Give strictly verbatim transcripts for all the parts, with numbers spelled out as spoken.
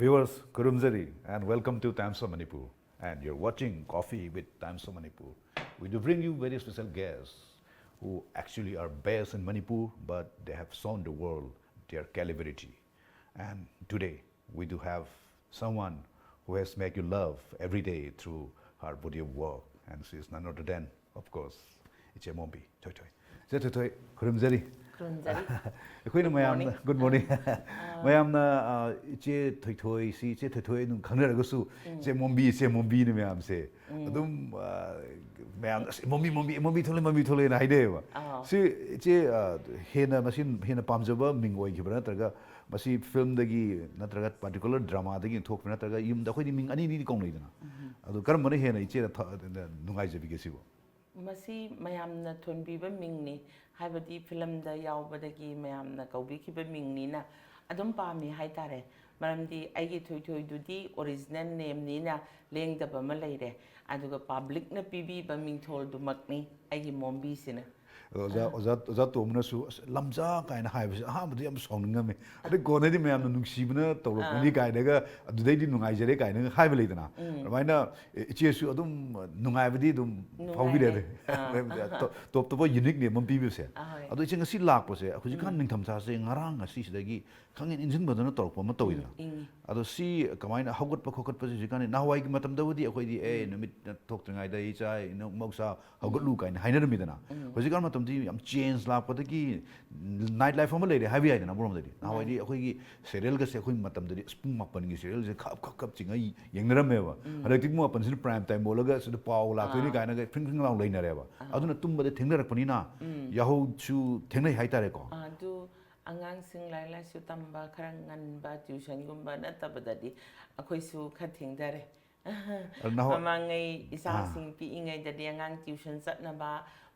Viewers, ꯈꯨꯔꯨꯝꯖꯔꯤ and welcome to Times of Manipur. And you're watching Coffee with Times of Manipur. We do bring you very special guests who actually are based in Manipur, but they have shown the world their calibrity. And today, we do have someone who has made you love every day through her body of work. And she is none other than, of course, ꯏꯆꯦ ꯃꯣꯝꯕꯤ ꯊꯣꯏꯊꯣꯏ꯫ ꯏꯆꯦ ꯊꯣꯏꯊꯣꯏ, ꯈꯨꯔꯨꯝꯖꯔꯤ꯫ ꯈꯨꯔꯨꯝꯖꯔꯤ꯫ ꯑꯩꯈꯣꯏꯅ ꯃꯌꯥꯝꯅ, good morning꯫ ꯃꯌꯥꯝꯅ, ꯑ, ꯏꯆꯦ ꯊꯣꯏꯊꯣꯏꯁꯤ ꯏꯆꯦ ꯊꯣꯏꯊꯣꯏ ꯑꯗꯨꯝ ꯈꯪꯅꯔꯒꯁꯨ, ꯏꯆꯦ ꯃꯣꯝꯕꯤ, ꯏꯆꯦ ꯃꯣꯝꯕꯤꯅ ꯃꯌꯥꯝꯁꯦ ꯑꯗꯨꯝ, ꯑ, ꯃꯌꯥꯝꯅ "ꯑꯁ, ꯃꯣꯝꯕꯤ, ꯃꯣꯝꯕꯤ, ꯃꯣꯝꯕꯤ ꯊꯣꯛꯂꯛꯑꯦ, ꯃꯣꯝꯕꯤ ꯊꯣꯛꯂꯛꯑꯦꯅ" ꯍꯥꯏꯅꯩꯌꯦꯕ꯫ ꯑꯥ꯫ ꯁꯤ ꯏꯆꯦ, ꯑ, ꯍꯦꯟꯅ, ꯃꯁꯤ ꯍꯦꯟꯅ ꯄꯥꯝꯖꯕ ꯃꯤꯡ ꯑꯣꯏꯈꯤꯕ꯭ꯔꯥ, ꯅꯠꯇ꯭ꯔꯒ ꯃꯁꯤ filmꯗꯒꯤ ꯅꯠꯇ꯭ꯔꯒ particular dramaꯗꯒꯤ ꯊꯣꯛꯄ꯭ꯔꯥ, ꯅꯠꯇ꯭ꯔꯒ ꯌꯨꯝꯗ, ꯑꯩꯈꯣꯏꯗꯤ ꯃꯤꯡ ꯑꯅꯤ, ꯑꯅꯤꯗꯤ ꯀꯧꯅꯩꯗꯅ, ꯑꯗꯣ ꯀꯔꯝꯕꯅ ꯍꯦꯟꯅ ꯏꯆꯦꯗ ꯊ-, ꯅꯨꯡꯉꯥꯏꯖꯕꯤꯒꯦ ꯁꯤꯕꯨ? ꯃꯁꯤ ꯃꯌꯥꯝꯅ ꯊꯣꯟꯕꯤꯕ ꯃꯤꯡꯅꯤ, ꯍꯥꯏꯕꯗꯤ filmꯗ ꯌꯥꯎꯕꯗꯒꯤ ꯃꯌꯥꯝꯅ ꯀꯧꯕꯤꯈꯤꯕ ꯃꯤꯡꯅꯤꯅ ꯑꯗꯨꯝ ꯄꯥꯝꯃꯤ ꯍꯥꯏꯇꯥꯔꯦ꯫ ꯃꯔꯝꯗꯤ ꯑꯩꯒꯤ ꯊꯣꯏꯊꯣꯏꯗꯨꯗꯤ original nameꯅꯤꯅ ꯂꯦꯡꯗꯕ ꯑꯃ ꯂꯩꯔꯦ, ꯑꯗꯨꯒ publicꯅ ꯄꯤꯕꯤꯕ ꯃꯤꯡꯊꯣꯜꯗꯨꯃꯛꯅꯤ ꯑꯩꯒꯤ ꯃꯣꯝꯕꯤꯁꯤꯅ꯫ ꯑꯗꯣ ꯑꯣꯖꯥ, ꯑꯣꯖꯥ, ꯑꯣꯖꯥ ꯇꯣꯝꯕꯅꯁꯨ "ꯑꯁ, ꯂꯝꯖꯥ" ꯀꯥꯏꯅ ꯍꯥꯏꯕꯁꯦ ꯑꯍꯥꯟꯕꯗꯤ ꯌꯥꯝ ꯁꯥꯎꯅꯤꯡꯉꯝꯃꯤ, ꯑꯗꯩ ꯀꯣꯟꯅꯗꯤ ꯃꯌꯥꯝꯅ ꯅꯨꯡꯁꯤꯕꯅ ꯇꯧꯔꯛꯄꯅꯤ ꯀꯥꯏꯅꯒ, ꯑꯗꯨꯗꯩꯗꯤ ꯅꯨꯡꯉꯥꯏꯖꯔꯦ ꯀꯥꯏꯅꯒ ꯍꯥꯏꯕ ꯂꯩꯗꯅ, ꯑꯗꯨꯃꯥꯏꯅ, ꯑꯦ, ꯏꯆꯦꯁꯨ ꯑꯗꯨꯝ ꯅꯨꯡꯉꯥꯏꯕꯗꯤ ꯑꯗꯨꯝ ꯅꯨꯡꯉꯥꯏꯔꯦ꯫ ꯐꯥꯎꯕꯤꯔꯦ꯫ ꯑꯥ꯫ ꯇꯣꯞ ꯇꯣꯞꯄ unique name ꯑꯃ ꯄꯤꯕꯁꯦ꯫ ꯑꯍꯣꯏ꯫ ꯑꯗꯣ ꯏꯆꯦ, ꯉꯁꯤ ꯂꯥꯛꯄꯁꯦ, ꯍꯧꯖꯤꯛꯀꯥꯟ ꯅꯤꯡꯊꯝꯊꯥꯁꯦ ꯉꯔꯥꯡ ꯉꯁꯤꯁꯤꯗꯒꯤ ꯈꯪꯏꯪ ꯏꯪꯁꯤꯟꯕꯗꯧꯅ ꯇꯧꯔꯛꯄ ꯑꯃ ꯇꯧꯋꯤꯗꯅ꯫ ꯏꯪꯉꯤ꯫ ꯑꯗꯣ ꯁꯤ ꯀꯃꯥꯏꯅ ꯍꯧꯒꯠꯄ ꯈꯣꯠꯀꯠꯄꯁꯦ ꯍꯧꯖꯤꯛꯀꯥꯟꯗꯤ, ꯅꯍꯥꯟꯋꯥꯏꯒꯤ ꯃꯇꯝꯗꯕꯨꯗꯤ ꯑꯩꯈꯣꯏꯗꯤ "ꯑꯦ, ꯅꯨꯃꯤꯠ ꯊꯣꯛꯇ꯭ꯔꯤꯉꯩꯗ ꯏꯆꯥ ꯏꯅꯥꯎ ꯃꯍꯧꯁꯥ ꯍꯧꯒꯠꯂꯨ" ꯀꯥꯏꯅ ꯍꯥꯏꯅꯔꯝꯃꯤꯗꯅ꯫ ꯍꯧꯖꯤꯛꯀꯥꯟ ꯃꯇꯝꯗꯤ ꯌꯥꯝ change ꯂꯥꯛꯄꯗꯒꯤ night life ꯑꯃ ꯂꯩꯔꯦ ꯍꯥꯏꯕ ꯌꯥꯏꯗꯅ ꯑꯃꯔꯣꯝꯗꯗꯤ꯫ ꯅꯍꯥꯟꯋꯥꯏꯗꯤ ꯑꯩꯈꯣꯏꯒꯤ serialꯒꯁꯦ ꯑꯩꯈꯣꯏ ꯃꯇꯝꯗꯗꯤ ꯑꯁ ꯄꯨꯡ ꯃꯥꯄꯟꯒꯤ serialꯁꯦ ꯈꯞ ꯈꯞ ꯈꯞ ꯆꯤꯡꯉ ꯌꯦꯡꯅꯔꯝꯃꯦꯕ꯫ ꯍꯟꯗꯛꯇꯤ ꯄꯨꯡ ꯃꯥꯄꯟꯁꯤꯅ prime time ꯑꯣꯜꯂꯒ ꯁꯤꯗ ꯄꯥꯎ ꯂꯥꯛꯇꯣꯏꯅꯤ ꯀꯥꯏꯅꯒ ꯐ꯭ꯔꯤꯡ ꯐ꯭ꯔꯤꯡ ꯂꯥꯎ ꯂꯩꯅꯔꯦꯕ꯫ ꯑꯗꯨꯅ ꯇꯨꯝꯕꯗ ꯊꯦꯡꯅꯔꯛꯄꯅꯤꯅ ꯌꯥꯍꯧꯁꯨ ꯊꯦꯡꯅꯩ ꯍꯥꯏꯇꯥꯔꯦꯀꯣ꯫ ꯑꯗꯨ ꯑꯉꯥꯡꯁꯤꯡ ꯂꯥꯏꯔꯤꯛ ꯂꯥꯏꯁꯨ ꯇꯝꯕ ꯈꯔ ꯉꯟꯕ tuitionꯒꯨꯝꯕ ꯅꯠꯇꯕꯗꯗꯤ ꯑꯩꯈꯣꯏꯁꯨ ꯈꯔ ꯊꯦꯡꯊꯔꯦ꯫ ꯑꯗꯨ ꯅꯍꯥꯟꯋꯥꯏ ꯃꯃꯥꯡꯉꯩ ꯏꯆꯥꯁꯤꯡ ꯄꯤꯛꯏꯉꯩꯗꯗꯤ ꯑꯉꯥꯡ tuition ꯆꯠꯅꯕ,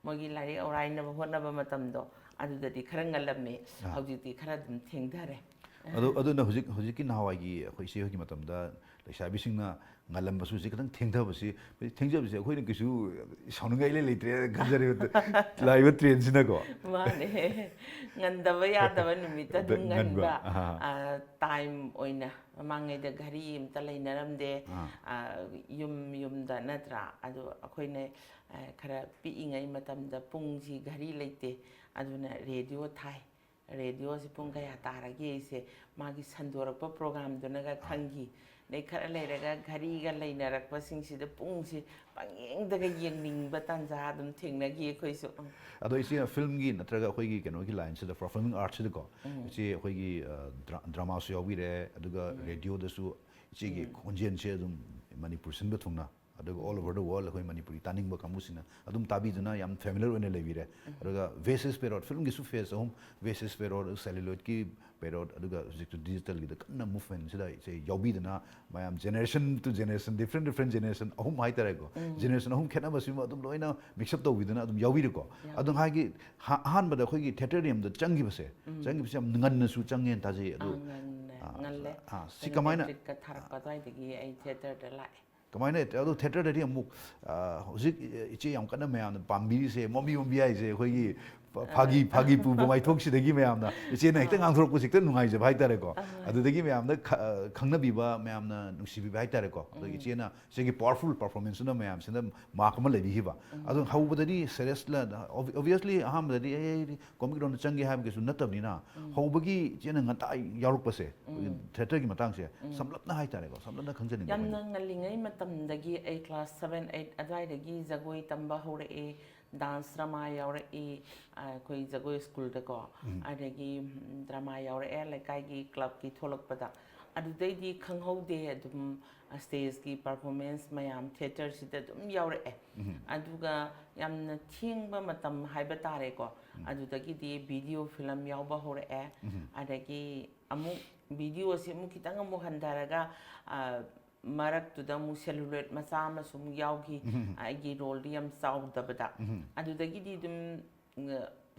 ꯃꯣꯏꯒꯤ ꯂꯥꯏꯔꯤꯛ ꯑꯧꯔꯥꯏꯅꯕ ꯍꯣꯠꯅꯕ ꯃꯇꯝꯗꯣ ꯑꯗꯨꯗꯗꯤ ꯈꯔ ꯉꯜꯂꯝꯃꯦ꯫ ꯑꯥ꯫ ꯍꯧꯖꯤꯛꯇꯤ ꯈꯔ ꯑꯗꯨꯝ ꯊꯦꯡꯊꯔꯦ꯫ ꯑꯗꯨ ꯑꯗꯨꯅ ꯍꯧꯖꯤꯛ ꯍꯧꯖꯤꯛꯀꯤ ꯅꯍꯥꯟꯋꯥꯏꯒꯤ ꯑꯩꯈꯣꯏ ꯏꯆꯦ ꯍꯣꯏꯒꯤ ꯃꯇꯝꯗ ꯂꯩꯁꯥꯕꯤꯁꯤꯡꯅ ꯉꯜꯂꯝꯕꯁꯨ ꯍꯧꯖꯤꯛ ꯈꯤꯇꯪ ꯊꯦꯡꯊꯕꯁꯤ, ꯊꯦꯡꯖꯕꯁꯦ ꯑꯩꯈꯣꯏꯅ ꯀꯩꯁꯨ ꯁꯥꯎꯅꯤꯡꯉꯥꯏ ꯏꯂꯩ ꯂꯩꯇ꯭ꯔꯦ ꯈꯟꯖꯔꯦ꯫ ꯂꯥꯛꯏꯕ ꯇ꯭ꯔꯦꯟꯁꯤꯅꯀꯣ꯫ ꯃꯥꯅꯦ꯫ ꯉꯟꯗꯕ ꯌꯥꯗꯕ ꯅꯨꯃꯤꯠꯇ ꯑꯗꯨꯝ ꯉꯟꯕ, ꯉꯟꯕ ꯑꯍꯥ꯫ ꯇꯥꯏꯝ ꯑꯣꯏꯅ꯫ ꯃꯃꯥꯡꯉꯩꯗ ꯘꯔꯤ ꯑꯝꯇ ꯂꯩꯅꯔꯝꯗꯦ꯫ ꯑꯥ꯫ ꯑ, ꯌꯨꯝ ꯌꯨꯝꯗ ꯅꯠꯇ꯭ꯔꯥ? ꯑꯗꯣ ꯑꯩꯈꯣꯏꯅ ꯑ, ꯈꯔ ꯄꯤꯛꯏꯉꯩ ꯃꯇꯝꯗ ꯄꯨꯡꯁꯤ ꯘꯔꯤ ꯂꯩꯇꯦ꯫ ꯑꯗꯨꯅ ꯔꯦꯗꯤꯑꯣ ꯊꯥꯏ꯫ ꯔꯦꯗꯤꯑꯣꯁꯤ ꯄꯨꯡ ꯀꯌꯥ ꯇꯥꯔꯒꯦ ꯑꯩꯁꯦ ꯃꯥꯒꯤ ꯁꯟꯗꯣꯔꯛꯄ ꯄ꯭ꯔꯣꯒꯥꯝꯗꯨꯅꯒ ꯈꯪꯈꯤ꯫ ꯑꯗꯩ ꯈꯔ ꯂꯩꯔꯒ ꯘꯔꯤꯒ ꯂꯩꯅꯔꯛꯄꯁꯤꯡꯁꯤꯗ ꯄꯨꯡꯁꯤ ꯄꯪꯌꯦꯡꯗꯒ ꯌꯦꯡꯅꯤꯡꯕ ꯇꯥꯟꯖꯥ ꯑꯗꯨꯝ ꯊꯦꯡꯅꯈꯤ ꯑꯩꯈꯣꯏꯁꯨ꯫ ꯎꯝ꯫ ꯑꯗꯣ ꯏꯆꯦ, ꯐꯤꯂꯝꯒꯤ ꯅꯠꯇ꯭ꯔꯒ ꯑꯩꯈꯣꯏꯒꯤ ꯀꯩꯅꯣꯒꯤ ꯂꯥꯏꯟꯁꯤꯗ, ꯄꯔꯐꯣꯔꯃꯤꯡ ꯑꯥꯔꯠꯁꯤꯗꯀꯣ, ꯏꯆꯦ, ꯑꯩꯈꯣꯏꯒꯤ ꯑ, ꯗ꯭ꯔꯥ- ꯗ꯭ꯔꯃꯥꯁꯨ ꯌꯥꯎꯕꯤꯔꯦ, ꯑꯗꯨꯒ ꯔꯦꯗꯤꯑꯣꯗꯁꯨ ꯏꯆꯦꯒꯤ ꯈꯣꯟꯖꯦꯜꯁꯦ ꯑꯗꯨꯝ ꯃꯅꯤꯄꯨꯔ ꯁꯤꯟꯕ ꯊꯨꯡꯅ, ꯑꯗꯨꯒ ꯑꯣꯜ ꯑꯣꯚꯔ ꯗ ꯋꯥꯔꯜ ꯑꯩꯈꯣꯏ ꯃꯅꯤꯄꯨꯔꯤ ꯇꯥꯅꯤꯡꯕ ꯀꯥꯡꯕꯨꯁꯤꯡꯅ ꯑꯗꯨꯝ ꯇꯥꯕꯤꯗꯨꯅ ꯌꯥꯝ ꯐꯦꯃꯤꯂꯔ ꯑꯣꯏꯅ ꯂꯩꯕꯤꯔꯦ꯫ ꯑꯗꯨꯒ ꯚꯦꯁꯦꯁ ꯄꯦꯔꯣꯠ, ꯐꯤꯂꯝꯒꯤꯁꯨ ꯐꯦꯁ ꯑꯍꯨꯝ: ꯚꯦꯁꯦꯁ ꯄꯦꯔꯣꯠ, ꯁꯦꯂꯨꯂꯣꯏꯗꯀꯤ ꯄꯦꯔꯣꯠ, ꯑꯗꯨꯒ ꯍꯧꯖꯤꯛꯇꯤ ꯗꯤꯖꯤꯇꯦꯜꯒꯤꯗ ꯀꯟꯅ ꯃꯨꯚꯃꯦꯟꯁꯤꯗ ꯏꯆꯦ ꯌꯥꯎꯕꯤꯗꯅ, ꯃꯌꯥꯝ generation two generation, different different generation ꯑꯍꯨꯝ ꯍꯥꯏꯇꯥꯔꯦꯀꯣ, ꯖꯦꯅꯦꯔꯦꯁꯟ ꯑꯍꯨꯝ ꯈꯦꯠꯅꯕꯁꯤꯃ ꯑꯗꯨꯝ ꯂꯣꯏꯅ ꯃꯤꯛꯁ ꯑꯞ ꯇꯧꯕꯤꯗꯅ ꯑꯗꯨꯝ ꯌꯥꯎꯕꯤꯔꯦꯀꯣ꯫ ꯑꯗꯨꯝ ꯍꯥꯏꯒꯤ ꯍꯥ- ꯑꯍꯥꯟꯕꯗ ꯑꯩꯈꯣꯏꯒꯤ ꯊꯤꯌꯦꯇꯔ ꯌꯥꯝꯗ ꯆꯪꯈꯤꯕꯁꯦ, ꯆꯪꯈꯤꯕꯁꯦ ꯌꯥꯝ ꯉꯟꯅꯁꯨ ꯆꯪꯉꯦꯅ ꯇꯥꯖꯩ꯫ ꯑꯗꯨ ꯑꯥ, ꯉꯟꯅ- ꯑꯥ, ꯉꯜꯂꯦ꯫ ꯑꯥ, ꯁꯤ ꯑꯩꯅ ꯀꯃꯥꯏꯅ ꯃꯦꯇ꯭ꯔꯤꯛꯀ ꯊꯥꯔꯛꯄ ꯑꯗꯨꯋꯥꯏꯗꯒꯤ ꯑꯩ ꯊꯤꯌꯦꯇꯔꯗ ꯂꯥꯛꯑꯦ꯫ ꯀꯃꯥꯏꯅ? ꯑꯗꯣ ꯊꯤꯌꯦꯇꯔꯗꯗꯤ ꯑꯃꯨꯛ, ꯑ, ꯍꯧꯖꯤꯛ ꯏꯆꯦ ꯌꯥꯝ ꯀꯟꯅ ꯃꯌꯥꯝꯅ ꯄꯥꯝꯕꯤꯔꯤꯁꯦ ꯃꯣꯝꯕꯤ ꯃꯣꯝꯕꯤ ꯍꯥꯏꯁꯦ, ꯑꯩꯈꯣꯏꯒꯤ ꯐ- ꯐꯥꯒꯤ ꯐꯥꯒꯤ ꯄꯨꯕ ꯃꯥꯏꯊꯣꯡꯁꯤꯗꯒꯤ ꯃꯌꯥꯝꯅ ꯏꯆꯦꯅ ꯍꯦꯛꯇ ꯉꯥꯡꯊꯣꯔꯛꯄꯁꯦ ꯍꯦꯛꯇ ꯅꯨꯡꯉꯥꯏꯖꯕ ꯍꯥꯏꯇꯥꯔꯦꯀꯣ꯫ ꯑꯗꯨꯗꯒꯤ ꯃꯌꯥꯝꯅ ꯈ- ꯑ, ꯈꯪꯅꯕꯤꯕ, ꯃꯌꯥꯝꯅ ꯅꯨꯡꯁꯤꯕꯤꯕ ꯍꯥꯏꯇꯥꯔꯦꯀꯣ꯫ ꯑꯗꯣ ꯏꯆꯦꯅ ꯏꯆꯦꯒꯤ ꯄꯋꯥꯔꯐꯨꯜ ꯄꯔꯐꯣꯔꯃꯦꯟꯁꯇꯨꯅ ꯃꯌꯥꯝꯁꯤꯅ ꯃꯥꯔꯛ ꯑꯃ ꯂꯩꯕꯤꯈꯤꯕ꯫ ꯑꯗꯣ ꯍꯧꯕꯗꯗꯤ ꯁꯦꯔꯤꯌꯁꯂ, ꯑꯣꯕꯤꯌꯁꯂꯤ ꯑꯍꯥꯟꯕꯗꯗꯤ ꯑꯦ ꯑꯩꯗꯤ ꯀꯣꯃꯤꯛ ꯔꯣꯜꯗ ꯆꯪꯒꯦ ꯍꯥꯏꯕꯒꯤꯁꯨ ꯅꯠꯇꯕꯅꯤꯅ, ꯍꯧꯕꯒꯤ ꯏꯆꯦꯅ ꯉꯟꯇꯥ ꯌꯥꯎꯔꯛꯄꯁꯦ, ꯑꯩꯈꯣꯏꯒꯤ ꯊꯤꯌꯦꯇꯔꯒꯤ ꯃꯇꯥꯡꯁꯦ ꯁꯝꯂꯞꯅ ꯍꯥꯏꯇꯥꯔꯦꯀꯣ, ꯁꯝꯂꯞꯅ ꯈꯪꯖꯅꯤꯡꯕ ꯌꯥꯝꯅ ꯑꯩꯈꯣꯏꯅ꯫ ꯉꯜꯂꯤꯉꯩ ꯃꯇꯝꯗꯒꯤ ꯑꯩ ꯀ꯭ꯂꯥꯁ ꯁꯚꯦꯟ ꯑꯩꯠ ꯑꯗꯨꯋꯥꯏꯗꯒꯤ ꯖꯒꯣꯏ ꯇꯝꯕ ꯍꯧꯔꯛꯏ, ꯗꯥꯟꯁ ꯗ꯭ꯔꯃꯥ ꯌꯥꯎꯔꯛꯏ꯫ ꯑ, ꯑꯩꯈꯣꯏ ꯖꯒꯣꯏ ꯁ꯭ꯀꯨꯜꯗꯀꯣ꯫ ꯑꯗꯒꯤ ꯎꯝ, ꯗ꯭ꯔꯃꯥ ꯌꯥꯎꯔꯛꯑꯦ ꯂꯩꯀꯥꯏꯒꯤ ꯀ꯭ꯂꯕꯀꯤ ꯊꯣꯛꯂꯛꯄꯗ꯫ ꯑꯗꯨꯗꯩꯗꯤ ꯈꯪꯍꯧꯗꯦ, ꯑꯗꯨꯝ ꯁ꯭ꯇꯦꯖꯀꯤ ꯄꯔꯐꯣꯔꯃꯦꯟꯁ ꯃꯌꯥꯝ ꯊꯤꯌꯦꯇꯔꯁꯤꯗ ꯑꯗꯨꯝ ꯌꯥꯎꯔꯛꯑꯦ꯫ ꯑꯗꯨꯒ ꯌꯥꯝꯅ ꯊꯦꯡꯕ ꯃꯇꯝ ꯍꯥꯏꯕ ꯇꯥꯔꯦꯀꯣ꯫ ꯑꯗꯨꯗꯒꯤꯗꯤ ꯚꯤꯗꯤꯑꯣ ꯐꯤꯂꯝ ꯌꯥꯎꯕ ꯍꯧꯔꯛꯑꯦ꯫ ꯑꯗꯒꯤ ꯑꯃꯨꯛ ꯚꯤꯗꯤꯑꯣꯁꯤ ꯑꯃꯨꯛ ꯈꯤꯇꯪ ꯑꯃꯨꯛ ꯍꯟꯊꯔꯒ, ꯑ, ꯃꯔꯛꯇꯨꯗ ꯑꯃꯨꯛ ꯁꯦꯂꯨꯂꯣꯏꯗ ꯃꯆꯥ ꯑꯃꯁꯨ ꯑꯃꯨꯛ ꯌꯥꯎꯈꯤ꯫ ꯑꯩꯒꯤ ꯔꯣꯜꯗꯤ ꯌꯥꯝ ꯆꯥꯎꯗꯕꯗ꯫ ꯑꯗꯨꯗꯒꯤꯗꯤ ꯑꯗꯨꯝ, ꯎꯝ,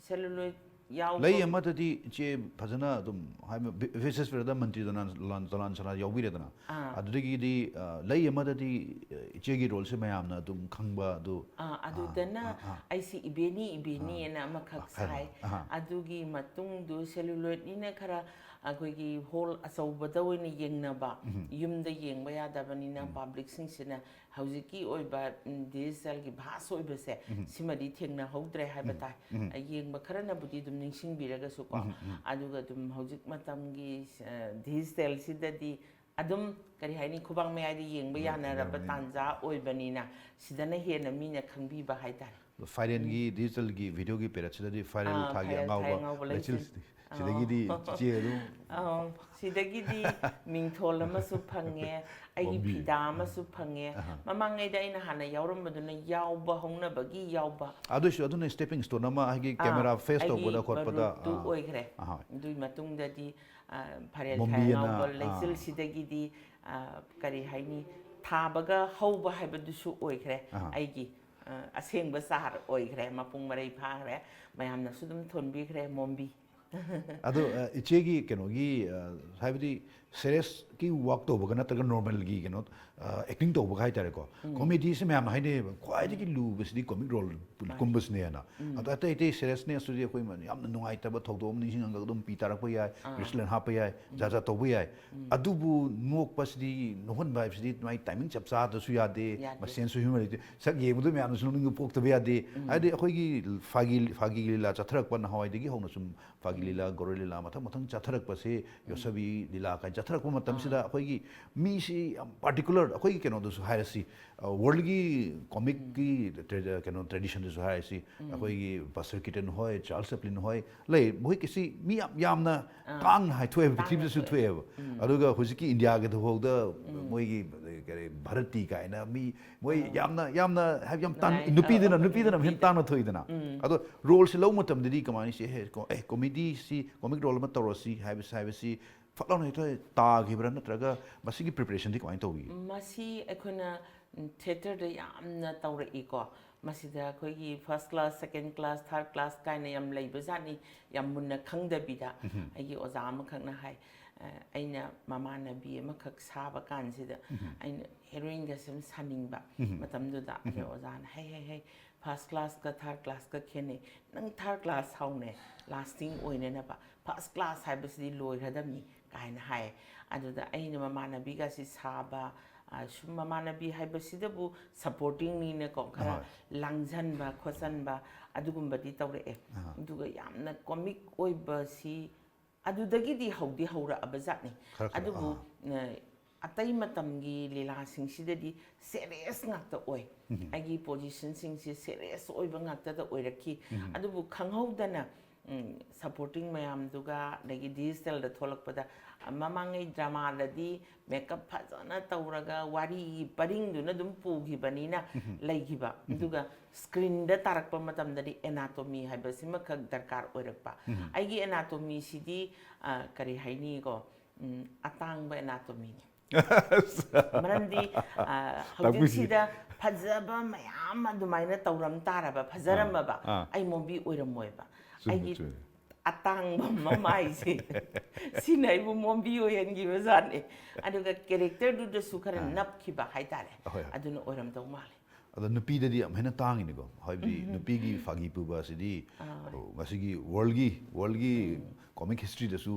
ꯁꯦꯂꯨꯂꯣꯏꯗ ꯌꯥꯎꯕ- ꯂꯩ ꯑꯃꯗꯗꯤ ꯏꯆꯦ ꯐꯖꯅ ꯑꯗꯨꯝ ꯍꯥꯏꯕ ꯚꯤ-, ꯚꯤꯁꯦꯁ ꯕꯤꯔꯦꯗ ꯃꯟꯇ꯭ꯔꯤ ꯗꯣꯂꯥꯟ, ꯗꯣꯂꯥꯟ, ꯗꯣꯂꯥꯟ ꯁꯅꯥ ꯌꯥꯎꯕꯤꯔꯦꯗꯅ꯫ ꯑꯥ꯫ ꯑꯗꯨꯗꯒꯤꯗꯤ, ꯑ, ꯂꯩ ꯑꯃꯗꯗꯤ, ꯑ, ꯏꯆꯦꯒꯤ ꯔꯣꯜꯁꯦ ꯃꯌꯥꯝꯅ ꯑꯗꯨꯝ ꯈꯪꯕ ꯑꯗꯨ꯫ ꯑꯥ, ꯑꯗꯨꯗꯅ ꯑꯥ, ꯑꯥ, ꯑꯥ꯫ ꯑꯩꯁꯦ ꯏꯕꯦꯅꯤ, ꯏꯕꯦꯅꯤ ꯑꯥ, ꯑꯅ ꯑꯃꯈꯛ ꯑꯥ, ꯍꯥꯏ ꯁꯥꯏ꯫ ꯍꯥꯏ꯫ ꯑꯥ꯫ ꯑꯗꯨꯒꯤ ꯃꯇꯨꯡꯗꯨ celluloidꯅꯤꯅ ꯈꯔ ꯑꯩꯈꯣꯏꯒꯤ ꯍꯣꯜ ꯑꯆꯧꯕꯗ ꯑꯣꯏꯅ ꯌꯦꯡꯅꯕ, ꯎꯝ꯫ ꯌꯨꯝꯗ ꯌꯦꯡꯕ ꯌꯥꯗꯕꯅꯤꯅ ꯎꯝ꯫ ꯄꯕ꯭ꯂꯤꯛꯁꯤꯡꯁꯤꯅ ꯍꯧꯖꯤꯛꯀꯤ ꯑꯣꯏꯕ, ꯎꯝ, ꯗꯤꯖꯤꯇꯦꯜꯒꯤ ꯚꯥꯁ ꯑꯣꯏꯕꯁꯦ, ꯎꯝ꯫ ꯁꯤꯃꯗꯤ ꯊꯦꯡꯅꯍꯧꯗ꯭ꯔꯦ ꯍꯥꯏꯕ ꯎꯝ꯫ ꯇꯥꯏ꯫ ꯎꯝ꯫ ꯑ, ꯌꯦꯡꯕ ꯈꯔꯅꯕꯨꯗꯤ ꯑꯗꯨꯝ ꯅꯤꯡꯁꯤꯡꯕꯤꯔꯒꯁꯨꯀꯣ, ꯎꯝ, ꯎꯝ꯫ ꯑꯗꯨꯒ ꯑꯗꯨꯝ ꯍꯧꯖꯤꯛ ꯃꯇꯝꯒꯤ, ꯑ, ꯗꯤꯖꯤꯇꯦꯜꯁꯤꯗꯗꯤ ꯑꯗꯨꯝ, ꯀꯔꯤ ꯍꯥꯏꯅꯤ, ꯈꯨꯕꯥꯡ ꯃꯌꯥꯏꯗ ꯌꯦꯡꯕ ꯎꯝ, ꯌꯥꯅꯔꯕ ꯌꯥꯅꯔꯕꯅꯤꯅ꯫ ꯇꯥꯟꯖꯥ ꯑꯣꯏꯕꯅꯤꯅ ꯁꯤꯗꯅ ꯍꯦꯟꯅ ꯃꯤꯅ ꯈꯪꯕꯤꯕ ꯍꯥꯏꯇꯥꯔꯦ꯫ ꯐꯥꯏꯔꯦꯟꯒꯤ ꯎꯝ꯫ ꯗꯤꯖꯤꯇꯦꯜꯒꯤ ꯚꯤꯗꯤꯑꯣꯒꯤ ꯄꯦꯔꯦꯠꯁꯤꯗꯗꯤ ꯐꯥꯏꯔꯦꯜ ꯑꯥ, ꯊꯥꯒꯤ ꯐꯥꯏꯔꯦꯜ ꯊꯥꯏ ꯑꯉꯥꯎꯕ ꯑꯉꯥꯎꯕ ꯂꯩꯆꯤꯜ ꯂꯩꯆꯤꯜ꯫ ꯁꯤꯗꯒꯤꯗꯤ ꯑꯣ꯫ ꯆꯤꯆꯦ ꯑꯗꯨꯝ ꯑꯧ, ꯁꯤꯗꯒꯤꯗꯤ ꯃꯤꯡꯊꯣꯜ ꯑꯃꯁꯨ ꯐꯪꯉꯦ, ꯑꯩꯒꯤ ꯃꯣꯝꯕꯤ꯫ ꯐꯤꯗꯥ ꯑꯃꯁꯨ ꯐꯪꯉꯦ꯫ ꯑꯍꯥ꯫ ꯃꯃꯥꯡꯉꯩꯗ ꯑꯩꯅ ꯍꯥꯟꯅ ꯌꯥꯎꯔꯝꯕꯗꯨꯅ ꯌꯥꯎꯕ ꯍꯧꯅꯕꯒꯤ ꯌꯥꯎꯕ꯫ ꯑꯗꯨꯏꯁꯨ ꯑꯗꯨꯅ stepping stone ꯑꯃ, ꯍꯥꯏꯗꯤ ꯑꯥ, ꯀꯦꯃꯦꯔꯥ ꯐꯦꯁ ꯑꯩꯒꯤ ꯇꯧꯕꯗ ꯈꯣꯠꯄꯗ, ꯃꯔꯨꯞꯇꯨ ꯑꯥ꯫ ꯑꯣꯏꯈ꯭ꯔꯦ꯫ ꯑꯍꯥ꯫ ꯑꯗꯨꯒꯤ ꯃꯇꯨꯡꯗꯗꯤ, ꯑ, ꯐꯥꯏꯔꯦꯜ ꯊꯥꯏ ꯃꯣꯝꯕꯤ ꯑꯅ, ꯑꯉꯥꯎꯕ ꯑꯥ꯫ ꯂꯩꯆꯤꯜꯁꯤꯗꯒꯤꯗꯤ, ꯑ, ꯀꯔꯤ ꯍꯥꯏꯅꯤ, ꯊꯥꯕꯒ ꯍꯧꯕ ꯍꯥꯏꯕꯗꯨꯁꯨ ꯑꯣꯏꯈ꯭ꯔꯦ꯫ ꯑꯍꯥ꯫ ꯑꯩꯒꯤ, ꯑ, ꯑꯁꯦꯡꯕ ꯆꯥꯔ ꯑꯣꯏꯈ꯭ꯔꯦ, ꯃꯄꯨꯡ ꯃꯔꯩ ꯐꯥꯈ꯭ꯔꯦ, ꯃꯌꯥꯝꯅꯁꯨ ꯑꯗꯨꯝ ꯊꯣꯟꯕꯤꯈ꯭ꯔꯦ ꯃꯣꯝꯕꯤ꯫ ꯑꯗꯣ, ꯑ, ꯏꯆꯦꯒꯤ ꯀꯩꯅꯣꯒꯤ, ꯑ, ꯍꯥꯏꯕꯗꯤ ꯁꯦꯔꯤꯌꯁꯀꯤ ꯋꯥꯛ ꯇꯧꯕꯒ ꯅꯠꯇ꯭ꯔꯒ ꯅꯣꯔꯃꯦꯜꯒꯤ ꯀꯩꯅꯣ, ꯑ, ꯑꯦꯛꯇꯤꯡ ꯇꯧꯕꯒ ꯍꯥꯏꯇꯥꯔꯦꯀꯣ꯫ ꯎꯝ꯫ ꯀꯣꯃꯦꯗꯤꯁꯦ ꯃꯌꯥꯝꯅ ꯍꯥꯏꯅꯩꯌꯦꯕ, ꯈ꯭ꯋꯥꯏꯗꯒꯤ ꯎꯝ꯫ ꯂꯨꯕꯁꯤꯗꯤ ꯀꯣꯃꯤꯛ ꯔꯣꯜ ꯃꯥꯅꯤ꯫ ꯀꯨꯝꯕꯁꯤꯅꯦꯅ꯫ ꯎꯝ꯫ ꯑꯗꯣ ꯑꯇꯩ ꯑꯇꯩ ꯁꯦꯔꯤꯌꯁꯅꯦꯁꯇꯨꯗꯤ ꯑꯩꯈꯣꯏ ꯌꯥꯝꯅ ꯅꯨꯡꯉꯥꯏꯇꯕ ꯊꯧꯗꯣꯛ ꯑꯃ ꯅꯤꯡꯁꯤꯡꯉꯒ ꯑꯗꯨꯝ ꯄꯤ ꯇꯥꯔꯛꯄ ꯌꯥꯏ, ꯑꯥ꯫ ꯔꯤꯁꯂꯦꯟ ꯍꯥꯞꯄ ꯌꯥꯏ, ꯎꯝ꯫ ꯖꯥꯠ ꯖꯥꯠ ꯇꯧꯕ ꯌꯥꯏ꯫ ꯎꯝ꯫ ꯑꯗꯨꯕꯨ ꯅꯣꯛꯄꯁꯤꯗꯤ, ꯅꯣꯛꯍꯟꯕ ꯍꯥꯏꯕꯁꯤꯗꯤ ꯃꯥꯏ ꯇꯥꯏꯃꯤꯡ ꯆꯞ ꯆꯥꯗꯁꯨ ꯌꯥꯗꯦ, ꯌꯥꯗꯦ꯫ ꯃꯥꯏ ꯁꯦꯟꯁ ꯑꯣꯐ ꯍ꯭ꯌꯨꯃꯔ ꯂꯩꯇꯦ꯫ ꯁꯛ ꯌꯦꯡꯕꯗ ꯃꯌꯥꯝꯅꯁꯨ ꯅꯣꯛꯅꯤꯡꯕ ꯄꯣꯛꯇꯕ ꯌꯥꯗꯦ꯫ ꯎꯝ꯫ ꯍꯥꯏꯗꯤ ꯑꯩꯈꯣꯏꯒꯤ ꯐꯥꯒꯤ, ꯐꯥꯒꯤ ꯂꯤꯂꯥ ꯆꯠꯊꯔꯛꯄ ꯅꯍꯥꯟꯋꯥꯏꯗꯒꯤ ꯍꯧꯅ ꯁꯨꯝ ꯐꯥꯒꯤ ꯎꯝ꯫ ꯂꯤꯂꯥ, ꯒꯣꯔꯣꯏ ꯂꯤꯂꯥ, ꯃꯊꯪ ꯃꯊꯪ ꯆꯠꯊꯔꯛꯄꯁꯦ, ꯎꯝ꯫ ꯌꯣꯠꯁꯕꯤ ꯂꯤꯂꯥ ꯀꯥꯏꯅ ꯆꯠꯊꯔꯛꯄ ꯃꯇꯝꯁꯤꯗ ꯑꯥ꯫ ꯑꯩꯈꯣꯏꯒꯤ ꯃꯤꯁꯤ ꯌꯥꯝ ꯄꯥꯔꯇꯤꯀꯨꯂꯔ, ꯑꯩꯈꯣꯏꯒꯤ ꯀꯩꯅꯣꯗꯁꯨ ꯍꯥꯏꯔꯁꯤ, ꯑ, ꯋꯥꯔꯜꯒꯤ ꯀꯣꯃꯤꯛꯀꯤ ꯎꯝ꯫ ꯇ꯭ꯔꯦ-, ꯀꯩꯅꯣ ꯇ꯭ꯔꯦꯗꯤꯁꯟꯗꯁꯨ ꯍꯥꯏꯔꯁꯤ, ꯎꯝ꯫ ꯑꯩꯈꯣꯏꯒꯤ ꯕꯁꯇꯔ ꯀꯤꯇꯟ ꯍꯣꯏ, ꯆꯥꯔꯜꯁ ꯆꯦꯄ꯭ꯂꯤꯟ ꯍꯣꯏ ꯂꯩ, ꯃꯈꯣꯏ ꯀꯩꯁꯤ ꯃꯤ ꯌꯥꯝ ꯌꯥꯝꯅ ꯑꯥ꯫ ꯇꯥꯡꯅ ꯍꯥꯏꯊꯣꯛꯑꯦꯕ, ꯇꯥꯡꯅ ꯄ꯭ꯔꯤꯊꯤꯕꯤꯗꯁꯨ ꯊꯣꯛꯑꯦ꯫ ꯊꯣꯛꯑꯦꯕ꯫ ꯎꯝ꯫ ꯑꯗꯨꯒ ꯍꯧꯖꯤꯛꯀꯤ ꯏꯟꯗꯤꯌꯥꯒꯤ ꯐꯥꯎꯗ ꯎꯝ꯫ ꯃꯣꯏꯒꯤ ꯀꯔꯤ ꯚꯥꯔꯠꯇꯤ ꯀꯥꯏꯅ ꯃꯤ, ꯃꯣꯏ ꯑꯥ꯫ ꯌꯥꯝꯅ, ꯌꯥꯝꯅ ꯍꯥꯏꯕꯗꯤ ꯌꯥꯝ ꯇꯥꯡ-, ꯅꯨꯡꯉꯥꯏ-, ꯅꯨꯄꯤꯗꯨꯅ, ꯑꯥ, ꯅꯨꯄꯤꯗꯨꯅ ꯍꯦꯟꯅ ꯅꯨꯄꯤꯗ꯫ ꯇꯥꯡꯅ ꯊꯣꯛꯏꯗꯅ꯫ ꯎꯝ꯫ ꯑꯗꯣ ꯔꯣꯜꯁꯤ ꯂꯧꯕ ꯃꯇꯝꯗꯗꯤ ꯀꯃꯥꯏꯅ ꯁꯤ, "ꯑꯦ, ꯀꯣ-, ꯑꯦ, ꯀꯣꯃꯦꯗꯤꯁꯤ, ꯀꯣꯃꯤꯛ ꯔꯣꯜ ꯑꯃ ꯇꯧꯔꯁꯤ" ꯍꯥꯏꯕꯁꯤ, ꯍꯥꯏꯕꯁꯤ ꯐꯠ ꯂꯥꯎꯅ ꯍꯦꯛꯇ ꯇꯥꯈꯤꯕ꯭ꯔꯥ, ꯅꯠꯇ꯭ꯔꯒ ꯃꯁꯤꯒꯤ ꯄ꯭ꯔꯤꯄꯦꯔꯦꯁꯟꯗꯤ ꯀꯃꯥꯏꯅ ꯇꯧꯏ? ꯃꯁꯤ ꯑꯩꯈꯣꯏꯅ, ꯎꯝ, ꯊꯤꯌꯦꯇꯔꯗ ꯌꯥꯝꯅ ꯇꯧꯔꯛꯏꯀꯣ꯫ ꯃꯁꯤꯗ ꯑꯩꯈꯣꯏꯒꯤ first class, second class, third class ꯀꯥꯏꯅ ꯌꯥꯝ ꯂꯩꯕ ꯖꯥꯠꯅꯤ꯫ ꯌꯥꯝ ꯃꯨꯟꯅ ꯈꯪꯗꯕꯤꯗ ꯑꯩꯒꯤ ꯑꯣꯖꯥ ꯑꯃꯈꯛꯅ ꯍꯥꯏ, ꯑ, ꯑꯩꯅ ꯃꯃꯥꯟꯅꯕꯤ ꯑꯃꯈꯛ ꯁꯥꯕ ꯀꯥꯟꯁꯤꯗ ꯑꯩꯅ heroineꯒ ꯁꯨꯝ ꯁꯥꯅꯤꯡꯕ ꯃꯇꯝꯗꯨꯗ, ꯑꯗ ꯑꯣꯖꯥꯅ, "ꯍꯩ, ꯍꯩ, ꯍꯩ, first classꯀ third classꯀ ꯈꯦꯠꯅꯩ, ꯅꯪ third class ꯁꯥꯎꯅꯦ, lasting ꯑꯣꯏꯅꯅꯕ, first class ꯍꯥꯏꯕꯁꯤꯗꯤ ꯂꯣꯏꯈ꯭ꯔꯗꯕꯅꯤ" ꯀꯥꯏꯅ ꯍꯥꯏ꯫ ꯑꯗꯨꯗ ꯑꯩꯅ ꯃꯃꯥꯟꯅꯕꯤꯒꯁꯤ ꯁꯥꯕ, ꯑ, ꯁꯨꯝ ꯃꯃꯥꯟꯅꯕꯤ ꯍꯥꯏꯕꯁꯤꯗꯕꯨ supportingꯅꯤꯅꯀꯣ, ꯈꯔ ꯑꯍꯣꯏ꯫ ꯂꯥꯡꯖꯟꯕ ꯈꯣꯠꯆꯟꯕ ꯑꯗꯨꯒꯨꯝꯕꯗꯤ ꯇꯧꯔꯛꯑꯦ꯫ ꯑꯍꯥ꯫ ꯑꯗꯨꯒ ꯌꯥꯝꯅ comic ꯑꯣꯏꯕꯁꯤ ꯑꯗꯨꯗꯒꯤꯗꯤ ꯍꯧꯗꯤ ꯍꯧꯔꯛꯑꯕ ꯖꯥꯠꯅꯤ꯫ ꯈꯔ ꯈꯔ, ꯑꯗꯨꯕꯨ, ꯑꯍꯥ꯫ ꯑ, ꯑꯇꯩ ꯃꯇꯝꯒꯤ ꯂꯤꯂꯥꯁꯤꯡꯁꯤꯗꯗꯤ serious ꯉꯥꯛꯇ ꯑꯣꯏ꯫ ꯑꯩꯒꯤ positionꯁꯤꯡꯁꯤ serious ꯑꯣꯏꯕ ꯉꯥꯛꯇꯗ ꯑꯣꯏꯔꯛꯈꯤ꯫ ꯑꯗꯨꯕꯨ ꯈꯪꯍꯧꯗꯅ, ꯎꯝ, supporting ꯃꯌꯥꯝꯗꯨꯒ, ꯑꯗꯒꯤ digitalꯗ ꯊꯣꯛꯂꯛꯄꯗ, ꯃꯃꯥꯡꯉꯩ dramaꯗꯗꯤ makeup ꯐꯖꯅ ꯇꯧꯔꯒ ꯋꯥꯔꯤꯒꯤ ꯄꯔꯤꯡꯗꯨꯅ ꯑꯗꯨꯝ ꯄꯨꯈꯤꯕꯅꯤꯅ ꯂꯩꯈꯤꯕ꯫ ꯑꯗꯨꯒ screenꯗ ꯇꯥꯔꯛꯄ ꯃꯇꯝꯗꯗꯤ anatomy ꯍꯥꯏꯕꯁꯤꯃꯈꯛ ꯗꯔꯀꯥꯔ ꯑꯣꯏꯔꯛꯄ꯫ ꯑꯩꯒꯤ anatomyꯁꯤꯗꯤ, ꯑ, ꯀꯔꯤ ꯍꯥꯏꯅꯤꯀꯣ, ꯎꯝ, ꯑꯇꯥꯡꯕ anatomyꯅꯤ꯫ ꯃꯔꯝꯗꯤ, ꯑ, ꯇꯥꯛꯄꯤꯁꯤ꯫ ꯍꯧꯖꯤꯛꯁꯤꯗ ꯐꯖꯕ ꯃꯌꯥꯝ ꯑꯗꯨꯃꯥꯏꯅ ꯇꯧꯔꯝ ꯇꯥꯔꯕ, ꯐꯖꯔꯝꯃꯕ, ꯑꯥ, ꯑꯥ꯫ ꯑꯩ movie ꯑꯣꯏꯔꯝꯃꯣꯏꯕ꯫ ꯆꯨꯝꯃꯦ, ꯑꯩꯒꯤ ꯆꯨꯝꯃꯦ꯫ ꯑꯇꯥꯡꯕ ꯃꯃꯥꯏꯁꯦ, ꯁꯤꯅ ꯑꯩꯕꯨ movie ꯑꯣꯏꯍꯟꯈꯤꯕ ꯖꯥꯠꯅꯦ꯫ ꯑꯗꯨꯒ characterꯗꯨꯗꯁꯨ ꯈꯔ ꯑꯥ꯫ ꯅꯞꯈꯤꯕ ꯍꯥꯏꯇꯥꯔꯦ꯫ ꯍꯣꯏ, ꯍꯣꯏ꯫ ꯑꯗꯨꯅ ꯑꯣꯏꯔꯝꯗꯧ ꯃꯥꯜꯂꯦ꯫ ꯑꯗꯣ ꯅꯨꯄꯤꯗꯗꯤ ꯌꯥꯝ ꯍꯦꯟꯅ ꯇꯥꯡꯉꯤꯅꯤꯀꯣ, ꯍꯥꯏꯕꯗꯤ ꯎꯝ꯫ ꯅꯨꯄꯤꯒꯤ ꯐꯥꯒꯤ ꯄꯨꯕ ꯑꯁꯤꯗꯤ, ꯑꯥ꯫ ꯑꯣ, ꯉꯁꯤꯒꯤ worldꯒꯤ, worldꯒꯤ ꯎꯝ꯫ Comic historyꯗꯁꯨ,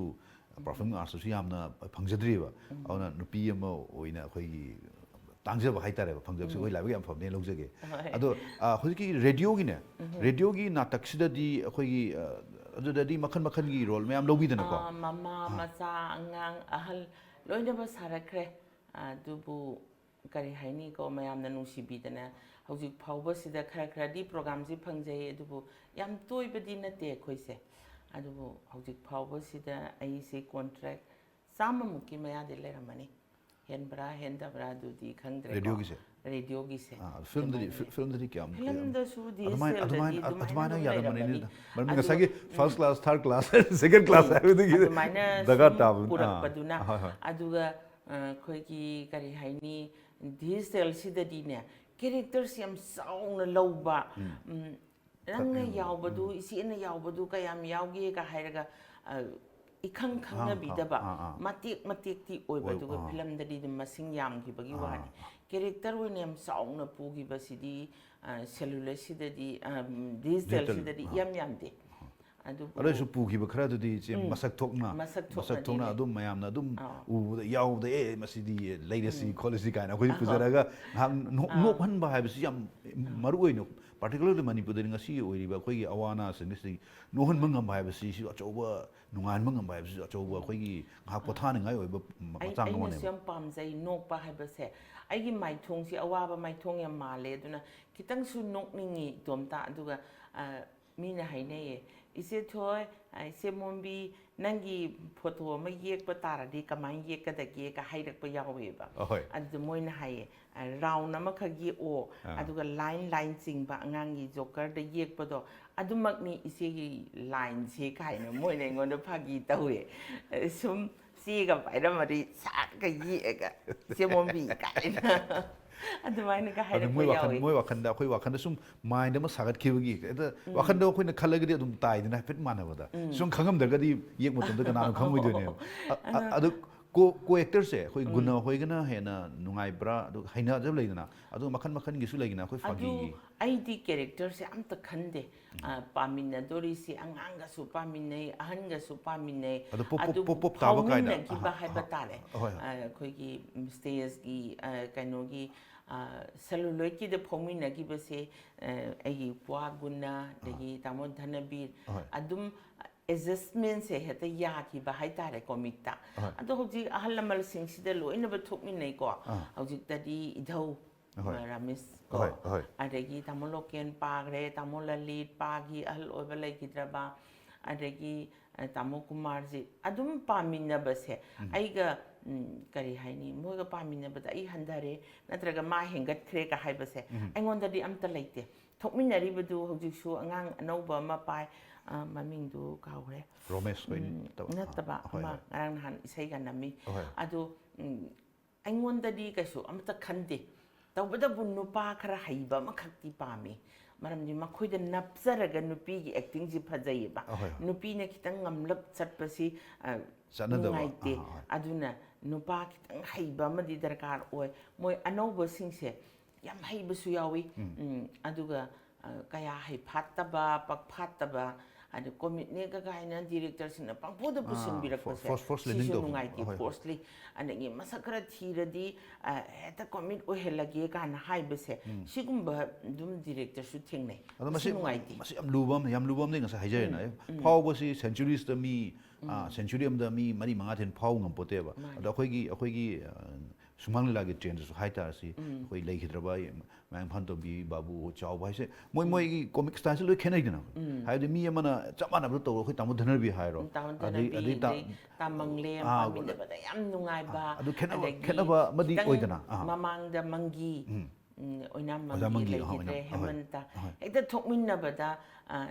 ꯎꯝ꯫ Performing artsꯇꯁꯨ ꯌꯥꯝꯅ ꯐꯪꯖꯗ꯭ꯔꯤꯕ꯫ ꯎꯝ꯫ ꯑꯗꯨꯅ ꯅꯨꯄꯤ ꯑꯃ ꯑꯣꯏꯅ ꯑꯩꯈꯣꯏꯒꯤ ꯇꯥꯡꯖꯕ ꯍꯥꯏꯇꯥꯔꯦꯕ, ꯐꯪꯖꯕꯁꯤ ꯎꯝ꯫ ꯑꯩꯈꯣꯏ ꯂꯥꯏꯕꯛ ꯌꯥꯝ ꯐꯕꯅꯦ ꯂꯧꯖꯒꯦ꯫ ꯍꯣꯏ꯫ ꯑꯗꯣ, ꯑ, ꯍꯧꯖꯤꯛꯀꯤ radioꯒꯤꯅꯦ, ꯎꯝ꯫ Radioꯒꯤ ꯅꯥꯇꯛꯁꯤꯗꯗꯤ ꯑꯩꯈꯣꯏꯒꯤ, ꯑ, ꯑꯗꯨꯗꯗꯤ ꯃꯈꯜ ꯃꯈꯜꯒꯤ role ꯃꯌꯥꯝ ꯂꯧꯕꯤꯗꯅꯀꯣ꯫ ꯑꯥ, ꯃꯃꯥ, ꯑꯥ꯫ ꯃꯆꯥ, ꯑꯉꯥꯡ, ꯑꯍꯜ ꯂꯣꯏꯅꯃꯛ ꯁꯥꯔꯛꯈ꯭ꯔꯦ꯫ ꯑꯗꯨꯕꯨ ꯀꯔꯤ ꯍꯥꯏꯅꯤꯀꯣ, ꯃꯌꯥꯝꯅ ꯅꯨꯡꯁꯤꯕꯤꯗꯅ ꯍꯧꯖꯤꯛ ꯐꯥꯎꯕꯁꯤꯗ ꯈꯔ ꯈꯔꯗꯤ programꯁꯤ ꯐꯪꯖꯩ, ꯑꯗꯨꯕꯨ ꯌꯥꯝ ꯇꯣꯏꯕꯗꯤ ꯅꯠꯇꯦ ꯑꯩꯈꯣꯏꯁꯦ꯫ ꯑꯗꯨꯕꯨ ꯍꯧꯖꯤꯛ ꯐꯥꯎꯕꯁꯤꯗ ꯑꯩꯁꯦ contract ꯆꯥꯝꯃꯃꯨꯛꯀꯤ ꯃꯌꯥꯗꯤ ꯂꯩꯔꯝꯃꯅꯤ꯫ ꯍꯦꯟꯕ꯭ꯔꯥ ꯍꯦꯟꯗꯕ꯭ꯔꯥ ꯑꯗꯨꯗꯤ ꯈꯪꯗ꯭ꯔꯦꯀꯣ꯫ Radioꯒꯤꯁꯦ? Radioꯒꯤꯁꯦ꯫ ꯑꯥ, filmꯗꯗꯤ, ꯑꯗꯨꯃꯥꯏꯅ ꯐꯤ-, filmꯗꯗꯤ ꯀꯌꯥꯝ, ꯀꯌꯥꯝ? Filmꯗꯁꯨ ꯑꯗꯨꯃꯥꯏꯅ, digicalꯗꯗꯤ ꯑꯗꯨꯃꯥꯏꯅ, ꯑꯗꯨꯃꯥꯏꯅ ꯑꯗꯨꯃꯥꯏꯅ ꯑꯗꯨꯝ ꯌꯥꯔꯝꯃꯅꯤ꯫ ꯂꯩꯔꯝꯃꯅꯤ꯫ ꯃꯔꯝꯗꯤ ꯑꯗꯨꯒ, ꯉꯁꯥꯏꯒꯤ ꯎꯝ꯫ First class, third class, second class ꯎꯝ꯫ ꯍꯥꯏꯕꯗꯨꯒꯤ ꯑꯗꯨꯃꯥꯏꯅ ꯗꯔꯀꯥꯔ ꯁꯨꯝ ꯇꯥꯕꯅꯤ꯫ ꯑꯥ꯫ ꯄꯨꯔꯛꯄꯗꯨꯅ, ꯍꯣꯏ, ꯍꯣꯏ꯫ ꯑꯗꯨꯒ, ꯑ, ꯑꯩꯈꯣꯏꯒꯤ ꯀꯔꯤ ꯍꯥꯏꯅꯤ, digitalꯁꯤꯗꯗꯤꯅꯦ, ꯀꯦꯔꯦꯛꯇꯔꯁꯤ ꯌꯥꯝ ꯆꯥꯎꯅ ꯂꯧꯕ, ꯎꯝ, ꯅꯪꯅ ꯌꯥꯎꯕꯗꯨ, ꯏꯆꯦꯅ ꯌꯥꯎꯕꯗꯨ ꯀꯌꯥꯝ ꯌꯥꯎꯒꯦꯒ ꯍꯥꯏꯔꯒ, ꯑ, ꯏꯈꯪ ꯈꯪꯅꯕꯤꯗꯕ, ꯑꯥ, ꯑꯥ꯫ ꯃꯇꯦꯛ ꯃꯇꯦꯛꯇꯤ ꯑꯣꯏꯕ, ꯑꯣꯏ-, ꯑꯗꯨꯒ ꯑꯥ꯫ ꯐꯤꯂꯝꯗꯗꯤ ꯑꯗꯨꯝ ꯃꯁꯤꯡ ꯌꯥꯝꯈꯤꯕꯒꯤ ꯑꯥ꯫ ꯋꯥꯅꯤ꯫ ꯀꯦꯔꯦꯛꯇꯔ ꯑꯣꯏꯅ ꯌꯥꯝ ꯆꯥꯎꯅ ꯄꯨꯈꯤꯕꯁꯤꯗꯤ, ꯑ, ꯁꯦꯂꯨꯂꯣꯏꯗꯁꯤꯗꯗꯤ, ꯑ, ꯗꯤꯖꯤꯇꯦꯜꯁꯤꯗꯗꯤ ꯗꯤꯖꯤꯇꯦꯜ, ꯑꯥ꯫ ꯏꯌꯥꯝ ꯌꯥꯝꯗꯦ꯫ ꯑꯗꯨꯕꯨ ꯑꯗꯨ ꯑꯣꯏꯔꯁꯨ ꯄꯨꯈꯤꯕ ꯈꯔꯗꯨꯗꯤ ꯏꯆꯦ, ꯎꯝ꯫ ꯃꯁꯛ ꯊꯣꯛꯅ, ꯃꯁꯛ ꯃꯁꯛ ꯊꯣꯛꯅꯗꯤ ꯊꯣꯛꯅ ꯂꯩ꯫ ꯑꯗꯨꯝ ꯃꯌꯥꯝꯅ ꯑꯗꯨꯝ ꯑꯥ꯫ ꯎꯕꯗ ꯌꯥꯎꯕꯗ, "ꯑꯦ, ꯃꯁꯤꯗꯤ ꯂꯩꯔꯁꯤ, ꯎꯝ꯫ ꯈꯣꯠꯂꯁꯤ" ꯀꯥꯏꯅ ꯑꯩꯈꯣꯏ ꯑꯍꯣꯏ꯫ ꯄꯨꯖꯔꯒ ꯉꯥꯏꯍꯥꯛ ꯅꯣꯛ-, ꯑꯥ꯫ ꯅꯣꯛꯍꯟꯕ ꯍꯥꯏꯕꯁꯤ ꯌꯥꯝ ꯑꯥ꯫ ꯃꯔꯨ ꯑꯣꯏꯅ, particularly ꯃꯅꯤꯄꯨꯔꯗꯗꯤ ꯉꯁꯤꯒꯤ ꯑꯣꯏꯔꯤꯕ ꯑꯩꯈꯣꯏꯒꯤ ꯑꯋꯥ ꯑꯅꯥꯁꯤꯡ ꯑꯁꯤ ꯅꯣꯛꯍꯟꯕ ꯉꯝꯕ ꯍꯥꯏꯕꯁꯤꯁꯨ ꯑꯆꯧꯕ, ꯅꯨꯡꯉꯥꯏꯍꯟꯕ ꯉꯝꯕ ꯍꯥꯏꯕꯁꯤꯁꯨ ꯑꯆꯧꯕ ꯑꯩꯈꯣꯏꯒꯤ ꯉꯥꯏꯍꯥꯛ ꯑꯥ꯫ ꯄꯣꯊꯥꯅꯤꯡꯉꯥꯏ ꯑꯣꯏꯕ ꯃ-, ꯑꯩ-, ꯃꯆꯥꯛ ꯑꯩꯅꯁꯨ ꯑꯃꯅꯦꯕ꯫ ꯌꯥꯝ ꯄꯥꯝꯖꯩ ꯅꯣꯛꯄ ꯍꯥꯏꯕꯁꯦ꯫ ꯑꯩꯒꯤ ꯃꯥꯏꯊꯣꯡꯁꯤ ꯑꯋꯥꯕ ꯃꯥꯏꯊꯣꯡ ꯌꯥꯝ ꯃꯥꯜꯂꯦ, ꯑꯗꯨꯅ ꯈꯤꯇꯪꯁꯨ ꯅꯣꯛꯅꯤꯡꯉꯤ ꯏꯇꯣꯝꯇ꯫ ꯑꯗꯨꯒ, ꯑ, ꯃꯤꯅ ꯍꯥꯏꯅꯩꯌꯦ, "ꯏꯆꯦ ꯊꯣꯏ, ꯑ, ꯏꯆꯦ ꯃꯣꯝꯕꯤ, ꯅꯪꯒꯤ ꯐꯣꯇꯣ ꯑꯃ ꯌꯦꯛꯄ ꯇꯥꯔꯗꯤ ꯀꯃꯥꯏꯅ ꯌꯦꯛꯀꯗꯒꯦꯒ?" ꯍꯥꯏꯔꯛꯄ ꯌꯥꯎꯋꯦꯕ꯫ ꯑꯍꯣꯏ꯫ ꯑꯗꯨꯗ ꯃꯣꯏꯅ ꯍꯥꯏꯌꯦ, "ꯑ, ꯔꯥꯎꯟ ꯑꯃꯈꯛ ꯌꯦꯛꯑꯣ, ꯑꯥ꯫ ꯑꯗꯨꯒ ꯂꯥꯏꯟ ꯂꯥꯏꯟ ꯆꯤꯡꯕ ꯑꯉꯥꯡꯒꯤ ꯖꯣꯀꯔꯗ ꯌꯦꯛꯄꯗꯣ, ꯑꯗꯨꯃꯛꯅꯤ ꯏꯆꯦꯒꯤ ꯂꯥꯏꯟꯁꯦ" ꯀꯥꯏꯅ ꯃꯣꯏꯅ ꯑꯩꯉꯣꯟꯗ ꯐꯥꯒꯤ ꯇꯧꯋꯦ꯫ ꯑ, ꯁꯨꯝ ꯆꯦꯒ ꯄꯥꯏꯔꯝꯃꯗꯤ ꯁꯥꯛꯀ ꯌꯦꯛꯑꯒ "ꯏꯆꯦ ꯃꯣꯝꯕꯤ" ꯀꯥꯏꯅ ꯑꯗꯨꯃꯥꯏꯅꯒ ꯑꯗꯨ ꯍꯥꯏꯔꯛꯄ ꯃꯣꯏ ꯋꯥꯈꯜ, ꯌꯥꯎꯋꯦ꯫ ꯃꯣꯏ ꯋꯥꯈꯜꯗ, ꯑꯩꯈꯣꯏ ꯋꯥꯈꯜꯗ ꯁꯨꯝ ꯃꯥꯏꯟꯗ ꯑꯃ ꯁꯥꯒꯠꯈꯤꯕꯒꯤ, ꯍꯦꯛꯇ ꯎꯝ꯫ ꯋꯥꯈꯜꯗ ꯑꯩꯈꯣꯏꯅ ꯈꯜꯂꯒꯗꯤ ꯑꯗꯨꯝ ꯇꯥꯏꯗꯅ, ꯍꯥꯏꯐꯦꯠ ꯃꯥꯟꯅꯕꯗ꯫ ꯎꯝ꯫ ꯁꯨꯝ ꯈꯪꯉꯝꯗ꯭ꯔꯒꯗꯤ ꯌꯦꯛ ꯃꯇꯝꯗ ꯀꯅꯥꯅ ꯈꯪꯉꯣꯏꯗꯣꯏꯅꯦꯕ꯫ ꯑ-, ꯑ-, ꯑꯗꯣ ꯀꯣ-, ꯀꯣ-ꯑꯦꯛꯇꯔꯁꯦ ꯑꯩꯈꯣꯏ ꯎꯝ꯫ ꯒꯨꯅ ꯍꯣꯏꯒꯅ ꯍꯦꯟꯅ ꯅꯨꯡꯉꯥꯏꯕ꯭ꯔꯥ? ꯑꯗꯨ ꯍꯩꯅꯖꯕ ꯂꯩꯗꯅ, ꯑꯗꯨꯒ ꯃꯈꯜ ꯃꯈꯜꯒꯤꯁꯨ ꯂꯩꯗꯅ, ꯑꯩꯈꯣꯏ ꯑꯗꯨ ꯐꯥꯒꯤꯒꯤ꯫ ꯑꯩꯗꯤ ꯀꯦꯔꯦꯛꯇꯔꯁꯦ ꯑꯝꯇ ꯈꯟꯗꯦ꯫ ꯎꯝ꯫ ꯑ, ꯄꯥꯃꯤꯟꯅꯗꯣꯔꯤꯁꯤ ꯑꯉꯥꯡꯒꯁꯨ ꯄꯥꯃꯤꯟꯅꯩ, ꯑꯍꯟꯒꯁꯨ ꯄꯥꯃꯤꯟꯅꯩ꯫ ꯑꯗꯣ ꯄꯣꯞ, ꯄꯣꯞ, ꯑꯗꯨ ꯄꯣꯞ, ꯄꯣꯞ ꯇꯥꯕ ꯀꯥꯏꯅ꯫ ꯐꯥꯎꯃꯤꯟꯅꯈꯤꯕ ꯑꯍ, ꯍꯥꯏꯕ ꯑꯍ, ꯇꯥꯔꯦ꯫ ꯑꯍꯣꯏ, ꯍꯣꯏ꯫ ꯑ, ꯑꯩꯈꯣꯏꯒꯤ ꯁ꯭ꯇꯦꯖꯀꯤ, ꯑ, ꯀꯩꯅꯣꯒꯤ, ꯑ, ꯁꯦꯂꯨꯂꯣꯏꯗꯀꯤꯗ ꯐꯥꯎꯃꯤꯟꯅꯈꯤꯕꯁꯦ, ꯑ, ꯑꯩꯒꯤ ꯏꯄ꯭ꯋꯥ ꯒꯨꯅ, ꯑꯗꯒꯤ ꯇꯥꯃꯣ ꯙꯅꯕꯤꯔ, ꯑꯍꯣꯏ꯫ ꯑꯗꯨꯝ ꯑꯦꯗꯖꯁꯃꯦꯟꯁꯦ ꯍꯦꯛꯇ ꯌꯥꯈꯤꯕ ꯍꯥꯏꯇꯥꯔꯦ ꯀꯣꯃꯤꯛꯇ꯫ ꯑꯍꯣꯏ꯫ ꯑꯗꯣ ꯍꯧꯖꯤꯛ ꯑꯍꯜ ꯂꯃꯟꯁꯤꯡꯁꯤꯗ ꯂꯣꯏꯅꯃꯛ ꯊꯣꯛꯃꯤꯟꯅꯩꯀꯣ꯫ ꯑꯥ꯫ ꯍꯧꯖꯤꯛꯇꯗꯤ ꯏꯙꯧ, ꯑꯍꯣꯏ꯫ ꯔꯥꯃꯦꯁ ꯀꯣ, ꯑꯍꯣꯏ, ꯑꯍꯣꯏ꯫ ꯑꯗꯒꯤ ꯇꯥꯃꯣ ꯂꯣꯀꯦꯟ ꯄꯥꯈ꯭ꯔꯦ, ꯇꯥꯃꯣ ꯂꯂꯤꯠ ꯄꯥꯈꯤ, ꯑꯍꯜ ꯑꯣꯏꯕ ꯂꯩꯈꯤꯗ꯭ꯔꯕ, ꯑꯗꯒꯤ, ꯑ, ꯇꯥꯃꯣ ꯀꯨꯃꯥꯔꯖꯤꯠ, ꯑꯗꯨꯝ ꯄꯥꯃꯤꯟꯅꯕꯁꯦ ꯎꯝ꯫ ꯑꯩꯒ, ꯎꯝ, ꯀꯔꯤ ꯍꯥꯏꯅꯤ, ꯃꯣꯏꯒ ꯄꯥꯃꯤꯟꯅꯕꯗ ꯑꯩ ꯍꯟꯊꯔꯦ ꯅꯠꯇ꯭ꯔꯒ ꯃꯥ ꯍꯦꯟꯒꯠꯈ꯭ꯔꯦꯒ ꯍꯥꯏꯕꯁꯦ ꯎꯝ꯫ ꯑꯩꯉꯣꯟꯗꯗꯤ ꯑꯝꯇ ꯂꯩꯇꯦ꯫ ꯊꯣꯛꯃꯤꯟꯅꯔꯤꯕꯗꯨ ꯍꯧꯖꯤꯛꯁꯨ ꯑꯉꯥꯡ ꯑꯅꯧꯕ ꯑꯃ ꯄꯥꯏ, ꯑ, ꯃꯃꯤꯡꯗꯨ ꯀꯥꯎꯈ꯭ꯔꯦ꯫ ꯔꯣꯃꯦꯁ ꯍꯣꯏ ꯎꯝ, ꯅꯠꯇꯕ? ꯅꯠꯇꯕ ꯑꯍꯣꯏ, ꯑꯃ ꯍꯣꯏ꯫ ꯉꯔꯥꯡ ꯅꯍꯥꯟ ꯏꯁꯩꯒ ꯅꯝꯃꯤ꯫ ꯑꯍꯣꯏ꯫ ꯑꯗꯨ, ꯎꯝ, ꯑꯩꯉꯣꯟꯗꯗꯤ ꯀꯩꯁꯨ ꯑꯃꯠꯇ ꯈꯟꯗꯦ꯫ ꯇꯧꯕꯇꯕꯨ ꯅꯨꯄꯥ ꯈꯔ ꯍꯩꯕ ꯑꯃꯈꯛꯇꯤ ꯄꯥꯝꯃꯤ꯫ ꯃꯔꯝꯗꯤ ꯃꯈꯣꯏꯗ ꯅꯞꯆꯔꯒ ꯅꯨꯄꯤꯒꯤ ꯑꯦꯛꯇꯤꯡꯁꯤ ꯐꯖꯩꯌꯦꯕ꯫ ꯑꯍꯣꯏ꯫ ꯅꯨꯄꯤꯅ ꯈꯤꯇꯪ ꯉꯝꯂꯞ ꯆꯠꯄꯁꯤ, ꯑ, ꯆꯠꯅꯗꯕ꯫ ꯅꯨꯡꯉꯥꯏꯇꯦ꯫ ꯑꯍꯣꯏ꯫ ꯑꯗꯨꯅ ꯅꯨꯄꯥ ꯈꯤꯇꯪ ꯍꯩꯕ ꯑꯃꯗꯤ ꯗꯔꯀꯥꯔ ꯑꯣꯏ꯫ ꯃꯣꯏ ꯑꯅꯧꯕꯁꯤꯡꯁꯦ ꯌꯥꯝ ꯍꯩꯕꯁꯨ ꯌꯥꯎꯏ꯫ ꯎꯝ, ꯑꯗꯨꯒ, ꯑ, ꯀꯌꯥ ꯍꯩꯐꯥꯠꯇꯕ, ꯄꯛꯐꯥꯠꯇꯕ, ꯑꯗ ꯀꯣꯃꯤꯛꯅꯦꯒ ꯀꯥꯏꯅ ꯗꯤꯔꯦꯛꯇꯔꯁꯤꯡꯅ ꯄꯪꯄꯨꯗ ꯑꯥ, ꯄꯨꯁꯤꯟꯕꯤꯔꯛꯄꯁꯦ, for-, force, force ꯁꯤꯁꯨ landing ꯇꯧꯕ꯫ ꯅꯨꯡꯉꯥꯏꯇꯦ꯫ ꯍꯣꯏ, ꯍꯣꯏ꯫ Forcely꯫ ꯑꯗꯒꯤ ꯃꯁꯛ ꯈꯔ ꯊꯤꯔꯗꯤ, ꯑ, ꯍꯦꯛꯇ ꯀꯣꯃꯤꯛ ꯑꯣꯏꯍꯜꯂꯒꯦ ꯀꯥꯏꯅ ꯍꯥꯏꯕꯁꯦ, ꯁꯤꯒꯨꯝꯕ ꯑꯗꯨꯝ ꯗꯤꯔꯦꯛꯇꯔꯁꯨ ꯊꯦꯡꯅꯩ꯫ ꯑꯗꯣ ꯃꯁꯤ ꯃꯁꯤ, ꯅꯨꯡꯉꯥꯏꯇꯦ꯫ ꯃꯁꯤ ꯌꯥꯝ ꯂꯨꯕ ꯑꯃꯅꯤ, ꯌꯥꯝ ꯂꯨꯕ ꯑꯃꯅꯤ꯫ ꯉꯁꯥꯏ ꯍꯥꯏꯖꯔꯦꯅ, ꯐꯥꯎꯕꯁꯤ centuries ꯇ ꯃꯤ, ꯑꯥ, century ꯑꯃꯗ ꯃꯤ ꯃꯔꯤ ꯃꯉꯥ ꯊꯦꯟ ꯐꯥꯎ ꯉꯝꯄꯣꯠꯇꯦꯕ꯫ ꯃꯥꯅꯤ꯫ ꯑꯗꯣ ꯑꯩꯈꯣꯏꯒꯤ, ꯑꯩꯈꯣꯏꯒꯤ, ꯑ, ꯁꯨꯃꯥꯡ ꯂꯤꯂꯥꯒꯤ trend ꯁꯨ ꯍꯥꯏꯇꯥꯔꯁꯤ, ꯑꯩꯈꯣꯏ ꯂꯩꯈꯤꯗ꯭ꯔꯕ ꯃꯌꯥꯡ ꯏꯝꯐꯥꯜ ꯇꯣꯝꯕꯤ, ꯕꯥꯕꯨ, ꯆꯥꯎꯕ ꯍꯥꯏꯁꯦ, ꯃꯣꯏ, ꯃꯣꯏꯒꯤ comic style ꯁꯦ ꯂꯣꯏ ꯈꯦꯠꯅꯩꯗꯅ꯫ ꯍꯥꯏꯕꯗꯤ ꯃꯤ ꯑꯃꯅ ꯆꯞ ꯃꯥꯟꯅꯕꯗ ꯇꯧꯔꯣ, ꯑꯩꯈꯣꯏ ꯇꯥꯃꯣ ꯙꯅꯔꯕꯤ ꯍꯥꯏꯔꯣ, ꯇꯥꯃꯣ ꯑꯗꯩ, ꯙꯅꯕꯤ, ꯑꯗꯩ ꯇꯥ-, ꯑꯗꯩ ꯇꯥ ꯃꯪꯂꯦꯝ, ꯑꯥ, ꯄꯥꯃꯤꯟꯅꯕꯗ ꯌꯥꯝ ꯅꯨꯡꯉꯥꯏꯕ, ꯑꯥ, ꯑꯗꯨ ꯈꯦꯠꯅꯕ, ꯑꯗꯒꯤ ꯈꯦꯠꯅꯕ ꯑꯃꯗꯤ ꯈꯤꯇꯪ ꯑꯣꯏꯗꯅ, ꯑꯥ꯫ ꯃꯃꯥꯡꯗ ꯃꯪꯒꯤ, ꯎꯝ, ꯑꯣꯏꯅꯥꯝ ꯑꯣꯖꯥ ꯃꯪꯒꯤ ꯃꯪꯒꯤ, ꯂꯩꯈꯤꯗ꯭ꯔꯦ, ꯑꯣꯏꯅꯥꯝ, ꯑꯍꯣꯏ, ꯍꯦꯃꯟꯇ꯫ ꯑꯍꯣꯏ꯫ ꯍꯦꯛꯇ ꯊꯣꯛꯃꯤꯟꯅꯕꯗ, ꯑ,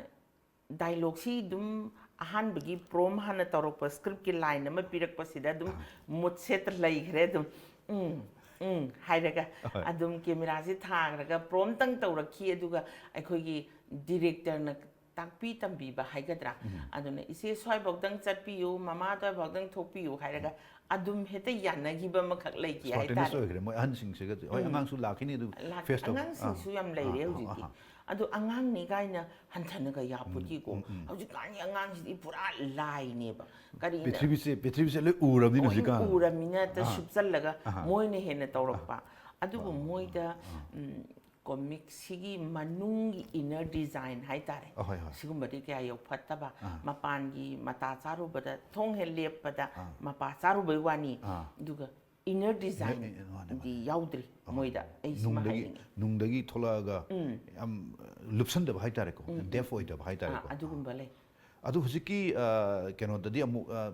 dialogue ꯁꯤ ꯑꯗꯨꯝ ꯑꯍꯥꯟꯕꯒꯤ prompt ꯍꯥꯟꯅ ꯇꯧꯔꯛꯄ, script ꯀꯤ line ꯑꯃ ꯄꯤꯔꯛꯄꯁꯤꯗ ꯑꯗꯨꯝ mood set ꯇ ꯂꯩꯈ꯭ꯔꯦ ꯑꯗꯨꯝ꯫ ꯎꯝ, ꯎꯝ ꯍꯥꯏꯔꯒ ꯑꯍꯣꯏ꯫ ꯑꯗꯨꯝ camera ꯁꯤ ꯊꯥꯈ꯭ꯔꯒ prompt ꯇꯪ ꯇꯧꯔꯛꯈꯤ, ꯑꯗꯨꯒ ꯑꯩꯈꯣꯏꯒꯤ director ꯅ ꯇꯥꯛꯄꯤ ꯇꯝꯕꯤꯕ ꯍꯥꯏꯒꯗ꯭ꯔꯥ, ꯑꯗꯨꯅ "ꯏꯆꯦ ꯁ꯭ꯋꯥꯏꯐꯥꯎꯗꯪ ꯆꯠꯄꯤꯌꯨ, ꯃꯃꯥ ꯑꯗꯨꯋꯥꯏꯐꯥꯎꯗꯪ ꯊꯣꯛꯄꯤꯌꯨ" ꯍꯥꯏꯔꯒ ꯑꯗꯨꯝ ꯍꯦꯛꯇ ꯌꯥꯅꯈꯤꯕ ꯑꯃꯈꯛ ꯂꯩꯈꯤ Spontaneous ꯍꯥꯏꯇꯥꯔꯦ꯫ ꯑꯣꯏꯈ꯭ꯔꯦ꯫ ꯃꯣꯏ ꯑꯍꯟꯁꯤꯡꯁꯤꯒ, ꯍꯣꯏ, ꯑꯉꯥꯡꯁꯨ ꯂꯥꯛꯈꯤꯅꯤ ꯑꯗꯨ ꯂꯥꯛ-, face ꯇꯧ-, ꯑꯉꯥꯡꯁꯤꯡꯁꯨ ꯑꯥ, ꯌꯥꯝ ꯂꯩꯔꯦ ꯑꯥ, ꯍꯧꯖꯤꯛꯇꯤ꯫ ꯑꯥ, ꯑꯗꯣ ꯑꯉꯥꯡꯅꯤ ꯀꯥꯏꯅ ꯍꯟꯊꯅꯒ ꯌꯥꯄꯣꯠꯇꯦꯀꯣ꯫ ꯍꯧꯖꯤꯛꯀꯥꯟꯒꯤ ꯑꯉꯥꯡꯁꯤꯗꯤ ꯄꯨꯔꯥ ꯂꯥꯏꯅꯦꯕ꯫ ꯀꯔꯤꯅ ꯄ꯭ꯔꯤꯊꯤꯕꯤꯁꯦ, ꯄ꯭ꯔꯤꯊꯤꯕꯤꯁꯦ ꯂꯣꯏ ꯎꯔꯕꯅꯤꯅ ꯂꯣꯏ ꯍꯧꯖꯤꯛꯀꯥꯟ꯫ ꯎꯔꯃꯤꯅ ꯍꯦꯛꯇ ꯑꯥ꯫ ꯁꯨꯞꯆꯜꯂꯒ ꯑꯥ꯫ ꯃꯣꯏꯅ ꯍꯦꯟꯅ ꯇꯧꯔꯛꯄ꯫ ꯑꯗꯨꯕꯨ ꯃꯣꯏꯗ, ꯎꯝ, comic ꯁꯤꯒꯤ ꯃꯅꯨꯡꯒꯤ inner design ꯍꯥꯏꯇꯥꯔꯦ, ꯑꯍꯣꯏ, ꯍꯣꯏ꯫ ꯁꯤꯒꯨꯝꯕꯗꯤ ꯀꯌꯥ ꯌꯧꯐꯠꯇꯕ꯫ ꯑꯥ꯫ ꯃꯄꯥꯟꯒꯤ ꯃꯇꯥ ꯆꯥꯔꯨꯕꯗ, ꯊꯣꯡ ꯍꯦꯛ ꯂꯦꯞꯄꯗ ꯑꯥ꯫ ꯃꯄꯥ ꯆꯥꯔꯨꯕꯩ ꯋꯥꯅꯤ꯫ ꯑꯥ꯫ ꯑꯗꯨꯒ inner design ꯏꯅꯔ-, ꯏ-, ꯃꯥꯅꯦ, ꯗꯤ ꯃꯥꯅꯦ꯫ ꯌꯥꯎꯗ꯭ꯔꯤ ꯑꯍꯣꯏ꯫ ꯃꯣꯏꯗ꯫ ꯑꯩ ꯁꯤꯃ ꯅꯨꯡꯗꯒꯤ, ꯍꯥꯏꯅꯤꯡꯉꯤ꯫ ꯅꯨꯡꯗꯒꯤ ꯊꯣꯛꯂꯛꯑꯒ ꯌꯥꯝ, ꯑ, ꯂꯨꯞꯁꯟꯗꯕ ꯍꯥꯏꯇꯥꯔꯦꯀꯣ, deaf ꯑꯣꯏꯗꯕ ꯍꯥꯏꯇꯥꯔꯦꯀꯣ꯫ ꯑꯥ, ꯑꯗꯨꯒꯨꯝꯕ ꯂꯩ꯫ ꯑꯗꯨ ꯍꯧꯖꯤꯛꯀꯤ, ꯑ, ꯀꯩꯅꯣꯗꯗꯤ ꯑꯃꯨꯛ, ꯑ,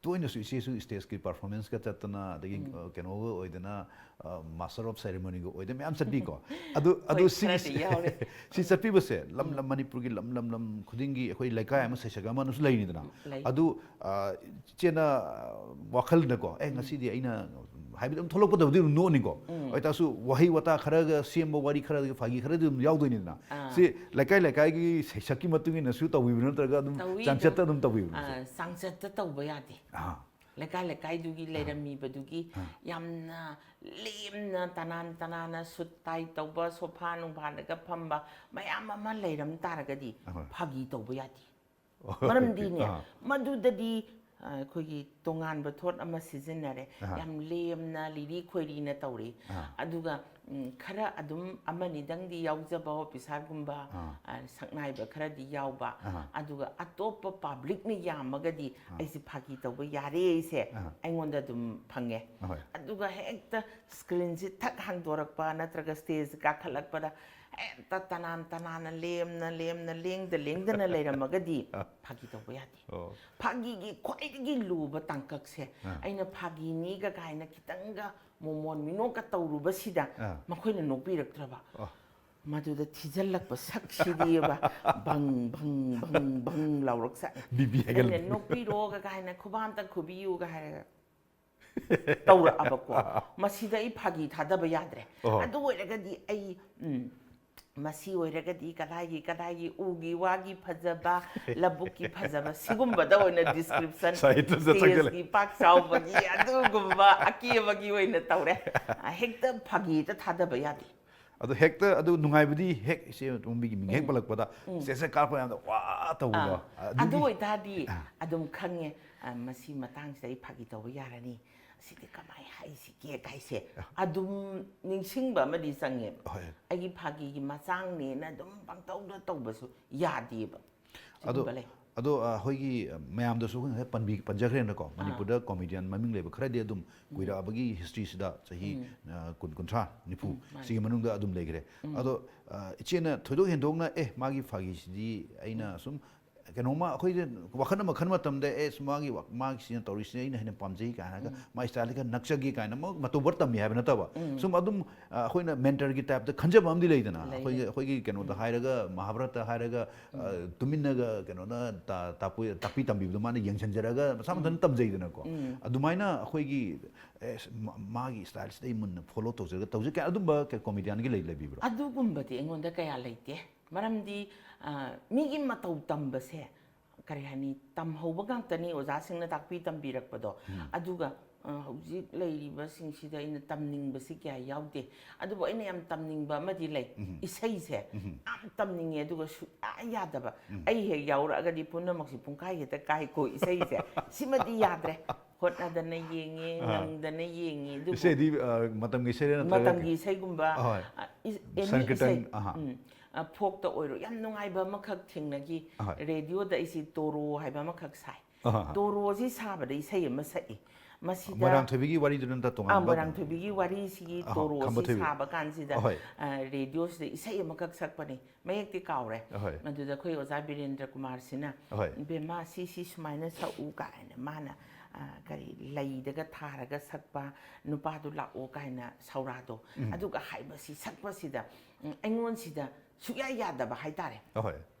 ꯇꯣꯏꯅꯁꯨ ꯏꯆꯦꯁꯨ stage ꯀꯤ performance ꯀ ꯆꯠꯇꯅ, ꯑꯗꯒꯤ, ꯑ, ꯀꯩꯅꯣꯒ ꯑꯣꯏꯗꯅ, ꯑ, master of ceremony ꯒ ꯑꯣꯏꯗꯅ ꯃꯌꯥꯝ ꯆꯠꯄꯤꯀꯣ꯫ ꯑꯗꯨ, ꯑꯗꯨ ꯍꯣꯏ, ꯁꯤꯒꯤ-, ꯈꯔꯗꯤ ꯌꯥꯎꯔꯦ꯫ ꯁꯤ ꯆꯠꯄꯤꯕꯁꯦ ꯂꯝ, ꯂꯝ, ꯃꯅꯤꯄꯨꯔꯒꯤ ꯂꯝ, ꯂꯝ, ꯂꯝ ꯈꯨꯗꯤꯡꯒꯤ ꯑꯩꯈꯣꯏ ꯂꯩꯀꯥꯏ ꯑꯃ, ꯁꯩꯁꯛ ꯑꯃꯅꯁꯨ ꯂꯩꯔꯤꯗꯅ꯫ ꯂꯩ꯫ ꯑꯗꯨ, ꯑ, ꯏꯆꯦꯅ, ꯑ, ꯋꯥꯈꯜꯗꯀꯣ, "ꯑꯦ, ꯉꯁꯤꯗꯤ ꯑꯩꯅ", ꯍꯥꯏꯕꯗꯤ ꯑꯗꯨꯝ ꯊꯣꯛꯂꯛꯄꯗꯕꯨꯗꯤ ꯑꯗꯨꯝ ꯅꯣꯛꯑꯅꯤꯀꯣ꯫ ꯑꯣꯏꯇꯥꯔꯁꯨ ꯋꯥꯍꯩ ꯋꯥꯇꯥ ꯈꯔꯒ ꯁꯦꯝꯕ ꯋꯥꯔꯤ ꯈꯔꯒ ꯐꯥꯒꯤ ꯈꯔꯗꯤ ꯑꯗꯨꯝ ꯌꯥꯎꯗꯣꯏꯅꯤꯗꯅ꯫ ꯑꯥ꯫ ꯁꯤ ꯂꯩꯀꯥꯏ ꯂꯩꯀꯥꯏꯒꯤ ꯁꯩꯁꯛꯀꯤ ꯃꯇꯨꯡ ꯏꯟꯅꯁꯨ ꯇꯧꯕꯤꯕ꯭ꯔꯥ ꯅꯠꯇ꯭ꯔꯒ ꯑꯗꯨꯝ ꯇꯧꯏ, ꯆꯥꯡꯆꯠꯇ ꯑꯗꯨꯝ꯫ ꯑꯗꯨꯝ ꯇꯧꯕꯤꯕ꯭ꯔꯥ ꯁꯦ? ꯑꯥ, ꯆꯥꯡꯆꯠꯇ ꯇꯧꯕ ꯌꯥꯗꯦ꯫ ꯑꯥ꯫ ꯂꯩꯀꯥꯏ ꯂꯩꯀꯥꯏꯗꯨꯒꯤ ꯂꯩꯔꯝꯃꯤꯕꯗꯨꯒꯤ ꯌꯥꯝꯅ ꯂꯦꯝꯅ ꯇꯅꯥꯟ ꯇꯅꯥꯟꯅ ꯁꯨꯠ ꯇꯥꯏ ꯇꯧꯕ, ꯁꯣꯐꯥ ꯅꯨꯡꯐꯥꯗꯒ ꯐꯝꯕ ꯃꯌꯥꯝ ꯑꯃ ꯂꯩꯔꯝ ꯇꯥꯔꯒꯗꯤ ꯑꯍꯣꯏ꯫ ꯐꯥꯒꯤ ꯇꯧꯕ ꯌꯥꯗꯦ꯫ ꯑꯣꯀꯦ꯫ ꯃꯔꯝꯗꯤꯅꯦ, ꯑꯥ꯫ ꯃꯗꯨꯗꯗꯤ, ꯑ, ꯑꯩꯈꯣꯏꯒꯤ ꯇꯣꯉꯥꯟꯕ ꯊꯣꯠ ꯑꯃ ꯁꯤꯖꯤꯟꯅꯔꯦ꯫ ꯑꯍꯥ꯫ ꯌꯥꯝ ꯂꯦꯝꯅ ꯂꯤꯔꯤ ꯈꯣꯏꯔꯤꯅ ꯇꯧꯔꯤ꯫ ꯑꯥ꯫ ꯑꯗꯨꯒ, ꯎꯝ, ꯈꯔ ꯑꯗꯨꯝ ꯑꯃꯅꯤꯗꯪꯗꯤ ꯌꯥꯎꯖꯕ, ꯑꯣꯐꯤꯁꯥꯔꯒꯨꯝꯕ, ꯑꯥ꯫ ꯑ, ꯁꯛꯅꯥꯏꯕ ꯈꯔꯗꯤ ꯌꯥꯎꯕ꯫ ꯑꯍꯥ꯫ ꯑꯗꯨꯒ ꯑꯇꯣꯞꯄ ꯄꯕ꯭ꯂꯤꯛꯅ ꯌꯥꯝꯃꯒꯗꯤ ꯑꯥ꯫ ꯑꯩꯁꯦ ꯐꯥꯒꯤ ꯇꯧꯕ ꯌꯥꯔꯦ, ꯑꯩꯁꯦ ꯑꯥ꯫ ꯑꯩꯉꯣꯟꯗ ꯑꯗꯨꯝ ꯐꯪꯉꯦ꯫ ꯑꯍꯣꯏ꯫ ꯑꯗꯨꯒ ꯍꯦꯛꯇ ꯁ꯭ꯀ꯭ꯔꯤꯟꯁꯤ ꯊꯛ ꯍꯥꯡꯗꯣꯔꯛꯄ ꯅꯠꯇ꯭ꯔꯒ ꯁ꯭ꯇꯦꯖ ꯀꯥꯈꯠꯂꯛꯄꯗ ꯍꯦꯛꯇ ꯇꯅꯥꯟ ꯇꯅꯥꯟꯅ ꯂꯦꯝꯅ ꯂꯦꯝꯅ ꯂꯦꯡꯗ ꯂꯦꯡꯗꯅ ꯂꯩꯔꯝꯃꯒꯗꯤ ꯑꯥ꯫ ꯐꯥꯒꯤ ꯇꯧꯕ ꯌꯥꯗꯦ꯫ ꯑꯣ꯫ ꯐꯥꯒꯤꯒꯤ ꯈ꯭ꯋꯥꯏꯗꯒꯤ ꯂꯨꯕ ꯇꯥꯡꯀꯛꯁꯦ, ꯑꯥ꯫ ꯑꯩꯅ ꯐꯥꯒꯤꯅꯤꯒ ꯀꯥꯏꯅ ꯈꯤꯇꯪꯒ ꯃꯣꯃꯣꯟ ꯃꯤꯅꯣꯛꯀ ꯇꯧꯔꯨꯕꯁꯤꯗ ꯑꯥ꯫ ꯃꯈꯣꯏꯅ ꯅꯣꯛꯄꯤꯔꯛꯇ꯭ꯔꯕ꯫ ꯑꯣ꯫ ꯃꯗꯨꯗ ꯊꯤꯖꯤꯜꯂꯛꯄ ꯁꯛꯁꯤꯗꯤꯕ ꯕꯪ ꯕꯪ ꯕꯪ ꯕꯪ ꯂꯥꯎꯔꯛꯁꯥꯠꯅꯤ꯫ ꯕꯤꯕꯤ ꯍꯥꯏꯒꯠꯂꯦ꯫ ꯑꯩꯅ ꯅꯣꯛꯄꯤꯔꯣꯒ ꯀꯥꯏꯅ ꯈꯨꯕꯥꯝꯇ ꯈꯨꯕꯤꯌꯨꯒ ꯍꯥꯏꯔꯒ ꯇꯧꯔꯛꯑꯕꯀꯣ꯫ ꯃꯁꯤꯗ ꯑꯩ ꯐꯥꯒꯤ ꯊꯥꯗꯕ ꯌꯥꯗ꯭ꯔꯦ꯫ ꯑꯣ꯫ ꯑꯗꯨ ꯑꯣꯏꯔꯒꯗꯤ ꯑꯩ, ꯎꯝ, ꯃꯁꯤ ꯑꯣꯏꯔꯒꯗꯤ ꯀꯗꯥꯏꯒꯤ ꯀꯗꯥꯏꯒꯤ ꯎꯒꯤ ꯋꯥꯒꯤ ꯐꯖꯕ, ꯂꯧꯕꯨꯛꯀꯤ ꯐꯖꯕ, ꯁꯤꯒꯨꯝꯕꯗ ꯑꯣꯏꯅ ꯗꯤꯁꯀ꯭ꯔꯤꯞꯁꯟ, ꯁꯥꯍꯤꯇ꯭ꯌꯗ ꯆꯪꯁꯤꯜꯂꯦ꯫ ꯁ꯭ꯇꯦꯖꯀꯤ ꯄꯥꯛ ꯆꯥꯎꯕꯒꯤ ꯑꯗꯨꯒꯨꯝꯕ ꯑꯀꯦꯕꯒꯤ ꯑꯣꯏꯅ ꯇꯧꯔꯦ꯫ ꯑ, ꯍꯦꯛꯇ ꯐꯥꯒꯤ ꯍꯦꯛꯇ ꯊꯥꯗꯕ ꯌꯥꯗꯦ꯫ ꯑꯗꯣ ꯍꯦꯛꯇ ꯑꯗꯨ ꯅꯨꯡꯉꯥꯏꯕꯗꯤ ꯍꯦꯛ ꯏꯆꯦ ꯇꯣꯝꯕꯤꯒꯤ ꯃꯤꯡ ꯍꯦꯛ ꯄꯜꯂꯛꯄꯗ ꯁ꯭ꯇꯦꯖꯇ ꯀꯥꯔꯛꯄ ꯃꯌꯥꯝꯗ ꯋꯥ ꯇꯧꯕꯗꯣ꯫ ꯑꯥ, ꯑꯗꯨꯒꯤ ꯑꯗꯨ ꯑꯣꯏꯇꯥꯔꯗꯤ ꯑꯗꯨꯝ ꯈꯪꯉꯦ, ꯑ, ꯃꯁꯤ ꯃꯇꯥꯡꯁꯤꯗ ꯑꯩ ꯐꯥꯒꯤ ꯇꯧꯕ ꯌꯥꯔꯅꯤ, ꯑꯁꯤꯗꯤ ꯀꯃꯥꯏ ꯍꯥꯏꯁꯤꯒꯦ ꯀꯥꯏꯁꯦ ꯑꯗꯨꯝ ꯅꯤꯡꯁꯤꯡꯕ ꯑꯃꯗꯤ ꯆꯪꯉꯦꯕ꯫ ꯍꯣꯏ꯫ ꯑꯩꯒꯤ ꯐꯥꯒꯤꯒꯤ ꯃꯆꯥꯡꯅꯦꯅ ꯑꯗꯨꯝ ꯄꯪꯇꯧꯗ ꯇꯧꯕꯁꯨ ꯌꯥꯗꯦꯕ꯫ ꯑꯗꯣ ꯁꯤꯒꯨꯝꯕ ꯂꯩ꯫ ꯑꯗꯣ ꯑ, ꯑꯩꯈꯣꯏꯒꯤ ꯑ, ꯃꯌꯥꯝꯗꯁꯨ ꯑꯩꯈꯣꯏ ꯉꯁꯥꯏ ꯄꯟꯕꯤ ꯄꯟꯖꯈ꯭ꯔꯦꯅꯀꯣ, ꯃꯅꯤꯄꯨꯔꯗ ꯀꯣꯃꯦꯗꯤꯌꯟ ꯃꯃꯤꯡ ꯂꯩꯕ ꯈꯔꯗꯤ ꯑꯗꯨꯝ ꯀꯨꯏꯔꯛꯑꯕꯒꯤ ꯍꯤꯁꯇ꯭ꯔꯤꯁꯤꯗ ꯆꯍꯤ ꯑ, ꯀꯨꯟ, ꯀꯨꯟꯊ꯭ꯔꯥ, ꯅꯤꯐꯨ ꯃꯥꯅꯤ꯫ ꯁꯤꯒꯤ ꯃꯅꯨꯡꯗ ꯑꯗꯨꯝ ꯂꯩꯈ꯭ꯔꯦ꯫ ꯑꯗꯣ ꯑ, ꯏꯆꯦꯅ ꯊꯣꯏꯗꯣꯛ ꯍꯦꯟꯗꯣꯛꯅ ꯑꯦ ꯃꯥꯒꯤ ꯐꯥꯒꯤꯁꯤꯗꯤ ꯑꯩꯅ ꯁꯨꯝ ꯀꯩꯅꯣꯝꯃ ꯑꯩꯈꯣꯏꯁꯦ ꯋꯥꯈꯜ ꯑꯃ ꯈꯟꯕ ꯃꯇꯝꯗ, ꯑꯦꯁ, ꯃꯥꯒꯤ ꯋꯥ- ꯃꯥꯒꯤꯁꯤꯅ ꯇꯧꯔꯤꯁꯤꯅ ꯑꯩꯅ ꯍꯦꯟꯅ ꯄꯥꯝꯖꯩ ꯀꯥꯏꯅꯒ, ꯃꯥꯒꯤ ꯁ꯭ꯇꯥꯏꯜꯗ ꯈꯔ ꯅꯛꯆꯒꯦ ꯀꯥꯏꯅ ꯑꯃ ꯃꯇꯧ ꯈꯔ ꯇꯝꯃꯤ ꯍꯥꯏꯕ ꯅꯠꯇꯕ, ꯁꯨꯝ ꯑꯗꯨꯝ, ꯑ, ꯑꯩꯈꯣꯏꯅ ꯃꯦꯟꯇꯔꯒꯤ ꯇꯥꯏꯞꯇ ꯈꯟꯖꯕ ꯑꯃꯗꯤ ꯂꯩꯗꯅ, ꯂꯩ, ꯑꯩꯈꯣꯏꯒꯤ ꯂꯩ꯫ ꯑꯩꯈꯣꯏꯒꯤ ꯀꯩꯅꯣꯗ ꯍꯥꯏꯔꯒ, ꯃꯍꯥꯚꯥꯔꯠꯇ ꯍꯥꯏꯔꯒ, ꯑ, ꯇꯨꯃꯤꯟꯅꯒ ꯀꯩꯅꯣꯅ ꯇꯥ- ꯇꯥꯛꯄꯤ- ꯇꯥꯛꯄꯤ ꯇꯝꯕꯤꯕꯗꯣ ꯃꯥꯅ ꯌꯦꯡꯁꯤꯟꯖꯔꯒ ꯃꯁꯥ ꯃꯊꯟꯇ ꯇꯝꯖꯩꯗꯅꯀꯣ꯫ ꯑꯗꯨꯃꯥꯏꯅ ꯑꯩꯈꯣꯏꯒꯤ, ꯑꯦꯁ, ꯃꯥ- ꯃꯥꯒꯤ ꯁ꯭ꯇꯥꯏꯜꯁꯤꯗ ꯑꯩ ꯃꯨꯟꯅ ꯐꯣꯂꯣ ꯇꯧꯖꯔꯒ ꯇꯧꯖꯩ ꯀꯥꯏꯅ ꯑꯗꯨꯝꯕ ꯀꯩ- ꯀꯣꯃꯦꯗꯤꯌꯟꯒꯤ ꯂꯩ- ꯂꯩꯕꯤꯕ꯭ꯔꯣ? ꯑꯗꯨꯒꯨꯝꯕꯗꯤ ꯑꯩꯉꯣꯟꯗ ꯀꯌꯥ ꯂꯩꯇꯦ꯫ ꯃꯔꯝꯗꯤ, ꯑ, ꯃꯤꯒꯤ ꯃꯇꯧ ꯇꯝꯕꯁꯦ, ꯀꯔꯤ ꯍꯥꯏꯅꯤ, ꯇꯝꯍꯧꯕ ꯉꯥꯛꯇꯅꯤ ꯑꯣꯖꯥꯁꯤꯡꯅ ꯇꯥꯛꯄꯤ ꯇꯝꯕꯤꯔꯛꯄꯗꯣ꯫ ꯑꯗꯨꯒ, ꯑ, ꯍꯧꯖꯤꯛ ꯂꯩꯔꯤꯕꯁꯤꯡꯁꯤꯗ ꯑꯩꯅ ꯇꯝꯅꯤꯡꯕꯁꯤ ꯀꯌꯥ ꯌꯥꯎꯗꯦ꯫ ꯑꯗꯨꯕꯨ ꯑꯩꯅ ꯌꯥꯝ ꯇꯝꯅꯤꯡꯕ ꯑꯃꯗꯤ ꯂꯩ꯫ ꯏꯁꯩꯁꯦ ꯌꯥꯝ ꯇꯝꯅꯤꯡꯉꯦ, ꯑꯗꯨꯒ ꯁꯨꯡꯌꯥ ꯌꯥꯗꯕ꯫ ꯑꯩ ꯍꯦꯛ ꯌꯥꯎꯔꯛꯑꯒꯗꯤ ꯄꯨꯝꯅꯃꯛꯁꯤ ꯄꯨꯡꯈꯥꯏ ꯍꯦꯛꯇ ꯀꯥꯏꯀꯣ ꯏꯁꯩꯁꯦ꯫ ꯁꯤꯃꯗꯤ ꯌꯥꯗ꯭ꯔꯦ꯫ ꯍꯣꯠꯅꯗꯅ ꯌꯦꯡꯉꯦ, ꯉꯪꯗꯅ ꯌꯦꯡꯉꯦ, ꯑꯗꯨꯕꯨ ꯏꯁꯩꯗꯤ, ꯑ, ꯃꯇꯝꯒꯤ ꯏꯁꯩꯔ ꯅꯠꯇ꯭ꯔꯒ ꯃꯇꯝꯒꯤ ꯀꯩ- ꯏꯁꯩꯒꯨꯝꯕ, ꯑꯍꯣꯏ꯫ ꯑ, ꯏꯁ-, ꯑꯦꯅꯤ ꯁꯪꯀꯤꯔꯇꯟ, ꯏꯁꯩ, ꯑꯍꯥ꯫ ꯎꯝ, ꯑ, ꯐꯣꯛꯇ ꯑꯣꯏꯔꯣ, ꯌꯥꯝ ꯅꯨꯡꯉꯥꯏꯕ ꯑꯃꯈꯛ ꯊꯦꯡꯅꯈꯤ꯫ ꯑꯍꯣꯏ꯫ ꯔꯦꯗꯤꯑꯣꯗ ꯑꯩꯁꯤ ꯇꯣꯔꯣ ꯍꯥꯏꯕ ꯑꯃꯈꯛ ꯁꯥꯏ꯫ ꯑꯍꯥ꯫ ꯇꯣꯔꯣꯁꯤ ꯁꯥꯕꯗ ꯏꯁꯩ ꯑꯃ ꯁꯛꯏ꯫ ꯃꯁꯤꯗ ꯃꯣꯏꯔꯥꯡꯊꯣꯏꯕꯤꯒꯤ ꯋꯥꯔꯤꯗꯨꯅ ꯅꯠꯇ꯭ꯔ ꯑꯥ, ꯇꯣꯉꯥꯟꯕ? ꯃꯣꯏꯔꯥꯡꯊꯣꯏꯕꯤꯒꯤ ꯋꯥꯔꯤꯁꯤꯒꯤ ꯑꯍꯥ, ꯇꯣꯔꯣꯁꯤ ꯈꯝꯕ ꯊꯣꯏꯕꯤ꯫ ꯁꯥꯕ ꯀꯥꯟꯁꯤꯗ, ꯑꯍꯣꯏ꯫ ꯑ, ꯔꯦꯗꯤꯑꯣꯁꯤꯗ ꯏꯁꯩ ꯑꯃꯈꯛ ꯁꯛꯄꯅꯤ꯫ ꯃꯌꯦꯛꯇꯤ ꯀꯥꯎꯔꯦ꯫ ꯑꯍꯣꯏ꯫ ꯃꯗꯨꯗ ꯑꯩꯈꯣꯏ ꯑꯣꯖꯥ ꯕꯤꯔꯦꯟꯗ꯭ꯔ ꯀꯨꯃꯥꯔꯁꯤꯅ, ꯑꯍꯣꯏ꯫ "ꯏꯕꯦꯝꯃ, ꯁꯤ, ꯁꯤ ꯁꯨꯃꯥꯏꯅ ꯁꯛꯎ" ꯀꯥꯏꯅ ꯃꯥꯅ, ꯑ, ꯀꯔꯤ, ꯂꯩꯗꯒ ꯊꯥꯔꯒ ꯁꯛꯄ, "ꯅꯨꯄꯥꯗꯨ ꯂꯥꯛꯑꯣ" ꯀꯥꯏꯅ ꯁꯧꯔꯥꯗꯣ꯫ ꯎꯝ꯫ ꯑꯗꯨꯒ ꯍꯥꯏꯕꯁꯤ ꯁꯛꯄꯁꯤꯗ, ꯎꯝ, ꯑꯩꯉꯣꯟꯁꯤꯗ ꯁꯨꯛꯌꯥ ꯌꯥꯗꯕ ꯍꯥꯏꯇꯥꯔꯦ꯫ ꯑꯍꯣꯏ꯫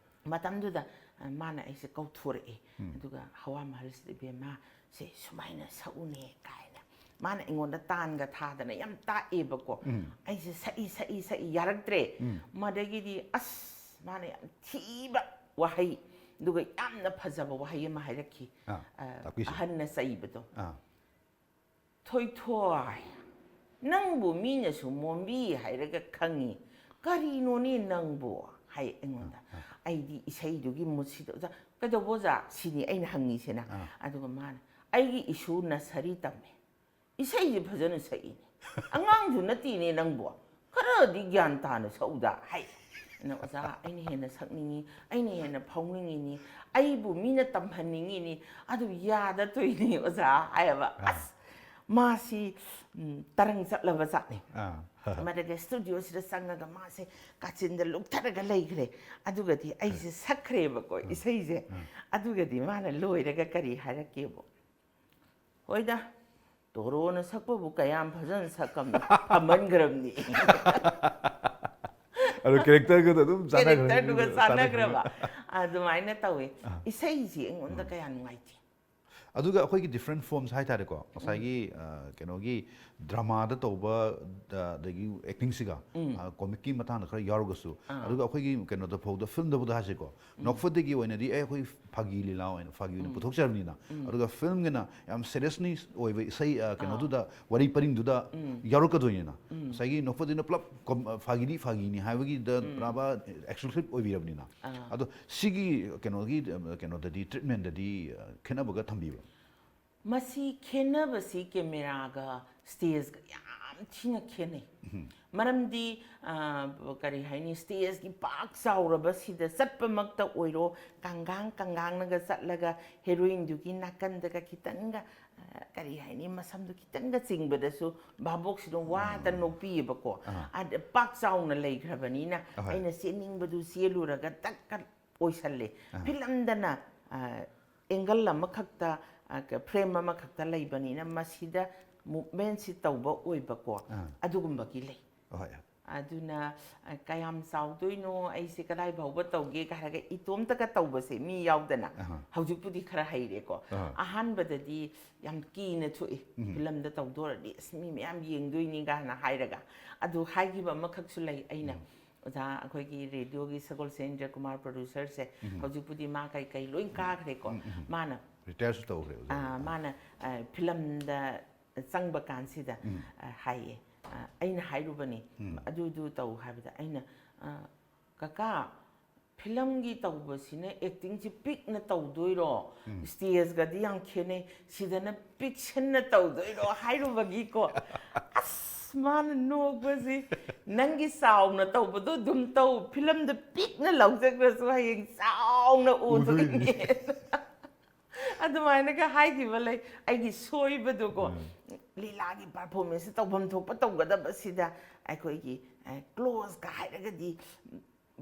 ꯃꯇꯝꯗꯨꯗ, ꯑ, ꯃꯥꯅ ꯑꯩꯁꯦ ꯀꯧꯊꯣꯔꯛꯑꯦ꯫ ꯎꯝ꯫ ꯑꯗꯨꯒ ꯍꯋꯥ ꯃꯍꯜꯁꯤꯗ, "ꯏꯕꯦꯝꯃ, ꯁꯦ ꯁꯨꯃꯥꯏꯅ ꯁꯛꯎꯅꯦ" ꯀꯥꯏꯅ ꯃꯥꯅ ꯑꯩꯉꯣꯟꯗ ꯇꯥꯟꯒ ꯊꯥꯗꯅ ꯌꯥꯝ ꯇꯥꯛꯑꯦꯕꯀꯣ꯫ ꯎꯝ꯫ ꯑꯩꯁꯦ ꯁꯛꯏ, ꯁꯛꯏ, ꯁꯛꯏ, ꯌꯥꯔꯛꯇ꯭ꯔꯦ꯫ ꯎꯝ꯫ ꯃꯗꯒꯤꯗꯤ ꯑꯁ, ꯃꯥꯅ ꯌꯥꯝ ꯊꯤꯕ ꯋꯥꯍꯩ, ꯑꯗꯨꯒ ꯌꯥꯝꯅ ꯐꯖꯕ ꯋꯥꯍꯩ ꯑꯃ ꯍꯥꯏꯔꯛꯈꯤ꯫ ꯑꯥ, ꯑ, ꯇꯥꯛꯄꯤꯁꯤ꯫ ꯑꯍꯟꯅ ꯆꯩꯕꯗꯣ꯫ ꯑꯥ꯫ "ꯊꯣꯏꯊꯣꯏ, ꯅꯪꯕꯨ ꯃꯤꯅꯁꯨ ꯃꯣꯝꯕꯤ ꯍꯥꯏꯔꯒ ꯈꯪꯉꯤ, ꯀꯔꯤꯅꯣꯅꯦ ꯅꯪꯕꯨ?" ꯍꯥꯏ ꯑꯩꯉꯣꯟꯗ꯫ ꯑꯥ, ꯑꯥ꯫ ꯑꯩꯗꯤ ꯏꯁꯩꯗꯨꯒꯤ ꯃꯨꯠꯁꯤꯗ, "ꯑꯣꯖꯥ, ꯀꯩꯗꯧꯕ ꯑꯣꯖꯥ?" ꯁꯤꯅꯤ ꯑꯩꯅ ꯍꯪꯉꯤꯁꯤꯅ꯫ ꯑꯥ꯫ ꯑꯗꯨꯒ ꯃꯥꯅ, "ꯑꯩꯒꯤ ꯏꯁꯨ ꯅꯁꯔꯤ ꯇꯝꯃꯦ, ꯏꯁꯩꯁꯦ ꯐꯖꯅ ꯁꯛꯏꯅꯦ, ꯑꯉꯥꯡꯁꯨ ꯅꯠꯇꯦꯅꯦ ꯅꯪꯕꯨ, ꯈꯔꯗꯤ ꯒ꯭ꯌꯥꯟ ꯇꯥꯅ ꯁꯛꯎꯗ" ꯍꯥꯏ꯫ ꯑꯩꯅ, "ꯑꯣꯖꯥ, ꯑꯩꯅ ꯍꯦꯟꯅ ꯁꯛꯅꯤꯡꯉꯤ, ꯑꯩꯅ ꯍꯦꯟꯅ ꯐꯥꯎꯅꯤꯡꯉꯤꯅꯤ, ꯑꯩꯕꯨ ꯃꯤꯅ ꯇꯝꯍꯟꯅꯤꯡꯉꯤꯅꯤ, ꯑꯗꯨ ꯌꯥꯗ ꯇꯣꯏꯅꯤ ꯑꯣꯖꯥ" ꯍꯥꯏꯌꯦꯕ꯫ ꯑꯥ꯫ ꯑꯁ, ꯃꯥꯁꯤ, ꯎꯝ, ꯇꯔꯪ ꯆꯠꯂꯕ ꯖꯥꯠꯅꯤ꯫ ꯑꯥ꯫ ꯃꯗꯨꯒ ꯁ꯭ꯇꯨꯗꯤꯑꯣꯁꯤꯗ ꯆꯪꯉꯒ ꯃꯥꯁꯦ ꯀꯥꯆꯤꯟꯗ ꯂꯨꯞꯊꯔꯒ ꯂꯩꯈ꯭ꯔꯦ꯫ ꯑꯗꯨꯒꯗꯤ ꯑꯩꯁꯦ ꯁꯛꯈ꯭ꯔꯦꯕꯀꯣ ꯏꯁꯩꯁꯦ꯫ ꯑꯗꯨꯒꯗꯤ ꯃꯥꯅ ꯂꯣꯏꯔꯒ ꯀꯔꯤ ꯍꯥꯏꯔꯛꯀꯦꯕꯨ? "ꯍꯣꯏꯗ, ꯇꯣꯔꯣꯅ ꯁꯛꯄꯕꯨ ꯀꯌꯥꯝ ꯐꯖꯅ ꯁꯛꯀꯝꯅꯤ, ꯐꯝꯍꯟꯈ꯭ꯔꯕꯅꯤ"꯫ ꯑꯗꯣ ꯀꯦꯔꯦꯛꯇꯔꯒꯗꯣ ꯑꯗꯨꯝ ꯆꯥꯟꯅꯈ꯭ꯔꯦ꯫ ꯀꯦꯔꯦꯛꯇꯔꯗꯨꯒ ꯆꯥꯟꯅꯈ꯭ꯔꯕ꯫ ꯑꯗꯨꯃꯥꯏꯅ ꯇꯧꯋꯤ꯫ ꯏꯁꯩꯁꯤ ꯑꯩꯉꯣꯟꯗ ꯀꯌꯥ ꯅꯨꯡꯉꯥꯏꯇꯦ꯫ ꯑꯗꯨꯒ ꯑꯩꯈꯣꯏꯒꯤ ꯗꯤꯐ꯭ꯔꯦꯟ ꯐꯣꯔꯝꯁ ꯍꯥꯏꯇꯥꯔꯦꯀꯣ, ꯉꯁꯥꯏꯒꯤ ꯑ, ꯀꯩꯅꯣꯒꯤ ꯗ꯭ꯔꯃꯥꯗ ꯇꯧꯕ, ꯑ, ꯑꯗꯒꯤ ꯑꯦꯛꯇꯤꯡꯁꯤꯒ, ꯑ, ꯀꯣꯃꯤꯛꯀꯤ ꯃꯇꯥꯡꯗ ꯈꯔ ꯌꯥꯎꯔꯒꯁꯨ, ꯑꯗꯨꯒ ꯑꯩꯈꯣꯏꯒꯤ ꯀꯩꯅꯣꯗ ꯐꯥꯎꯗ, ꯐꯤꯂꯝꯗꯕꯨꯗ ꯍꯥꯏꯁꯦꯀꯣ, ꯅꯣꯛꯐꯗꯦꯒꯤ ꯑꯣꯏꯅꯗꯤ ꯑꯦ ꯑꯩꯈꯣꯏ ꯐꯥꯒꯤ ꯂꯤꯂꯥ ꯑꯣꯏꯅ, ꯐꯥꯒꯤ ꯑꯣꯏꯅ ꯄꯨꯊꯣꯛꯆꯔꯕꯅꯤꯅ꯫ ꯑꯗꯨꯒ ꯐꯤꯂꯝꯒꯤꯅ ꯌꯥꯝ ꯁꯦꯔꯤꯌꯁꯅꯤ ꯑꯣꯏꯕ ꯏꯁꯩ, ꯑ, ꯀꯩꯅꯣꯗꯨꯗ, ꯋꯥꯔꯤ ꯄꯔꯤꯡꯗꯨꯗ ꯌꯥꯎꯔꯛꯀꯗꯣꯏꯅꯤꯅ꯫ ꯉꯁꯥꯏꯒꯤ ꯅꯣꯛꯐꯗꯦꯅ ꯄꯨꯂꯞ ꯀꯣꯝ-, ꯑ, ꯐꯥꯒꯤꯗꯤ ꯐꯥꯒꯤꯅꯤ ꯍꯥꯏꯕꯒꯤꯗ ꯄꯨꯔꯥ ꯑꯦꯛꯁꯀ꯭ꯂꯨꯁꯤꯞ ꯑꯣꯏꯕꯤꯔꯕꯅꯤꯅ꯫ ꯑꯗꯣ ꯁꯤꯒꯤ ꯀꯩꯅꯣꯒꯤ, ꯑ, ꯀꯩꯅꯣꯗꯗꯤ, ꯇ꯭ꯔꯤꯠꯃꯦꯟꯗꯗꯤ, ꯑ, ꯈꯦꯠꯅꯕꯒ ꯊꯝꯕꯤꯕ꯭ꯔꯣ? ꯃꯁꯤ ꯈꯦꯠꯅꯕꯁꯤ ꯀꯦꯃꯦꯔꯥꯒ ꯁ꯭ꯇꯦꯖꯀ ꯌꯥꯝ ꯊꯤꯅ ꯈꯦꯠꯅꯩ꯫ ꯃꯔꯝꯗꯤ, ꯑ, ꯀꯔꯤ ꯍꯥꯏꯅꯤ, ꯁ꯭ꯇꯦꯖꯀꯤ ꯄꯥꯛ ꯆꯥꯎꯔꯕꯁꯤꯗ ꯆꯠꯄꯃꯛꯇ ꯑꯣꯏꯔꯣ, ꯀꯥꯡꯒꯥꯡ ꯀꯥꯡꯒꯥꯡꯅꯒ ꯆꯠꯂꯒ ꯍꯦꯔꯣꯏꯟꯗꯨꯒꯤ ꯅꯥꯀꯟꯗꯒ ꯈꯤꯇꯪꯒ, ꯑ, ꯀꯔꯤ ꯍꯥꯏꯅꯤ, ꯃꯁꯝꯗꯣ ꯈꯤꯇꯪꯒ ꯆꯤꯡꯕꯗꯁꯨ ꯚꯥꯕꯣꯛꯁꯤꯗ ꯋꯥꯗ ꯅꯣꯛꯄꯤꯌꯦꯕꯀꯣ꯫ ꯑꯗ ꯄꯥꯛ ꯆꯥꯎꯅ ꯂꯩꯈ꯭ꯔꯕꯅꯤꯅ ꯑꯩꯅ ꯆꯦꯟꯅꯤꯡꯕꯗꯨ ꯆꯦꯜꯂꯨꯔꯒ ꯇꯛꯀ ꯑꯣꯏꯁꯜꯂꯦ꯫ ꯐꯤꯂꯝꯗꯅ, ꯑ, ꯑꯦꯡꯒꯜ ꯑꯃꯈꯛꯇ, ꯑ, ꯀ-, ꯐ꯭ꯔꯦꯝ ꯑꯃꯈꯛꯇ ꯂꯩꯕꯅꯤꯅ ꯃꯁꯤꯗ ꯃꯨꯞꯃꯦꯟꯁꯤ ꯇꯧꯕ ꯑꯣꯏꯕꯀꯣ꯫ ꯑꯗꯨꯒꯨꯝꯕꯒꯤ ꯂꯩ꯫ ꯍꯣꯏ꯫ ꯑꯗꯨꯅ, ꯑ, ꯀꯌꯥꯝ ꯆꯥꯎꯗꯣꯏꯅꯣ, ꯑꯩꯁꯦ ꯀꯗꯥꯏ ꯐꯥꯎꯕ ꯇꯧꯒꯦ ꯀ ꯍꯥꯏꯔꯒ ꯏꯇꯣꯝꯇꯒ ꯇꯧꯕꯁꯦ ꯃꯤ ꯌꯥꯎꯗꯅ꯫ ꯍꯧꯖꯤꯛꯄꯨꯗꯤ ꯈꯔ ꯍꯩꯔꯦꯀꯣ꯫ ꯑꯍꯥꯟꯕꯗꯗꯤ ꯌꯥꯝ ꯀꯤꯅ ꯊꯣꯛꯏ꯫ ꯐꯤꯂꯝꯗ ꯇꯧꯗꯣꯔꯗꯤ ꯑꯁ ꯃꯤ ꯃꯌꯥꯝ ꯌꯦꯡꯗꯣꯏꯅꯤ ꯀꯥꯏꯅ ꯍꯥꯏꯔꯒ꯫ ꯑꯗꯨ ꯍꯥꯏꯈꯤꯕ ꯑꯃꯈꯛꯁꯨ ꯂꯩ ꯑꯩꯅ꯫ ꯑꯣꯖꯥ ꯑꯩꯈꯣꯏꯒꯤ ꯔꯦꯗꯤꯑꯣꯒꯤ ꯁꯒꯣꯜꯁꯦ ꯏꯟꯗ꯭ꯔ ꯀꯨꯃꯥꯔ ꯄ꯭ꯔꯣꯗ꯭ꯌꯨꯁꯔꯁꯦ, ꯍꯧꯖꯤꯛꯄꯨꯗꯤ ꯃꯥ ꯀꯩ ꯀꯩ ꯂꯣꯏ ꯀꯥꯈ꯭ꯔꯦꯀꯣ꯫ ꯃꯥꯅ, ꯔꯤꯇꯥꯌꯔꯁꯨ ꯇꯧꯈ꯭ꯔꯦ ꯑꯣꯖꯥ꯫ ꯑꯥ, ꯃꯥꯅ, ꯑꯥ, ꯐꯤꯂꯝꯗ ꯆꯪꯕ ꯀꯥꯟꯁꯤꯗ, ꯑꯥ, ꯍꯥꯏꯌꯦ, ꯑꯥ, ꯑꯩꯅ ꯍꯥꯏꯔꯨꯕꯅꯤ, "ꯑꯗꯨꯗꯨ ꯇꯧ" ꯍꯥꯏꯕꯗ ꯑꯩꯅ, ꯑꯥ, "ꯀꯀꯥ, ꯐꯤꯂꯝꯒꯤ ꯇꯧꯕꯁꯤꯅ ꯑꯦꯛꯇꯤꯡꯁꯤ ꯄꯤꯛꯅ ꯇꯧꯗꯣꯏꯔꯣ? ꯁ꯭ꯇꯦꯖꯀꯗꯤ ꯌꯥꯝ ꯈꯦꯠꯅꯩ, ꯁꯤꯗꯅ ꯄꯤꯛꯁꯟꯅ ꯇꯧꯗꯣꯏꯔꯣ?" ꯍꯥꯏꯔꯨꯕꯒꯤꯀꯣ꯫ ꯑꯁ, ꯃꯥꯅ ꯅꯣꯛꯄꯁꯤ, "ꯅꯪꯒꯤ ꯆꯥꯎꯅ ꯇꯧꯕꯗꯣ ꯑꯗꯨꯝ ꯇꯧ, ꯐꯤꯂꯝꯗ ꯄꯤꯛꯅ ꯂꯧꯖꯈ꯭ꯔꯁꯨ ꯍꯌꯦꯡ ꯆꯥꯎꯅ ꯎꯗꯣꯏꯅꯦ"꯫ ꯑꯗꯨꯃꯥꯏꯅꯒ ꯍꯥꯏꯈꯤꯕ ꯂꯩ꯫ ꯑꯩꯒꯤ ꯁꯣꯏꯕꯗꯨꯀꯣ꯫ ꯂꯤꯂꯥꯒꯤ performance ꯇꯧꯐꯝ ꯊꯣꯛꯄ ꯇꯧꯒꯗꯕꯁꯤꯗ ꯑꯩꯈꯣꯏꯒꯤ closeꯀ ꯍꯥꯏꯔꯒꯗꯤ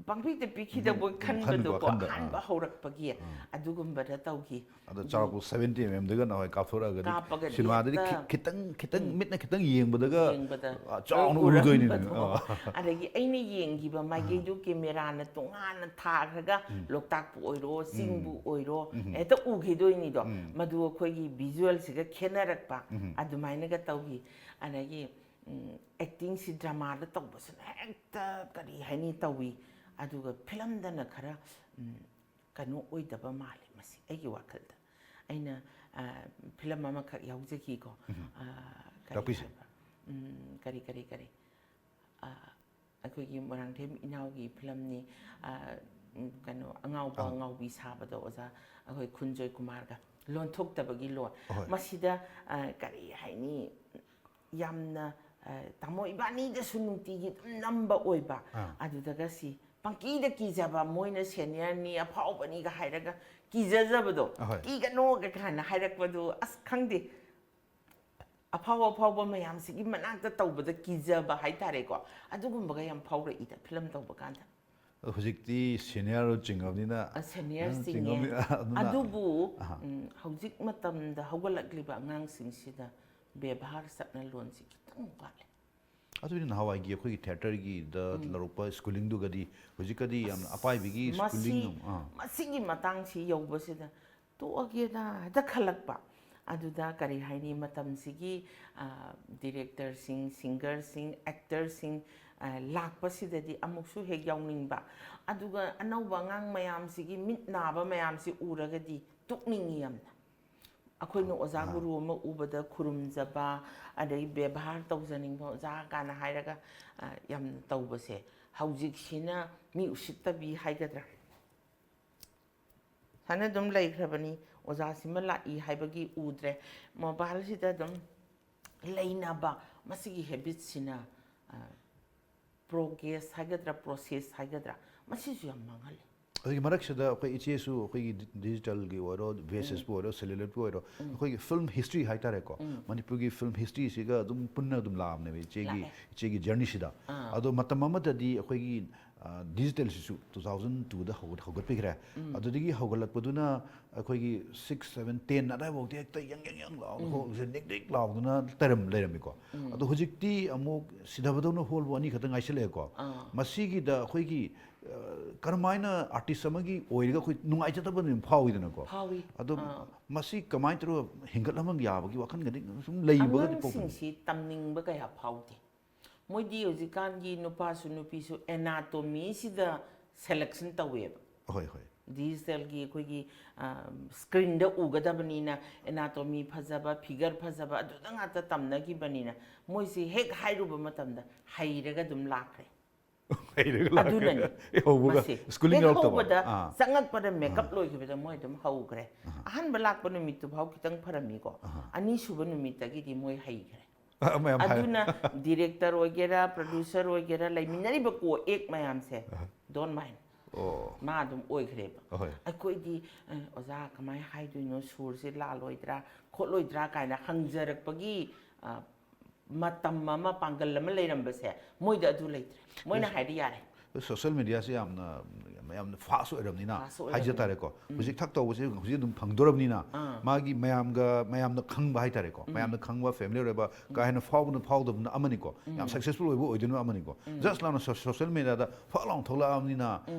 ꯄꯪꯄꯤꯗ ꯄꯤꯈꯤꯗꯕ ꯎꯝ, ꯈꯟꯕꯗꯣꯀꯣ, ꯈꯟꯕ, ꯑꯍꯥꯟꯕ ꯑꯥ꯫ ꯍꯧꯔꯛꯄꯒꯤ ꯑꯥ꯫ ꯑꯗꯨꯒꯨꯝꯕꯗ ꯇꯧꯈꯤ꯫ ꯑꯗꯣ ꯆꯥꯎꯔꯥꯛꯄ seventy mmꯗꯒ ꯅꯍꯥꯟꯋꯥꯏ ꯀꯥꯞꯊꯣꯔꯛꯑꯒꯗꯤ ꯀꯥꯞꯄꯒꯗꯤ ꯁꯤꯅꯦꯃꯥꯗꯗꯤ ꯍꯦꯛꯇ ꯈꯤ-, ꯈꯤꯇꯪ, ꯈꯤꯇꯪ ꯎꯝ꯫ ꯃꯤꯠꯅ ꯈꯤꯇꯪ ꯌꯦꯡꯕꯗꯒ, ꯌꯦꯡꯕꯗ ꯑꯥ, ꯆꯥꯎꯅ ꯂꯣꯏ ꯎꯔꯨꯗꯣꯏꯅꯤꯅꯦ꯫ ꯎꯔꯝꯕꯗꯣ꯫ ꯑꯥ꯫ ꯑꯗꯒꯤ ꯑꯩꯅ ꯌꯦꯡꯈꯤꯕ ꯃꯥꯏꯀꯩꯗꯨ ꯑꯥ꯫ ꯀꯦꯃꯦꯔꯥꯅ ꯇꯣꯉꯥꯟꯅ ꯊꯥꯈ꯭ꯔꯒ ꯎꯝ꯫ ꯂꯣꯛꯇꯥꯛꯄꯨ ꯑꯣꯏꯔꯣ, ꯆꯤꯡꯕꯨ ꯎꯝ꯫ ꯑꯣꯏꯔꯣ, ꯎꯝ꯫ ꯍꯦꯛꯇ ꯎꯈꯤꯗꯣꯏꯅꯤꯗꯣ꯫ ꯎꯝ꯫ ꯃꯗꯨ ꯑꯩꯈꯣꯏꯒꯤ visualꯁꯤꯒ ꯈꯦꯠꯅꯔꯛꯄ, ꯎꯝ꯫ ꯑꯗꯨꯃꯥꯏꯅꯒ ꯇꯧꯈꯤ꯫ ꯑꯗꯒꯤ ꯎꯝ, actingꯁꯤ dramaꯗ ꯇꯧꯕꯁꯤꯅ ꯍꯦꯛꯇ ꯀꯔꯤ ꯍꯥꯏꯅꯤ ꯇꯧꯏ, ꯑꯗꯨꯒ filmꯗꯅ ꯈꯔ, ꯎꯝ, ꯀꯩꯅꯣ ꯑꯣꯏꯗꯕ ꯃꯥꯜꯂꯤ ꯃꯁꯤ ꯑꯩꯒꯤ ꯋꯥꯈꯜꯗ꯫ ꯑꯩꯅ, ꯑ, film ꯑꯃꯈꯛ ꯌꯥꯎꯖꯈꯤꯀꯣ꯫ ꯎꯝ꯫ ꯑ, ꯀꯔꯤ ꯇꯥꯛꯄꯤꯁꯦ꯫ ꯍꯥꯏꯕ? ꯎꯝ, ꯀꯔꯤ, ꯀꯔꯤ, ꯀꯔꯤ? ꯑ, ꯑꯩꯈꯣꯏꯒꯤ ꯃꯣꯏꯔꯥꯡꯊꯦꯝ ꯏꯅꯥꯎꯒꯤ filmꯅꯤ, ꯑ, ꯎꯝ, ꯀꯩꯅꯣ, ꯑꯉꯥꯎꯕ ꯑꯥ꯫ ꯑꯉꯥꯎꯕꯤ ꯁꯥꯕꯗꯣ ꯑꯣꯖꯥ ꯑꯩꯈꯣꯏ ꯈꯨꯟꯖꯣꯏ ꯀꯨꯃꯥꯔꯒ, ꯂꯣꯟꯊꯣꯛꯇꯕꯒꯤ ꯂꯣꯟ꯫ ꯍꯣꯏ꯫ ꯃꯁꯤꯗ, ꯑ, ꯀꯔꯤ ꯍꯥꯏꯅꯤ, ꯌꯥꯝꯅ, ꯑ, ꯇꯥꯃꯣ ꯏꯕꯥꯅꯤꯗꯁꯨ ꯅꯨꯡꯇꯤꯒꯤ ꯑꯗꯨꯝ ꯅꯝꯕ ꯑꯣꯏꯕ꯫ ꯑꯥ꯫ ꯑꯗꯨꯗꯒ ꯁꯤ ꯄꯪꯀꯤꯗ ꯀꯤꯖꯕ, ꯃꯣꯏꯅ seniorꯅꯤ, ꯑꯐꯥꯎꯕꯅꯤꯒ ꯍꯥꯏꯔꯒ ꯀꯤꯖꯖꯕꯗꯣ꯫ ꯑꯍꯣꯏ꯫ "ꯀꯤꯒꯅꯣꯒ" ꯀꯥꯏꯅ ꯍꯥꯏꯔꯛꯄꯗꯣ, ꯑꯁ, ꯈꯪꯗꯦ꯫ ꯑꯐꯥꯎ ꯑꯐꯥꯎꯕ ꯃꯌꯥꯝꯁꯤꯒꯤ ꯃꯅꯥꯛꯇ ꯇꯧꯕꯗ ꯀꯤꯖꯕ ꯍꯥꯏꯇꯥꯔꯦꯀꯣ, ꯑꯗꯨꯒꯨꯝꯕꯒ ꯌꯥꯝ ꯐꯥꯎꯔꯛꯏꯗ film ꯇꯧꯕ ꯀꯥꯟꯗ꯫ ꯑꯗꯣ ꯍꯧꯖꯤꯛꯇꯤ senior ꯆꯤꯡꯉꯕꯅꯤꯅ, ꯑ, senior ꯅꯪ ꯆꯤꯡꯉꯦ꯫ ꯆꯤꯡꯉꯕꯅꯤꯅ, ꯑꯗꯨꯅ ꯑꯗꯨꯕꯨ, ꯑꯍꯥ꯫ ꯎꯝ, ꯍꯧꯖꯤꯛ ꯃꯇꯝꯗ ꯍꯧꯒꯠꯂꯛꯂꯤꯕ ꯑꯉꯥꯡꯁꯤꯡꯁꯤꯗ ꯕꯦꯕꯥꯔ ꯆꯠꯅ ꯂꯣꯟꯁꯤ ꯈꯤꯇꯪ ꯋꯥꯠꯂꯦ꯫ ꯑꯗꯨꯗꯤ ꯅꯍꯥꯟꯋꯥꯏꯒꯤ ꯑꯩꯈꯣꯏꯒꯤ theatreꯒꯤꯗ ꯎꯝ꯫ ꯂꯧꯔꯛꯄ schoolingꯗꯨꯒꯗꯤ ꯍꯧꯖꯤꯛꯀꯗꯤ ꯌꯥꯝꯅ ꯑꯁ, ꯑꯄꯥꯏꯕꯒꯤ ꯃꯁꯤ, schooling ꯑꯃ, ꯑꯥ꯫ ꯃꯁꯤꯒꯤ ꯃꯇꯥꯡꯁꯤ ꯌꯧꯕꯁꯤꯗ ꯇꯣꯛꯑꯒꯦꯗ ꯍꯦꯛꯇ ꯈꯜꯂꯛꯄ꯫ ꯑꯗꯨꯗ ꯀꯔꯤ ꯍꯥꯏꯅꯤ, ꯃꯇꯝꯁꯤꯒꯤ, ꯑ, directorꯁꯤꯡ, singerꯁꯤꯡ, actorꯁꯤꯡ, ꯑ, ꯂꯥꯛꯄꯁꯤꯗꯗꯤ ꯑꯃꯨꯛꯁꯨ ꯍꯦꯛ ꯌꯥꯎꯅꯤꯡꯕ꯫ ꯑꯗꯨꯒ ꯑꯅꯧꯕ ꯑꯉꯥꯡ ꯃꯌꯥꯝꯁꯤꯒꯤ ꯃꯤꯠ ꯅꯥꯕ ꯃꯌꯥꯝꯁꯤ ꯎꯔꯒꯗꯤ ꯇꯣꯛꯅꯤꯡꯉꯤ ꯌꯥꯝꯅ꯫ ꯑꯩꯈꯣꯏꯅ ꯑꯣꯖꯥ ꯑꯥ꯫ ꯒꯨꯔꯨ ꯑꯃ ꯎꯕꯗ ꯈꯨꯔꯨꯝꯖꯕ, ꯑꯗꯩ ꯕꯦꯕꯥꯔ ꯇꯧꯖꯅꯤꯡꯕ ꯑꯣꯖꯥ ꯀꯥꯏꯅ ꯍꯥꯏꯔꯒ, ꯑ, ꯌꯥꯝꯅ ꯇꯧꯕꯁꯦ, ꯍꯧꯖꯤꯛꯁꯤꯅ ꯃꯤ ꯎꯁꯤꯠꯇꯕꯤ ꯍꯥꯏꯒꯗ꯭ꯔꯥ? ꯁꯨꯃꯥꯏꯅ ꯑꯗꯨꯝ ꯂꯩꯈ꯭ꯔꯕꯅꯤ, ꯑꯣꯖꯥꯁꯤꯃ ꯂꯥꯛꯏ ꯍꯥꯏꯕꯒꯤ ꯎꯗ꯭ꯔꯦ꯫ Mobileꯁꯤꯗ ꯑꯗꯨꯝ ꯂꯩꯅꯕ, ꯃꯁꯤꯒꯤ habitꯁꯤꯅ, ꯑ, progress ꯍꯥꯏꯒꯗ꯭ꯔꯥ, process ꯍꯥꯏꯒꯗ꯭ꯔꯥ, ꯃꯁꯤꯁꯨ ꯌꯥꯝ ꯃꯥꯡꯍꯜꯂꯤ꯫ ꯑꯗꯨꯒꯤ ꯃꯔꯛꯁꯤꯗ ꯑꯩꯈꯣꯏ ꯏꯆꯦꯁꯨ ꯑꯩꯈꯣꯏꯒꯤ ꯗꯤ- ꯗꯤꯖꯤꯇꯦꯜꯒꯤ ꯑꯣꯏꯔꯣ, ꯚꯤ ꯑꯦꯁ ꯑꯦꯁꯄꯨ ꯑꯣꯏꯔꯣ, ꯁꯦꯂꯨꯂꯣꯏꯗꯄꯨ ꯑꯣꯏꯔꯣ, ꯑꯩꯈꯣꯏꯒꯤ ꯐꯤꯂꯝ ꯍꯤꯁꯇ꯭ꯔꯤ ꯍꯥꯏꯇꯥꯔꯦꯀꯣ, ꯃꯅꯤꯄꯨꯔꯒꯤ ꯐꯤꯂꯝ ꯍꯤꯁꯇ꯭ꯔꯤꯁꯤꯒ ꯑꯗꯨꯝ ꯄꯨꯟꯅ ꯑꯗꯨꯝ ꯂꯥꯛꯑꯕꯅꯦꯕ ꯏꯆꯦꯒꯤ, ꯂꯥꯛꯑꯦ꯫ ꯏꯆꯦꯒꯤ ꯖꯔꯅꯤꯁꯤꯗ꯫ ꯑꯗꯣ ꯃꯇꯝ ꯑꯃꯗꯗꯤ ꯑꯩꯈꯣꯏꯒꯤ ꯗꯤꯖꯤꯇꯦꯜꯁꯤꯁꯨ ꯇꯨ ꯊꯥꯎꯖꯟ ꯇꯨꯗ ꯍꯧꯒꯠ- ꯍꯧꯒꯠꯄꯤꯈ꯭ꯔꯦ꯫ ꯑꯗꯨꯗꯒꯤ ꯍꯧꯒꯠꯂꯛꯄꯗꯨꯅ ꯑꯩꯈꯣꯏꯒꯤ ꯁꯤꯛꯁ, ꯁꯚꯦꯟ, ꯇꯦꯟ ꯑꯗꯥꯏꯐꯥꯎꯗꯤ ꯍꯦꯛꯇ ꯌꯪ ꯌꯪ ꯌꯪ ꯂꯥꯎꯅ ꯍꯣꯜꯁꯦ ꯅꯤꯛ ꯅꯤꯛ ꯂꯥꯎꯗꯅ ꯇꯩꯔꯝ ꯂꯩꯔꯝꯃꯤꯀꯣ꯫ ꯑꯗꯣ ꯍꯧꯖꯤꯛꯇꯤ ꯑꯃꯨꯛ ꯁꯤꯊꯕꯗꯧꯅ ꯍꯣꯜꯕꯨ ꯑꯅꯤ ꯈꯛꯇ ꯉꯥꯏꯁꯤꯜꯂꯛꯑꯦꯀꯣ꯫ ꯃꯁꯤꯒꯤꯗ ꯑꯩꯈꯣꯏꯒꯤ ꯑ, ꯀꯔꯝꯍꯥꯏꯅ ꯑꯥꯔꯇꯤꯁ ꯑꯃꯒꯤ ꯑꯣꯏꯔꯒ ꯑꯩꯈꯣꯏ ꯅꯨꯡꯉꯥꯏꯖꯗꯕ ꯑꯗꯨꯝ ꯐꯥꯎꯏꯗꯅꯀꯣ꯫ ꯐꯥꯎꯏ꯫ ꯑꯗꯣ ꯑꯥ꯫ ꯃꯁꯤ ꯀꯃꯥꯏꯅ ꯇꯧꯔꯒ ꯍꯤꯡꯒꯠꯍꯟꯕ ꯌꯥꯕꯒꯤ ꯋꯥꯈꯜꯒꯗꯤ ꯁꯨꯝ ꯂꯩꯕꯒꯗꯤ ꯄꯣꯛꯄꯅꯤ꯫ ꯑꯉꯥꯡꯁꯤꯡꯁꯤ ꯇꯝꯅꯤꯡꯕ ꯀꯌꯥ ꯐꯥꯎꯗꯦ꯫ ꯃꯣꯏꯗꯤ ꯍꯧꯖꯤꯛꯀꯥꯟꯒꯤ ꯅꯨꯄꯥꯁꯨ ꯅꯨꯄꯤꯁꯨ ꯑꯦꯅꯥꯇꯣꯃꯤꯁꯤꯗ ꯁꯦꯂꯦꯛꯁꯟ ꯇꯧꯋꯦꯕ꯫ ꯍꯣꯏ, ꯍꯣꯏ꯫ ꯗꯤꯖꯤꯇꯦꯜꯒꯤ ꯑꯩꯈꯣꯏꯒꯤ ꯁ꯭ꯀ꯭ꯔꯤꯟꯗ ꯎꯒꯗꯕꯅꯤꯅ ꯑꯦꯅꯥꯇꯣꯃꯤ ꯐꯖꯕ, ꯐꯤꯒꯔ ꯐꯖꯕ ꯑꯗꯨꯗ ꯉꯥꯛꯇ ꯇꯝꯅꯈꯤꯕꯅꯤꯅ ꯃꯣꯏꯁꯤ ꯍꯦꯛ ꯍꯥꯏꯔꯨꯕ ꯃꯇꯝꯗ ꯍꯩꯔꯒ ꯑꯗꯨꯝ ꯂꯥꯛꯈ꯭ꯔꯦ꯫ ꯍꯩꯔꯒ ꯂꯥꯛꯈ꯭ꯔꯦ꯫ ꯑꯗꯨꯅꯅꯤ꯫ ꯑꯦ, ꯍꯧꯕꯒ ꯃꯁꯤ schooling ꯍꯦꯛ ꯌꯥꯎꯔꯛꯇꯕ꯫ ꯍꯧꯕꯗ ꯑꯥ꯫ ꯆꯪꯉꯛꯄꯗ ꯃꯦꯀꯞ ꯂꯣꯏꯈꯤꯕꯗ ꯃꯣꯏ ꯑꯗꯨꯝ ꯍꯧꯈ꯭ꯔꯦ꯫ ꯑꯍꯥꯟꯕ ꯂꯥꯛꯄ ꯅꯨꯃꯤꯠꯇꯨ ꯐꯥꯎ ꯈꯤꯇꯪ ꯐꯔꯝꯃꯤꯀꯣ꯫ ꯑꯅꯤꯁꯨꯕ ꯅꯨꯃꯤꯠꯇꯒꯤꯗꯤ ꯃꯣꯏ ꯍꯩꯈ꯭ꯔꯦ꯫ ꯑ, ꯃꯌꯥꯝ ꯍꯥꯏ꯫ ꯑꯗꯨꯅ ꯗꯤꯔꯦꯛꯇꯔ ꯑꯣꯏꯒꯦꯔꯥ, ꯄ꯭ꯔꯗ꯭ꯌꯨꯁꯔ ꯑꯣꯏꯒꯦꯔꯥ, ꯂꯩꯃꯤꯟꯅꯔꯤꯕ ꯀꯣ ꯑꯦꯛ ꯃꯌꯥꯝꯁꯦ, don't mind꯫ ꯑꯣ꯫ ꯃꯥ ꯑꯗꯨꯝ ꯑꯣꯏꯈ꯭ꯔꯦꯕ꯫ ꯑꯍꯣꯏ꯫ ꯑꯩꯈꯣꯏꯗꯤ ꯑ, ꯑꯣꯖꯥ ꯀꯃꯥꯏꯅ ꯍꯥꯏꯗꯣꯏꯅꯣ, ꯁꯨꯔꯁꯦ ꯂꯥꯜꯂꯣꯏꯗ꯭ꯔꯥ ꯈꯣꯠꯂꯣꯏꯗ꯭ꯔꯥ ꯀꯥꯏꯅ ꯍꯪꯖꯔꯛꯄꯒꯤ ꯑ, ꯃꯇꯝ ꯑꯃ, ꯄꯥꯡꯒꯜ ꯑꯃ ꯂꯩꯔꯝꯕꯁꯦ ꯃꯣꯏꯗ ꯑꯗꯨ ꯂꯩꯇ꯭ꯔꯦ꯫ ꯃꯣꯏꯅ ꯍꯥꯏꯗꯤ ꯌꯥꯔꯦ꯫ ꯁꯣꯁꯦꯜ ꯃꯦꯗꯤꯌꯥꯁꯤ ꯌꯥꯝꯅ, ꯌꯥꯝꯅ ꯐꯥꯁ ꯑꯣꯏꯔꯕꯅꯤꯅ, ꯐꯥꯁ ꯑꯣꯏꯔꯕꯅꯤꯅ꯫ ꯍꯥꯏꯖ ꯇꯥꯔꯦꯀꯣ꯫ ꯍꯧꯖꯤꯛ ꯊꯛ ꯇꯧꯕꯁꯦ ꯍꯧꯖꯤꯛ ꯑꯗꯨꯝ ꯐꯪꯗꯣꯔꯕꯅꯤꯅ, ꯃꯥꯒꯤ ꯃꯌꯥꯝꯒ, ꯃꯌꯥꯝꯅ ꯈꯪꯕ ꯍꯥꯏꯇꯥꯔꯦꯀꯣ, ꯃꯌꯥꯝꯅ ꯈꯪꯕ, ꯐꯦꯃꯤꯂꯤꯌꯔ ꯑꯣꯏꯕ, ꯀꯥ ꯍꯦꯟꯅ ꯐꯥꯎꯕꯅ ꯐꯥꯎꯗꯕꯅ ꯑꯃꯅꯤꯀꯣ, ꯌꯥꯝ ꯁꯛꯁꯦꯁꯐꯨꯜ ꯑꯣꯏꯕ ꯑꯣꯏꯗꯣꯏꯅ ꯑꯃꯅꯤꯀꯣ꯫ ꯖꯁ ꯂꯥꯎꯅ ꯁꯣ-, ꯁꯣꯁꯦꯜ ꯃꯦꯗꯤꯌꯥꯗ ꯐꯛ ꯂꯥꯎꯅ ꯊꯣꯛꯂꯛꯑꯕꯅꯤꯅ,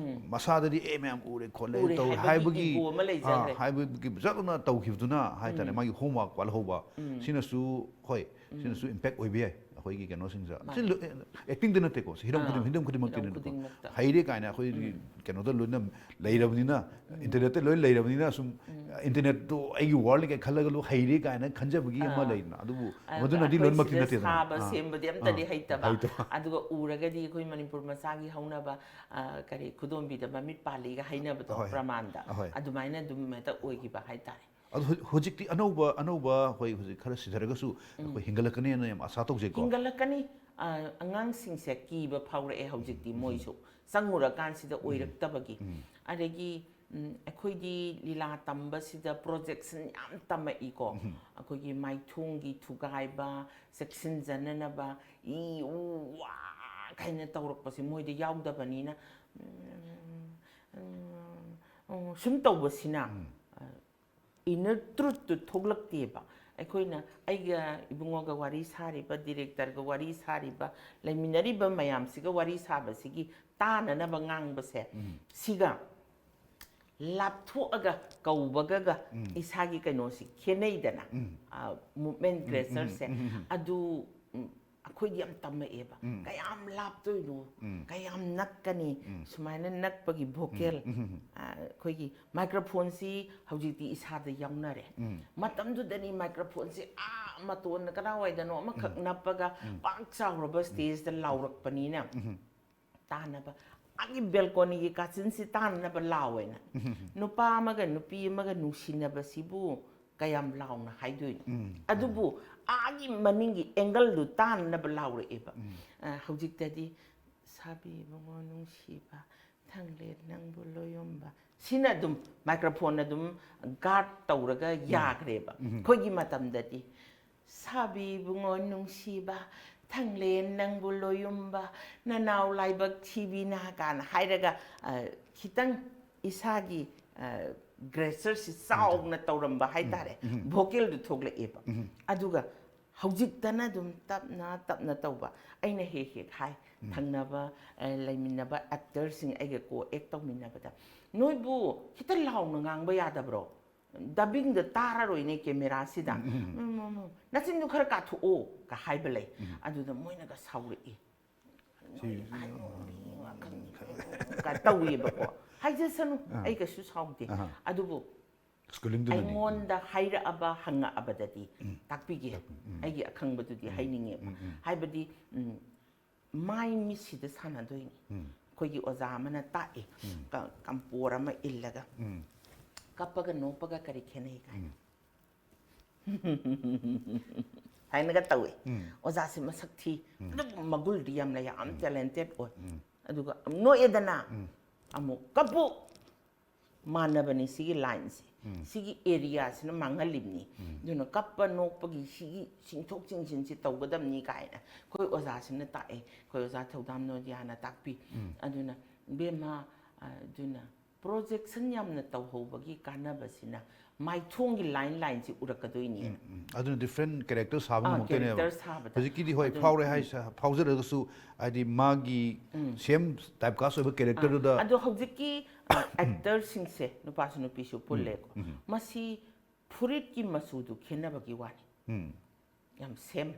ꯃꯁꯥꯗꯗꯤ ꯑꯦ ꯃꯌꯥꯝ ꯎꯔꯦ ꯈꯣꯠꯂꯦ ꯎꯔꯦ ꯇꯧꯔꯦ ꯍꯥꯏꯕꯒꯤ ꯍꯥꯏꯕꯒꯤ, ego ꯑꯃ ꯂꯩꯖꯈ꯭ꯔꯦ꯫ ꯑꯥ, ꯍꯥꯏꯕꯒꯤ ꯖꯠ ꯂꯥꯎꯅ ꯇꯧꯈꯤꯕꯗꯨꯅ ꯍꯥꯏꯇꯥꯔꯦ, ꯃꯥꯒꯤ ꯍꯣꯝꯋꯥꯔꯛ ꯋꯥꯠꯍꯧꯕ, ꯁꯤꯅꯁꯨ, ꯍꯣꯏ, ꯁꯤꯅꯁꯨ ꯏꯝꯄꯦꯛ ꯑꯣꯏꯕ ꯌꯥꯏ ꯑꯩꯈꯣꯏꯒꯤ ꯀꯩꯅꯣꯁꯤꯡꯁꯦ꯫ ꯁꯤ ꯂꯣ-, ꯑꯦꯛꯇꯤꯡꯗ ꯅꯠꯇꯦꯀꯣ, ꯁꯤ ꯍꯤꯔꯝ ꯑꯥ, ꯈꯨꯗꯤꯡ-, ꯍꯤꯔꯝ ꯈꯨꯗꯤꯡꯃꯛꯇ ꯍꯤꯔꯝ ꯅꯠꯇꯦꯀꯣ꯫ ꯈꯨꯗꯤꯡꯃꯛꯇ꯫ ꯍꯩꯔꯦ ꯀꯥꯏꯅ ꯑꯩꯈꯣꯏꯒꯤ ꯀꯩꯅꯣꯗ ꯂꯣꯏꯅ ꯂꯩꯔꯕꯅꯤꯅ, ꯏꯟꯇꯔꯅꯦꯠꯇ ꯂꯣꯏ ꯂꯩꯔꯕꯅꯤꯅ ꯁꯨꯝ ꯏꯟꯇꯔꯅꯦꯠꯇꯣ ꯑꯩꯒꯤ ꯋꯥꯔꯜꯅꯤ ꯀꯥꯏꯅ ꯈꯜꯂꯒ ꯂꯣꯏ ꯍꯩꯔꯦ ꯀꯥꯏꯅ ꯈꯟꯖꯕꯒꯤ ꯑꯃ ꯑꯥ꯫ ꯂꯩꯗꯅ, ꯑꯗꯨꯕꯨ ꯑ, ꯃꯗꯨꯅꯗꯤ ꯑꯩꯈꯣꯏ ꯂꯣꯏꯅꯃꯛꯇꯤ ꯁꯤꯗ ꯅꯠꯇꯦꯗꯅ꯫ ꯁꯥꯕ ꯑꯥ꯫ ꯁꯦꯝꯕꯗꯤ ꯑꯝꯇꯗꯤ ꯑꯥ꯫ ꯍꯩꯇꯕ꯫ ꯍꯩꯇꯕ꯫ ꯑꯗꯨꯒ ꯎꯔꯒꯗꯤ ꯑꯩꯈꯣꯏ ꯃꯅꯤꯄꯨꯔ ꯃꯆꯥꯒꯤ ꯍꯧꯅꯕ, ꯑ, ꯀꯔꯤ, ꯈꯨꯗꯣꯝꯕꯤꯗ ꯃꯃꯤꯠ ꯄꯥꯜꯂꯤꯒ ꯍꯥꯏꯅꯕꯗꯣ, ꯍꯣꯏ꯫ ꯄ꯭ꯔꯃꯥꯟꯗ꯫ ꯍꯣꯏ꯫ ꯑꯗꯨꯃꯥꯏꯅ ꯑꯗꯨꯝ ꯍꯦꯛꯇ ꯑꯣꯏꯈꯤꯕ ꯍꯥꯏꯇꯥꯔꯦ꯫ ꯑꯗꯣ ꯍꯧ- ꯍꯧꯖꯤꯛꯇꯤ ꯑꯅꯧꯕ ꯑꯅꯧꯕ, ꯑꯩꯈꯣꯏ ꯍꯧꯖꯤꯛ ꯈꯔ ꯁꯤꯊꯔꯒꯁꯨ ꯑꯩꯈꯣꯏ ꯍꯦꯟꯒꯠꯂꯛꯀꯅꯦꯅ ꯌꯥꯝ ꯑꯁꯥ ꯇꯧꯖꯩꯀꯣ꯫ ꯍꯦꯟꯒꯠꯂꯛꯀꯅꯤ꯫ ꯑ, ꯑꯉꯥꯡꯁꯤꯡꯁꯦ ꯀꯤꯕ ꯐꯥꯎꯔꯛꯑꯦ ꯍꯧꯖꯤꯛꯇꯤ꯫ ꯃꯣꯏꯁꯨ ꯆꯪꯉꯨꯔꯀꯥꯟꯁꯤꯗ ꯑꯣꯏꯔꯛꯇꯕꯒꯤ꯫ ꯑꯗꯒꯤ ꯎꯝ, ꯑꯩꯈꯣꯏꯗꯤ ꯂꯤꯂꯥ ꯇꯝꯕꯁꯤꯗ ꯄ꯭ꯔꯣꯖꯦꯛꯁꯟ ꯌꯥꯝ ꯇꯝꯃꯛꯏꯀꯣ꯫ ꯑꯩꯈꯣꯏꯒꯤ ꯃꯥꯏꯊꯣꯡꯒꯤ ꯊꯨꯒꯥꯏꯕ, ꯆꯦꯛꯁꯤꯟꯖꯅꯅꯕ, ꯏ ꯎ ꯋꯥ ꯀꯥꯏꯅ ꯇꯧꯔꯛꯄꯁꯦ ꯃꯣꯏꯗ ꯌꯥꯎꯗꯕꯅꯤꯅ, ꯎꯝ, ꯎꯝ, ꯎꯝ, ꯁꯨꯝ ꯇꯧꯕꯁꯤꯅ, ꯑ, inner truthꯇꯨ ꯊꯣꯛꯂꯛꯇꯦꯕ꯫ ꯑꯩꯈꯣꯏꯅ, ꯑꯩꯒ ꯏꯕꯨꯡꯉꯣꯒ ꯋꯥꯔꯤ ꯁꯥꯔꯤꯕ, ꯗꯤꯔꯦꯛꯇꯔꯒ ꯋꯥꯔꯤ ꯁꯥꯔꯤꯕ, ꯂꯩꯃꯤꯟꯅꯔꯤꯕ ꯃꯌꯥꯝꯁꯤꯒ ꯋꯥꯔꯤ ꯁꯥꯕꯁꯤꯒꯤ ꯇꯥꯅꯅꯕ ꯉꯥꯡꯕꯁꯦ, ꯁꯤꯒ ꯂꯥꯞꯊꯣꯛꯑꯒ ꯀꯧꯕꯒꯒ ꯏꯁꯥꯒꯤ ꯀꯩꯅꯣꯁꯤ ꯈꯦꯠꯅꯩꯗꯅ, ꯃꯨꯞꯃꯦꯟ ꯒ꯭ꯔꯦꯁꯔꯁꯦ꯫ ꯑꯗꯨ, ꯎꯝ, ꯑꯩꯈꯣꯏꯗꯤ ꯌꯥꯝ ꯇꯝꯃꯛꯑꯦꯕ꯫ ꯀꯌꯥꯝ ꯂꯥꯞꯇꯣꯏꯅꯣ, ꯀꯌꯥꯝ ꯅꯛꯀꯅꯤ, ꯁꯨꯃꯥꯏꯅ ꯅꯛꯄꯒꯤ ꯚꯣꯀꯦꯜ꯫ ꯑꯩꯈꯣꯏꯒꯤ ꯃꯥꯏꯀ꯭ꯔꯣꯐꯣꯟꯁꯤ ꯍꯧꯖꯤꯛꯇꯤ ꯏꯁꯥꯗ ꯌꯥꯎꯅꯔꯦ꯫ ꯃꯇꯝꯗꯨꯗꯅꯤ ꯃꯥꯏꯀ꯭ꯔꯣꯐꯣꯟꯁꯤ ꯑꯥ ꯃꯇꯣꯟꯗ ꯀꯗꯥꯏꯋꯥꯏꯗꯅꯣ ꯑꯃꯈꯛ ꯅꯞꯄꯒ ꯄꯥꯛ ꯆꯥꯎꯔꯕ ꯁ꯭ꯇꯦꯖꯇ ꯂꯥꯎꯔꯛꯄꯅꯤꯅ, ꯇꯥꯅꯕ꯫ ꯑꯥꯒꯤ ꯕꯦꯜꯀꯣꯅꯤꯒꯤ ꯀꯥꯆꯤꯟꯁꯤ ꯇꯥꯅꯅꯕ ꯂꯥꯎꯋꯦꯅ꯫ ꯅꯨꯄꯥ ꯑꯃꯒ ꯅꯨꯄꯤ ꯑꯃꯒ ꯅꯨꯡꯁꯤꯅꯕꯁꯤꯕꯨ ꯀꯌꯥꯝ ꯂꯥꯎꯅ ꯍꯥꯏꯗꯣꯏꯅꯣ? ꯑꯗꯨꯕꯨ ꯑꯥꯒꯤ ꯃꯅꯤꯡꯒꯤ ꯑꯦꯡꯒꯜꯗꯨ ꯇꯥꯅꯅꯕ ꯂꯥꯎꯔꯛꯑꯦꯕ꯫ ꯑ, ꯍꯧꯖꯤꯛꯇꯗꯤ "ꯁꯥꯕꯤ ꯏꯕꯨꯡꯉꯣ ꯅꯨꯡꯁꯤꯕ, ꯊꯪꯂꯦ ꯅꯪꯕꯨ ꯂꯣꯌꯨꯝꯕ", ꯁꯤꯅ ꯑꯗꯨꯝ ꯃꯥꯏꯀ꯭ꯔꯣꯐꯣꯟ ꯑꯗꯨꯝ ꯒꯥꯔꯗ ꯇꯧꯔꯒ ꯌꯥꯈ꯭ꯔꯦꯕ꯫ ꯑꯩꯈꯣꯏꯒꯤ ꯃꯇꯝꯗꯗꯤ "ꯁꯥꯕꯤ ꯏꯕꯨꯡꯉꯣ ꯅꯨꯡꯁꯤꯕ, ꯊꯪꯂꯦ ꯅꯪꯕꯨ ꯂꯣꯌꯨꯝꯕ, ꯅꯅꯥꯎ ꯂꯥꯏꯕꯛ ꯊꯤꯕꯤꯅ" ꯀꯥꯏꯅ ꯍꯥꯏꯔꯒ, ꯑ, ꯈꯤꯇꯪ ꯏꯁꯥꯒꯤ, ꯑ, ꯒ꯭ꯔꯦꯁꯔꯁꯤ ꯆꯥꯎꯅ ꯇꯧꯔꯝꯕ ꯍꯥꯏꯇꯥꯔꯦ꯫ ꯚꯣꯀꯦꯜꯗꯨ ꯊꯣꯛꯂꯛꯑꯦꯕ꯫ ꯑꯗꯨꯒ ꯍꯧꯖꯤꯛꯇꯅ ꯑꯗꯨꯝ ꯇꯞꯅ ꯇꯞꯅ ꯇꯧꯕ꯫ ꯑꯩꯅ ꯍꯦꯛ ꯍꯦꯛ ꯍꯥꯏ, ꯊꯪꯅꯕ, ꯑ, ꯂꯩꯃꯤꯟꯅꯕ ꯑꯦꯛꯇꯔꯁꯤꯡ, ꯑꯩꯒ ꯀꯣ ꯑꯦꯛ ꯇꯧꯃꯤꯟꯅꯕꯗ, "ꯅꯣꯏꯕꯨ ꯈꯤꯇꯪ ꯂꯥꯎꯅ ꯉꯥꯡꯕ ꯌꯥꯗꯕ꯭ꯔꯣ? ꯗꯕꯤꯡꯗ ꯇꯥꯔꯔꯣꯏꯅꯦ ꯀꯦꯃꯦꯔꯥꯁꯤꯗ꯫ ꯎꯝ, ꯎꯝ, ꯎꯝ, ꯅꯆꯤꯟꯗꯨ ꯈꯔ ꯀꯥꯊꯣꯛꯑꯣ" ꯀ ꯍꯥꯏꯕ ꯂꯩ꯫ ꯑꯗꯨꯗ ꯃꯣꯏꯅꯒ ꯁꯥꯎꯔꯛꯏ꯫ "ꯅꯣꯏ ꯍꯥꯏ ꯅꯣꯡꯃꯤ ꯋꯥꯈꯜ ꯀ ꯇꯧꯋꯦꯕꯀꯣ꯫ ꯍꯥꯏꯖꯁꯅꯨ, ꯑꯥ꯫ ꯑꯩ ꯀꯩꯁꯨ ꯁꯥꯎꯗꯦ꯫ ꯑꯍꯥ꯫ ꯑꯗꯨꯕꯨ ꯁ꯭ꯀꯨꯂꯤꯡꯗꯨꯅꯅꯤ꯫ ꯑꯩꯉꯣꯟꯗ ꯍꯥꯏꯔꯛꯑꯕ, ꯍꯪꯉꯛꯑꯕꯗꯗꯤ ꯇꯥꯛꯄꯤꯒꯦ꯫ ꯎꯝ꯫ ꯑꯩꯒꯤ ꯑꯈꯪꯕꯗꯨꯗꯤ ꯍꯥꯏꯅꯤꯡꯉꯦꯕ꯫ ꯎꯝ, ꯎꯝ꯫ ꯍꯥꯏꯕꯗꯤ, ꯎꯝ, ꯃꯥꯏ ꯃꯤꯠꯁꯤꯗ ꯁꯥꯟꯅꯗꯣꯏꯅꯤ꯫ ꯎꯝ꯫ ꯑꯩꯈꯣꯏꯒꯤ ꯑꯣꯖꯥ ꯑꯃꯅ ꯇꯥꯛꯑꯦ꯫ ꯎꯝ꯫ ꯀ-, ꯀꯝꯄꯣꯔ ꯑꯃ ꯏꯜꯂꯒ꯫ ꯎꯝ꯫ ꯀꯞꯄꯒ ꯅꯣꯛꯄꯒ ꯀꯔꯤ ꯈꯦꯠꯅꯩ ꯀꯥꯏꯅ꯫ ꯍꯥꯏꯅꯒ ꯇꯧꯏ꯫ ꯑꯣꯖꯥꯁꯦ ꯃꯁꯛ ꯊꯤ, ꯑꯗꯨꯕꯨ ꯃꯒꯨꯜꯗꯤ ꯌꯥꯝ ꯂꯩ, ꯌꯥꯝ ꯇꯦꯂꯦꯟꯇꯦꯠ ꯑꯣꯏ꯫ ꯑꯗꯨꯒ ꯅꯣꯛꯑꯦꯗꯅ, ꯑꯃꯨꯛ ꯀꯞꯄꯨ꯫ ꯃꯥꯟꯅꯕꯅꯤ ꯁꯤꯒꯤ ꯂꯥꯏꯟꯁꯦ꯫ ꯁꯤꯒꯤ ꯑꯦꯔꯤꯌꯥꯁꯤꯅ ꯃꯥꯡꯍꯜꯂꯤꯕꯅꯤ꯫ ꯑꯗꯨꯅ ꯀꯞꯄ ꯅꯣꯛꯄꯒꯤ ꯁꯤꯒꯤ ꯆꯤꯡꯊꯣꯛ ꯆꯤꯡꯁꯤꯟꯁꯤ ꯇꯧꯒꯗꯕꯅꯤ ꯀꯥꯏꯅ ꯑꯩꯈꯣꯏ ꯑꯣꯖꯥꯁꯤꯅ ꯇꯥꯛꯑꯦ꯫ ꯑꯩꯈꯣꯏ ꯑꯣꯖꯥ ꯊꯧꯗꯥꯝ ꯅꯣꯗꯤꯌꯥꯅ ꯇꯥꯛꯄꯤ꯫ ꯑꯗꯨꯅ ꯏꯕꯦꯝꯃ, ꯑꯗꯨꯅ ꯄ꯭ꯔꯣꯖꯦꯛꯁꯟ ꯌꯥꯝꯅ ꯇꯧꯍꯧꯕꯒꯤ ꯀꯥꯟꯅꯕꯁꯤꯅ ꯃꯥꯏꯊꯣꯡꯒꯤ ꯂꯥꯏꯟ ꯂꯥꯏꯟꯁꯤ ꯎꯔꯛꯀꯗꯣꯏꯅꯤ꯫ ꯎꯝ꯫ ꯑꯗꯨꯅ ꯗꯤꯐ꯭ꯔꯦꯟ ꯀꯦꯔꯦꯛꯇꯔ ꯁꯥꯕ ꯑꯥ, ꯉꯝꯃꯛꯇꯣꯏꯅꯦꯕ꯫ ꯀꯦꯔꯦꯛꯇꯔ ꯁꯥꯕꯗ꯫ ꯍꯧꯖꯤꯛꯀꯤꯗꯤ ꯍꯣꯏ ꯑꯗꯨꯅ ꯐꯥꯎꯔꯦ ꯍꯥꯏꯁꯦ, ꯐꯥꯎꯖꯔꯒꯁꯨ ꯍꯥꯏꯗꯤ ꯃꯥꯒꯤ ꯁꯦꯝ ꯇꯥꯏꯞ ꯀꯥꯁ ꯑꯣꯏꯕ ꯀꯦꯔꯦꯛꯇꯔꯗꯨꯗ ꯑꯗꯣ ꯍꯧꯖꯤꯛꯀꯤ ꯑꯦꯛꯇꯔꯁꯤꯡꯁꯦ, ꯅꯨꯄꯥꯁꯨ ꯅꯨꯄꯤꯁꯨ ꯄꯨꯜꯂꯦꯀꯣ, ꯃꯁꯤ ꯐꯨꯔꯤꯠꯀꯤ ꯃꯆꯨꯗꯨ ꯈꯦꯠꯅꯕꯒꯤ ꯋꯥꯅꯤ꯫ ꯎꯝ꯫ ꯌꯥꯝ ꯁꯦꯝ꯫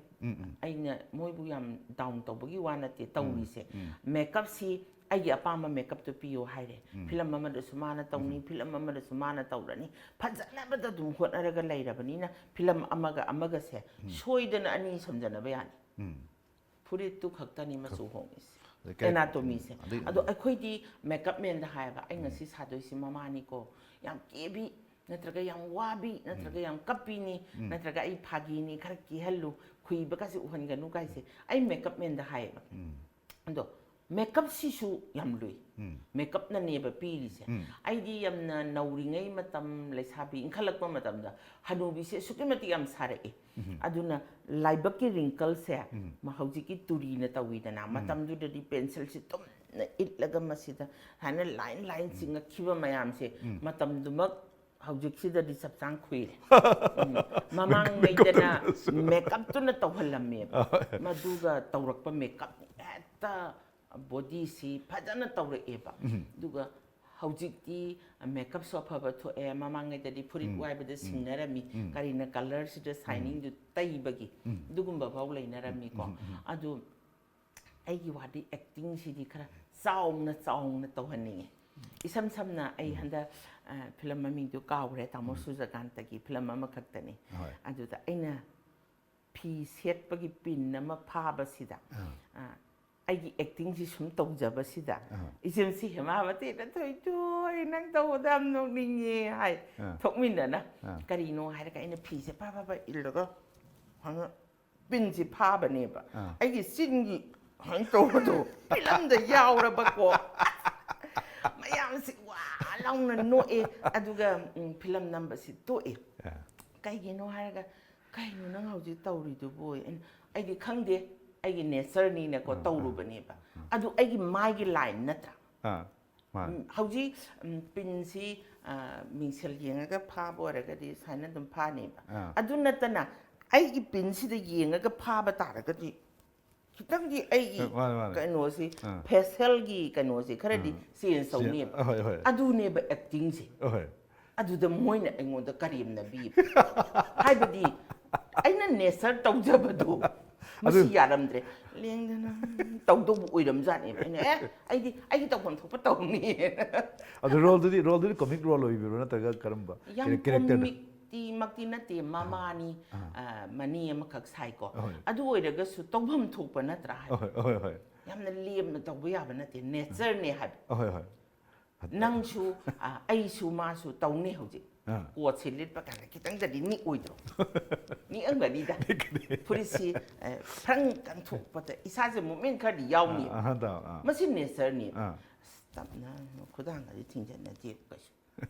ꯑꯩꯅ ꯃꯣꯏꯕꯨ ꯌꯥꯝ ꯗꯥꯎꯟ ꯇꯧꯕꯒꯤ ꯋꯥ ꯅꯠꯇꯦ ꯇꯧꯔꯤꯁꯦ꯫ ꯃꯦꯀꯞꯁꯤ ꯑꯩꯒꯤ ꯑꯄꯥꯝꯕ ꯃꯦꯀꯞꯇꯨ ꯄꯤꯌꯣ ꯍꯥꯏꯔꯦ꯫ ꯐꯤꯂꯝ ꯑꯃꯗꯁꯨ ꯃꯥꯅ ꯇꯧꯅꯤ, ꯐꯤꯂꯝ ꯑꯃꯗꯁꯨ ꯃꯥꯅ ꯇꯧꯔꯅꯤ꯫ ꯐꯖꯅꯕꯗ ꯑꯗꯨꯝ ꯍꯣꯠꯅꯔꯒ ꯂꯩꯔꯕꯅꯤꯅ ꯐꯤꯂꯝ ꯑꯃꯒ ꯑꯃꯒꯁꯦ ꯁꯣꯏꯗꯅ ꯑꯅꯤ ꯁꯝꯖꯟꯅꯕ ꯌꯥꯅꯤ꯫ ꯐꯨꯔꯤꯠꯇꯨ ꯈꯛꯇꯅꯤ ꯃꯆꯨ ꯍꯣꯡꯉꯤꯁꯦ꯫ ꯑꯗꯩ ꯀꯦꯔꯦꯛ- ꯑꯦꯅꯥꯇꯣꯃꯤꯁꯦ꯫ ꯑꯗꯩ- ꯑꯗꯣ ꯑꯩꯈꯣꯏꯗꯤ ꯃꯦꯀꯞ ꯃꯦꯟꯗ ꯍꯥꯏꯌꯦꯕ, "ꯑꯩ ꯉꯁꯤ ꯁꯥꯗꯣꯏꯁꯤ ꯃꯃꯥꯅꯤꯀꯣ, ꯌꯥꯝ ꯀꯦꯕꯤ, ꯅꯠꯇ꯭ꯔꯒ ꯌꯥꯝ ꯋꯥꯕꯤ, ꯅꯠꯇ꯭ꯔꯒ ꯌꯥꯝ ꯀꯞꯄꯤꯅꯤ, ꯅꯠꯇ꯭ꯔꯒ ꯑꯩ ꯐꯥꯒꯤꯅꯤ, ꯈꯔ ꯀꯦꯍꯜꯂꯨ, ꯈꯨꯏꯕꯒꯁꯦ ꯎꯍꯟꯒꯅꯨ" ꯀꯥꯏꯁꯦ ꯑꯩ ꯃꯦꯀꯞ ꯃꯦꯟꯗ ꯍꯥꯏꯌꯦꯕ꯫ ꯑꯗꯣ ꯃꯦꯀꯞꯁꯤꯁꯨ ꯌꯥꯝ ꯂꯨꯏ꯫ ꯃꯦꯀꯞꯅꯅꯦꯕ ꯄꯤꯔꯤꯁꯦ꯫ ꯑꯩꯗꯤ ꯌꯥꯝꯅ ꯅꯧꯔꯤꯉꯩ ꯃꯇꯝ, ꯂꯩꯁꯥꯕꯤ ꯏꯟꯈꯠꯂꯛꯄ ꯃꯇꯝꯗ ꯍꯅꯨꯕꯤꯁꯦ ꯑꯁꯨꯛꯀꯤ ꯃꯇꯤꯛ ꯌꯥꯝ ꯁꯥꯔꯛꯏ꯫ ꯑꯗꯨꯅ ꯂꯥꯏꯕꯛꯀꯤ ꯔꯤꯡꯀꯜꯁꯦ ꯃ-, ꯍꯧꯖꯤꯛꯀꯤ ꯇꯨꯔꯤꯅ ꯇꯧꯋꯤꯗꯅ, ꯃꯇꯝꯗꯨꯗꯗꯤ ꯄꯦꯟꯁꯤꯜꯁꯤ ꯇꯨꯝꯅ ꯏꯠꯂꯒ ꯃꯁꯤꯗ ꯍꯥꯏꯅ ꯂꯥꯏꯟ ꯂꯥꯏꯟ ꯆꯤꯡꯉꯛꯈꯤꯕ ꯃꯌꯥꯝꯁꯦ ꯃꯇꯝꯗꯨꯃꯛ ꯍꯧꯖꯤꯛꯁꯤꯗꯗꯤ ꯆꯞ ꯆꯥꯅ ꯈꯨꯏꯔꯦ꯫ ꯎꯝ꯫ ꯃꯃꯥꯡꯉꯩꯗꯅ ꯃꯦꯀꯞꯇꯨꯅ ꯇꯧꯍꯜꯂꯝꯃꯦꯕ꯫ ꯃꯗꯨꯒ ꯇꯧꯔꯛꯄ ꯃꯦꯀꯞ ꯍꯦꯛꯇ ꯕꯣꯗꯤꯁꯤ ꯐꯖꯅ ꯇꯧꯔꯛꯑꯦꯕ꯫ ꯑꯗꯨꯒ ꯍꯧꯖꯤꯛꯇꯤ ꯃꯦꯀꯞꯁꯨ ꯑꯐꯕ ꯊꯣꯛꯑꯦ꯫ ꯃꯃꯥꯡꯉꯩꯗꯗꯤ ꯐꯨꯔꯤꯠ ꯋꯥꯏꯕꯗ ꯁꯤꯡꯅꯔꯝꯃꯤ꯫ ꯀꯔꯤꯅ ꯀꯂꯔꯁꯤꯗ ꯁꯥꯏꯅꯤꯡꯗꯨ ꯇꯩꯕꯒꯤ ꯑꯗꯨꯒꯨꯝꯕ ꯐꯥꯎ ꯂꯩꯅꯔꯝꯃꯤꯀꯣ꯫ ꯑꯗꯨ ꯑꯩꯒꯤ ꯋꯥꯗꯤ ꯑꯦꯛꯇꯤꯡꯁꯤꯗꯤ ꯈꯔ ꯆꯥꯎꯅ ꯆꯥꯎꯅ ꯇꯧꯍꯟꯅꯤꯡꯉꯦ꯫ ꯏꯁꯝ ꯁꯝꯅ ꯑꯩ ꯍꯟꯗꯛ, ꯑ, ꯐꯤꯂꯝ ꯃꯃꯤꯡꯗꯨ ꯀꯥꯎꯈ꯭ꯔꯦ, ꯇꯥꯃꯣ ꯁꯨꯔꯖꯀꯥꯟꯇꯒꯤ ꯐꯤꯂꯝ ꯑꯃꯈꯛꯇꯅꯤ꯫ ꯍꯣꯏ꯫ ꯑꯗꯨꯗ ꯑꯩꯅ ꯐꯤ ꯁꯦꯠꯄꯒꯤ ꯄꯤꯟ ꯑꯃ ꯐꯥꯕꯁꯤꯗ, ꯑ, ꯑꯩꯒꯤ ꯑꯦꯛꯇꯤꯡꯁꯤ ꯁꯨꯝ ꯇꯧꯖꯕꯁꯤꯗ ꯑꯥ. ꯏꯆꯦꯝꯁꯤ ꯍꯦꯃꯥꯕꯇꯤꯅ, "ꯊꯣꯏꯊꯣꯏ, ꯅꯪ ꯇꯧꯕꯗ ꯌꯥꯝ ꯅꯣꯛꯅꯤꯡꯉꯦ" ꯍꯥꯏ. ꯑꯥ. ꯊꯣꯛꯃꯤꯟꯅꯅ ꯑꯥ. ꯀꯔꯤꯅꯣ ꯍꯥꯏꯔꯒ ꯑꯩꯅ ꯐꯤꯁꯦ ꯐ ꯐ ꯐ ꯏꯜꯂꯒ ꯍꯪꯉ ꯄꯤꯟꯁꯤ ꯐꯥꯕꯅꯦꯕ꯫ ꯑꯥ. ꯑꯩꯒꯤ ꯆꯤꯟꯒꯤ ꯍꯪ ꯇꯧꯕꯗꯣ ꯐꯤꯂꯝꯗ ꯌꯥꯎꯔꯕꯀꯣ꯫ ꯃꯌꯥꯝꯁꯤ ꯋꯥ ꯂꯥꯎꯅ ꯅꯣꯛꯑꯦ꯫ ꯑꯗꯨꯒ ꯎꯝ, ꯐꯤꯂꯝ ꯅꯝꯕꯁꯤ ꯇꯣꯛꯑꯦ꯫ ꯑꯥ. ꯀꯩꯒꯤꯅꯣ ꯍꯥꯏꯔꯒ, "ꯀꯩꯅꯣ ꯅꯪ ꯍꯧꯖꯤꯛ ꯇꯧꯔꯤꯗꯨꯕꯨ?" ꯑꯩꯅ, "ꯑꯩꯗꯤ ꯈꯪꯗꯦ, ꯑꯩꯒꯤ ꯅꯦꯆꯔꯅꯤꯅꯀꯣ ꯑꯥ, ꯑꯥ. ꯇꯧꯔꯨꯕꯅꯦꯕ꯫ ꯑꯗꯨ ꯑꯩꯒꯤ ꯃꯥꯏꯒꯤ ꯂꯥꯏꯟ ꯅꯠꯇ꯭ꯔꯥ?" ꯑꯥ, ꯃꯥꯅꯤ. ꯎꯝ, ꯍꯧꯖꯤꯛ ꯎꯝ, ꯄꯤꯟꯁꯤ ꯑ, ꯃꯤꯡꯁꯦꯜ ꯌꯦꯡꯉꯒ ꯐꯥꯕ ꯑꯣꯏꯔꯒꯗꯤ ꯁꯨꯃꯥꯏꯅ ꯑꯗꯨꯝ ꯐꯥꯅꯦꯕ꯫ ꯑꯥ. ꯑꯗꯨ ꯅꯠꯇꯅ ꯑꯩꯒꯤ ꯄꯤꯟꯁꯤꯗ ꯌꯦꯡꯉꯒ ꯐꯥꯕ ꯇꯥꯔꯒꯗꯤ ꯈꯤꯇꯪꯗꯤ ꯑꯩꯒꯤ ꯑ, ꯃꯥꯅꯦ, ꯃꯥꯅꯦ. ꯀꯩꯅꯣꯁꯤ, ꯑꯥ. ꯐꯦꯁꯦꯜꯒꯤ ꯀꯩꯅꯣꯁꯤ ꯈꯔꯗꯤ ꯑꯥ. ꯆꯦꯟꯖ ꯇꯧꯅꯦꯕ꯫ ꯍꯣꯏ, ꯍꯣꯏ. ꯑꯗꯨꯅꯦꯕ ꯑꯦꯛꯇꯤꯡꯁꯦ꯫ ꯍꯣꯏ. ꯑꯗꯨꯗ ꯃꯣꯏꯅ ꯑꯩꯉꯣꯟꯗ ꯀꯔꯦꯝꯅꯕꯤ꯫ ꯍꯥꯏꯕꯗꯤ ꯑꯩꯅ ꯅꯦꯆꯔ ꯇꯧꯖꯕꯗꯣ ꯃꯁꯤ ꯑꯗꯨ- ꯌꯥꯔꯝꯗ꯭ꯔꯦ꯫ ꯂꯦꯡꯗꯅ ꯇꯧꯗꯧꯕ ꯑꯣꯏꯔꯝꯖꯥꯠꯅꯦꯕ꯫ ꯑꯩꯅ, "ꯑꯦ, ꯑꯩꯗꯤ ꯑꯩꯒꯤ ꯇꯧꯐꯝ ꯊꯣꯛꯄ ꯇꯧꯅꯤ"꯫ ꯑꯗꯨ ꯔꯣꯜꯗꯨꯗꯤ ꯔꯣꯜꯗꯨꯗꯤ ꯀꯣꯃꯤꯛ ꯔꯣꯜ ꯑꯣꯏꯕꯤꯕ꯭ꯔꯣ, ꯅꯠꯇ꯭ꯔꯒ ꯀꯔꯝꯕ ꯌꯥꯝ ꯀꯦꯔꯦꯛꯇꯔꯗ? ꯀꯣꯃꯤꯛꯇꯤꯃꯛꯇꯤ ꯅꯠꯇꯦ꯫ ꯃꯃꯥꯅꯤ, ꯑꯥ. ꯑ, ꯃꯅꯤ ꯑꯃꯈꯛ ꯁꯥꯏꯀꯣ꯫ ꯍꯣꯏ. ꯑꯗꯨ ꯑꯣꯏꯔꯒꯁꯨ ꯇꯧꯐꯝ ꯊꯣꯛꯄ ꯅꯠꯇ꯭ꯔꯥ ꯍꯥꯏꯕ꯫ ꯍꯣꯏ, ꯍꯣꯏ, ꯍꯣꯏ. ꯌꯥꯝꯅ ꯂꯦꯝꯅ ꯇꯧꯕ ꯌꯥꯕ ꯅꯠꯇꯦ, ꯅꯦꯆꯔꯅꯦ ꯍꯥꯏꯕ꯫ ꯍꯣꯏ, ꯍꯣꯏ. ꯅꯪꯁꯨ, ꯑ, ꯑꯩꯁꯨ, ꯃꯥꯁꯨ ꯇꯧꯅꯤ ꯍꯧꯖꯤꯛ꯫ ꯑꯥ. ꯀꯣꯠꯁꯤ ꯂꯤꯠꯄ ꯀꯥꯟꯗ ꯈꯤꯇꯪꯗꯗꯤ ꯅꯤꯛꯑꯣꯏꯗ꯭ꯔꯣ? ꯅꯤꯛꯑꯝꯒꯅꯤꯗ꯫ ꯐꯨꯔꯤꯠꯁꯤ, ꯑ, ꯐ꯭ꯔꯪ ꯀꯟꯊꯣꯛꯄꯗ ꯏꯁꯥꯁꯦ ꯃꯨꯞꯃꯦꯟ ꯈꯔꯗꯤ ꯌꯥꯎꯅꯤ꯫ ꯑꯥ, ꯑꯥ, ꯇꯥꯎ, ꯑꯥ. ꯃꯁꯤ ꯅꯦꯆꯔꯅꯤ꯫ ꯑꯥ. ꯇꯞꯅ ꯈꯨꯗꯥꯡꯒꯗꯤ ꯊꯤꯡꯖꯤꯟꯅꯗꯦ ꯀꯩꯁꯨ꯫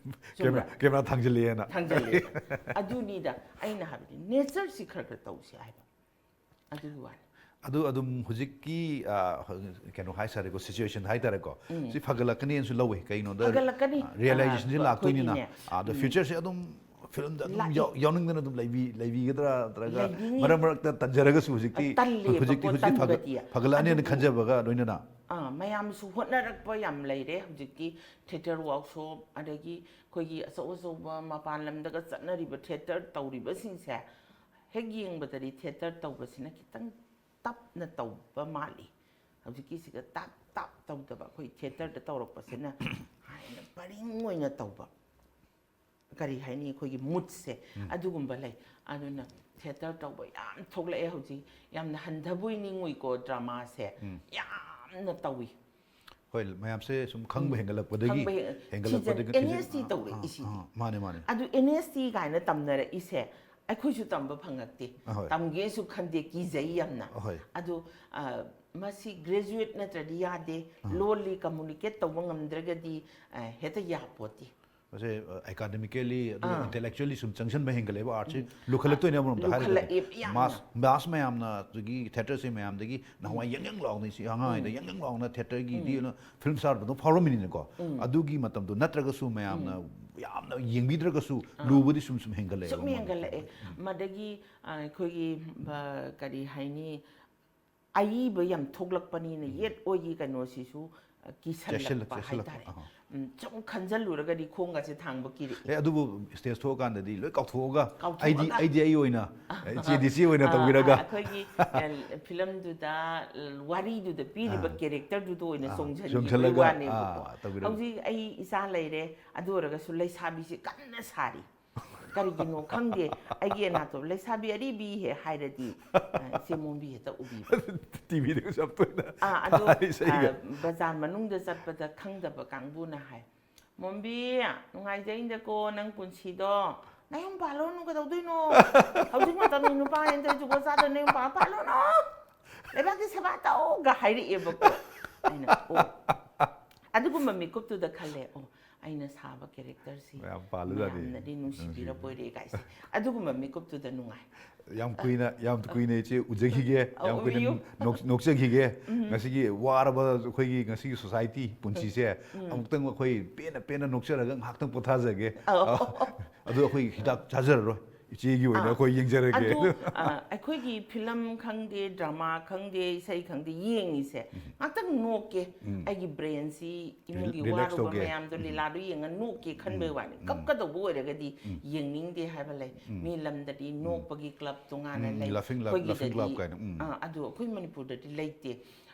ꯀꯦꯃꯦꯔꯥ, ꯀꯦꯃꯦꯔꯥ ꯊꯥꯡꯖꯤꯜꯂꯛꯑꯦꯅ꯫ ꯊꯥꯡꯖꯜꯂꯦ꯫ ꯑꯗꯨꯅꯤꯗ ꯑꯩꯅ ꯍꯥꯏꯕꯗꯤ, ꯅꯦꯆꯔꯁꯤ ꯈꯔ ꯈꯔ ꯇꯧꯁꯤ ꯍꯥꯏꯕ꯫ ꯑꯗꯨꯒꯤ ꯋꯥꯅꯤ꯫ ꯑꯗꯨ ꯑꯗꯨꯝ ꯍꯧꯖꯤꯛꯀꯤ, ꯑ, ꯀꯩꯅꯣ ꯍꯥꯏꯇꯥꯔꯦꯀꯣ, ꯁꯤꯆꯨꯋꯦꯁꯟ ꯍꯥꯏꯇꯥꯔꯦꯀꯣ, ꯁꯤ ꯐꯒꯠꯂꯛꯀꯅꯤꯅꯁꯨ ꯂꯧꯋꯦ꯫ ꯀꯩꯅꯣꯗ, ꯐꯒꯠꯂꯛꯀꯅꯤ꯫ ꯔꯤꯌꯦꯂꯥꯏꯖꯦꯁꯟꯁꯤ ꯑ, ꯂꯥꯛꯇꯣꯏꯅꯤꯅ, ꯑꯩꯈꯣꯏꯒꯤꯅꯦ, ꯑꯗ ꯐ꯭ꯌꯨꯆꯔꯁꯦ ꯑꯗꯨꯝ ꯐꯤꯂꯝꯗ ꯑꯗꯨꯝ ꯂꯥꯛꯏ꯫ ꯌꯥꯎ- ꯌꯥꯎꯅꯤꯡꯗꯅ ꯑꯗꯨꯝ ꯂꯩꯕꯤ ꯂꯩꯕꯤꯒꯗ꯭ꯔꯥ, ꯅꯠꯇ꯭ꯔꯒ ꯂꯩꯅꯤꯡꯉꯤ꯫ ꯃꯔꯛ ꯃꯔꯛꯇ ꯇꯟꯖꯔꯒꯁꯨ ꯍꯧꯖꯤꯛꯇꯤ, ꯇꯜꯂꯦꯕꯀꯣ, ꯍꯧꯖꯤꯛꯇꯤ ꯍꯧꯖꯤꯛꯇꯤ ꯐꯒ- ꯇꯟꯕꯗꯤ꯫ ꯐꯒꯠꯂꯛꯑꯅꯤꯅ ꯑꯗꯨꯕꯨ ꯈꯟꯖꯕꯒ ꯂꯣꯏꯅꯅ꯫ ꯑꯥ, ꯃꯌꯥꯝꯁꯨ ꯍꯣꯠꯅꯔꯛꯄ ꯌꯥꯝ ꯂꯩꯔꯦ꯫ ꯍꯧꯖꯤꯛꯇꯤ ꯊꯤꯌꯦꯇꯔ ꯋꯥꯛꯁꯣꯞ, ꯑꯗꯒꯤ ꯑꯩꯈꯣꯏꯒꯤ ꯑꯆꯧ ꯑꯆꯧꯕ ꯃꯄꯥꯟ ꯂꯝꯗꯒ ꯆꯠꯅꯔꯤꯕ ꯊꯤꯌꯦꯇꯔ ꯇꯧꯔꯤꯕꯁꯤꯡꯁꯦ ꯍꯦꯛ ꯌꯦꯡꯕꯗꯗꯤ ꯊꯤꯌꯦꯇꯔ ꯇꯧꯕꯁꯤꯅ ꯈꯤꯇꯪ ꯇꯞꯅ ꯇꯧꯕ ꯃꯥꯜꯂꯤ꯫ ꯍꯧꯖꯤꯛꯀꯤꯁꯤꯒ ꯇꯞ ꯇꯞ ꯇꯧꯗꯕ, ꯑꯩꯈꯣꯏ ꯊꯤꯌꯦꯇꯔꯗ ꯇꯧꯔꯛꯄꯁꯤꯅ ꯍꯥꯏꯅ ꯄꯔꯤꯡ ꯑꯣꯏꯅ ꯇꯧꯕ꯫ ꯀꯔꯤ ꯍꯥꯏꯅꯤ, ꯑꯩꯈꯣꯏꯒꯤ ꯃꯨꯠꯁꯦ ꯑꯗꯨꯒꯨꯝꯕ ꯂꯩ꯫ ꯑꯗꯨꯅ ꯊꯤꯌꯦꯇꯔ ꯇꯧꯕ ꯌꯥꯝ ꯊꯣꯛꯂꯛꯑꯦ ꯍꯧꯖꯤꯛ꯫ ꯌꯥꯝꯅ ꯍꯟꯊꯕꯣꯏ ꯅꯤꯡꯉꯨꯏꯀꯣ, ꯗ꯭ꯔꯃꯥꯁꯦ ꯌꯥꯝꯅ ꯇꯧꯏ꯫ ꯍꯣꯏ, ꯃꯌꯥꯝꯁꯦ ꯁꯨꯝ ꯈꯪꯕ ꯍꯦꯟꯒꯠꯂꯛꯄꯗꯒꯤ ꯈꯪꯕ ꯍꯦꯟ- ꯍꯦꯟꯒꯠꯂꯛꯄꯗꯒꯤ ꯁꯤꯁꯦ N S T ꯇꯧꯔꯛꯏꯁꯤꯗꯤ꯫ ꯃꯥꯅꯦ, ꯃꯥꯅꯦ꯫ ꯑꯗꯨ N S T ꯀꯥꯏꯅ ꯇꯝꯅꯔꯛꯏꯁꯦ ꯑꯩꯈꯣꯏꯁꯨ ꯇꯝꯕ ꯐꯪꯉꯛꯇꯦ꯫ ꯑꯍꯣꯏ꯫ ꯇꯝꯒꯦꯁꯨ ꯈꯟꯗꯦ, ꯀꯤꯖꯩ ꯌꯥꯝꯅ꯫ ꯑꯍꯣꯏ꯫ ꯑꯗꯨ ꯑ, ꯃꯁꯤ graduate ꯅꯠꯇ꯭ꯔꯗꯤ ꯌꯥꯗꯦ꯫ ꯂꯣꯜꯂꯤ communicate ꯇꯧꯕ ꯉꯝꯗ꯭ꯔꯒꯗꯤ ꯑ, ꯍꯦꯛꯇ ꯌꯥꯄꯣꯠꯇꯦ꯫ ꯃꯁꯦ ꯑꯦꯀꯥꯗꯃꯤꯀꯦꯂꯤ ꯑꯗꯨꯒ ꯑꯥ꯫ ꯏꯟꯇꯦꯂꯦꯛꯆꯨꯑꯦꯂꯤ ꯁꯨꯝ ꯆꯪꯁꯤꯟꯕ ꯍꯦꯟꯒꯠꯂꯛꯑꯦꯕ, ꯑꯥꯔꯠꯁꯦ ꯂꯨꯈꯠꯂꯛꯇꯣꯏꯅꯦ ꯑꯃꯔꯣꯝꯗ ꯍꯥꯏꯔꯒꯗꯤ꯫ ꯂꯨꯈꯠꯂꯛꯑꯦꯕ ꯌꯥꯝꯅ꯫ ꯃꯥꯁ ꯃꯥꯁ ꯃꯌꯥꯝꯅ ꯑꯗꯒꯤ ꯊꯤꯌꯦꯇꯔꯁꯦ ꯃꯌꯥꯝꯗꯒꯤ ꯅꯍꯥꯟꯋꯥꯏ ꯌꯪ ꯌꯪ ꯂꯥꯎꯅ ꯁꯤ ꯑꯉꯥꯡꯉꯩꯗ ꯌꯪ ꯌꯪ ꯂꯥꯎꯅ ꯊꯤꯌꯦꯇꯔꯒꯤꯗꯤ ꯐꯤꯂꯝ ꯁ꯭ꯇꯥꯔ ꯑꯗꯨꯝ ꯐꯥꯎꯔꯝꯃꯤꯅꯤꯅꯀꯣ꯫ ꯑꯗꯨꯒꯤ ꯃꯇꯝꯗꯣ ꯅꯠꯇ꯭ꯔꯒꯁꯨ ꯃꯌꯥꯝꯅ ꯌꯥꯝꯅ ꯌꯦꯡꯕꯤꯗ꯭ꯔꯒꯁꯨ ꯂꯨꯕꯗꯤ ꯁꯨꯝ ꯁꯨꯝ ꯍꯦꯟꯒꯠꯂꯛꯑꯦꯕ ꯁꯨꯝ ꯃꯉꯣꯟꯗ꯫ ꯍꯦꯟꯒꯠꯂꯛꯑꯦ꯫ ꯃꯗꯒꯤ ꯑ, ꯑꯩꯈꯣꯏꯒꯤ ꯑ, ꯀꯔꯤ ꯍꯥꯏꯅꯤ, ꯑꯏꯕ ꯌꯥꯝ ꯊꯣꯛꯂꯛꯄꯅꯤꯅ ꯌꯦꯠ ꯑꯣꯏꯒꯤ ꯀꯩꯅꯣꯁꯤꯁꯨ ꯑ, ꯀꯤꯁꯜꯂꯛꯄ ꯆꯦꯁꯤꯜꯂꯛ- ꯆꯦꯁꯤꯜꯂꯛꯄ, ꯍꯥꯏꯇꯥꯔꯦ꯫ ꯑꯍ꯫ ꯎꯝ, ꯁꯨꯝ ꯈꯟꯖꯜꯂꯨꯔꯒꯗꯤ ꯈꯣꯡꯒꯁꯦ ꯊꯥꯡꯕ ꯀꯤꯔꯛꯑꯦ꯫ ꯑꯦ, ꯑꯗꯨꯕꯨ ꯁ꯭ꯇꯦꯖ ꯊꯣꯛꯑꯀꯥꯟꯗꯗꯤ ꯂꯣꯏ ꯀꯥꯎꯊꯣꯛꯑꯒ ꯀꯥꯎꯊꯣꯛꯑꯒ꯫ ꯑꯩꯗꯤ ꯑꯩꯗꯤ ꯑꯩ ꯑꯣꯏꯅ ꯏꯆꯦꯗꯤ ꯏꯆꯦ ꯑꯣꯏꯅ ꯑ, ꯇꯧꯕꯤꯔꯒ꯫ ꯑ, ꯑꯩꯈꯣꯏꯒꯤ ꯑ, ꯐꯤꯂꯝꯗꯨꯗ, ꯋꯥꯔꯤꯗꯨꯗ ꯄꯤꯔꯤꯕ ꯑꯥ꯫ ꯀꯦꯔꯦꯛꯇꯔꯗꯨꯗ ꯑꯣꯏꯅ ꯑꯥ, ꯆꯣꯡꯁꯤꯟꯈꯤꯕꯒꯤ ꯆꯣꯡꯁꯤꯜꯂꯒ, ꯋꯥꯅꯦꯕꯀꯣ꯫ ꯑꯥ, ꯇꯧꯕꯤꯔꯒ꯫ ꯍꯧꯖꯤꯛ ꯑꯩ ꯏꯆꯥ ꯂꯩꯔꯦ, ꯑꯗꯨ ꯑꯣꯏꯔꯒꯁꯨ ꯂꯩꯁꯥꯕꯤꯁꯤ ꯀꯟꯅ ꯁꯥꯔꯤ꯫ ꯀꯔꯤꯒꯤꯅꯣ ꯈꯪꯗꯦ, ꯑꯩꯒꯤ ꯑꯅꯥꯇꯣ ꯂꯩꯁꯥꯕꯤ ꯑꯔꯤꯕꯤ ꯍꯦꯛ ꯍꯥꯏꯔꯗꯤ ꯑ, ꯏꯆꯦ ꯃꯣꯝꯕꯤ ꯍꯦꯛꯇ ꯎꯕꯤꯕ꯫ ꯇꯤꯚꯤꯗꯒꯁꯨ ꯌꯥꯝ ꯇꯣꯏꯅ ꯑꯥ, ꯑꯗꯣ ꯊꯥꯔꯤ ꯏꯁꯩꯒ꯫ ꯑ, ꯕꯖꯥꯔ ꯃꯅꯨꯡꯗ ꯆꯠꯄꯗ ꯈꯪꯗꯕ ꯀꯥꯡꯕꯨꯅ ꯍꯥꯏ, "ꯃꯣꯝꯕꯤ, ꯅꯨꯡꯉꯥꯏꯖꯩꯗꯀꯣ ꯅꯪ ꯄꯨꯟꯁꯤꯗꯣ, ꯅꯌꯨꯝ ꯄꯥꯜꯂꯣꯅꯨ, ꯀꯩꯗꯧꯗꯣꯏꯅꯣ? ꯍꯧꯖꯤꯛ ꯃꯇꯝꯒꯤ ꯅꯨꯄꯥ ꯍꯦꯟꯗ ꯖꯨꯒꯣꯠ ꯆꯥꯗ ꯅꯌꯨꯝ ꯄꯥꯜ-, ꯄꯥꯜꯂꯨꯅꯨ, ꯂꯩꯕꯥꯛꯀꯤ ꯁꯦꯕꯥ ꯇꯧꯒ" ꯍꯥꯏꯔꯛꯑꯦꯕꯀꯣ꯫ ꯑꯩꯅ, "ꯑꯣ, ꯑꯗꯨꯒꯨꯝꯕ ꯃꯤꯀꯨꯞꯇꯨꯗ ꯈꯜꯂꯦ, ꯑꯣ, ꯑꯩꯅ ꯁꯥꯕ ꯀꯦꯔꯦꯛꯇꯔꯁꯤ ꯃꯌꯥꯝ ꯄꯥꯜꯂꯖꯥꯠꯅꯤ꯫ ꯃꯌꯥꯝꯅꯗꯤ ꯅꯨꯡꯁꯤꯕꯤꯔꯕꯣꯏꯔꯦ" ꯀꯥꯏꯁꯦ꯫ ꯑꯗꯨꯒꯨꯝꯕ ꯃꯤꯀꯨꯞꯇꯨꯗ ꯅꯨꯡꯉꯥꯏ꯫ ꯌꯥꯝ ꯀꯨꯏꯅ ꯌꯥꯝ ꯀꯨꯏꯅ ꯏꯆꯦ ꯎꯖꯈꯤꯒꯦ, ꯑꯧ, ꯌꯥꯝ ꯀꯨꯏꯅ ꯎꯕꯤꯌꯨ꯫ ꯅꯣꯛ- ꯅꯣꯛꯆꯈꯤꯒꯦ꯫ ꯉꯁꯤꯒꯤ ꯋꯥꯔꯕ ꯑꯩꯈꯣꯏꯒꯤ ꯉꯁꯤꯒꯤ ꯁꯣꯁꯥꯏꯇꯤ ꯄꯨꯟꯁꯤꯁꯦ ꯑꯃꯨꯛꯇꯪ ꯑꯩꯈꯣꯏ ꯄꯦꯟꯅ ꯄꯦꯟꯅ ꯅꯣꯛꯆꯔꯒ ꯉꯥꯏꯍꯥꯛꯇꯪ ꯄꯣꯊꯥꯖꯒꯦ꯫ ꯑꯧ꯫ ꯑꯗꯨ ꯑꯩꯈꯣꯏ ꯍꯤꯗꯥꯛ ꯆꯥꯖꯔꯔꯣꯏ, ꯏꯆꯦꯒꯤ ꯑꯣꯏꯅ ꯑꯥ꯫ ꯑꯩꯈꯣꯏ ꯌꯦꯡꯖꯔꯒꯦ꯫ ꯑꯗꯨ, ꯑ, ꯑꯩꯈꯣꯏꯒꯤ ꯐꯤꯂꯝ ꯈꯪꯗꯦ, ꯗ꯭ꯔꯃꯥ ꯈꯪꯗꯦ, ꯏꯁꯩ ꯈꯪꯗꯦ, ꯌꯦꯡꯉꯤꯁꯦ ꯉꯥꯛꯇꯪ ꯅꯣꯛꯀꯦ, ꯑꯩꯒꯤ ꯕ꯭ꯔꯦꯟꯁꯤ ꯏꯃꯨꯡꯒꯤ ꯔꯤ- ꯔꯤꯂꯦꯛꯁ ꯋꯥꯔꯨꯕ ꯇꯧꯒꯦ꯫ ꯃꯌꯥꯝꯗꯣ ꯂꯤꯂꯥꯗꯣ ꯌꯦꯡꯉ ꯅꯣꯛꯀꯦ ꯈꯟꯕꯩ ꯋꯥꯅꯤ꯫ ꯀꯞꯀꯗꯧꯕ ꯑꯣꯏꯔꯒꯗꯤ ꯌꯦꯡꯅꯤꯡꯗꯦ ꯍꯥꯏꯕ ꯂꯩ꯫ ꯃꯤ ꯂꯝꯗꯗꯤ ꯅꯣꯛꯄꯒꯤ ꯀ꯭ꯂꯕ ꯇꯣꯉꯥꯟꯅ ꯂꯩ꯫ ꯂꯥꯐꯤꯡ ꯀ꯭ꯂꯕ, ꯂꯥꯐꯤꯡ ꯑꯩꯈꯣꯏꯒꯤꯗꯗꯤ ꯀ꯭ꯂꯕ ꯀꯥꯏꯅ, ꯎꯝ꯫ ꯑꯥ, ꯑꯗꯨ ꯑꯩꯈꯣꯏ ꯃꯅꯤꯄꯨꯔꯗꯗꯤ ꯂꯩꯇꯦ꯫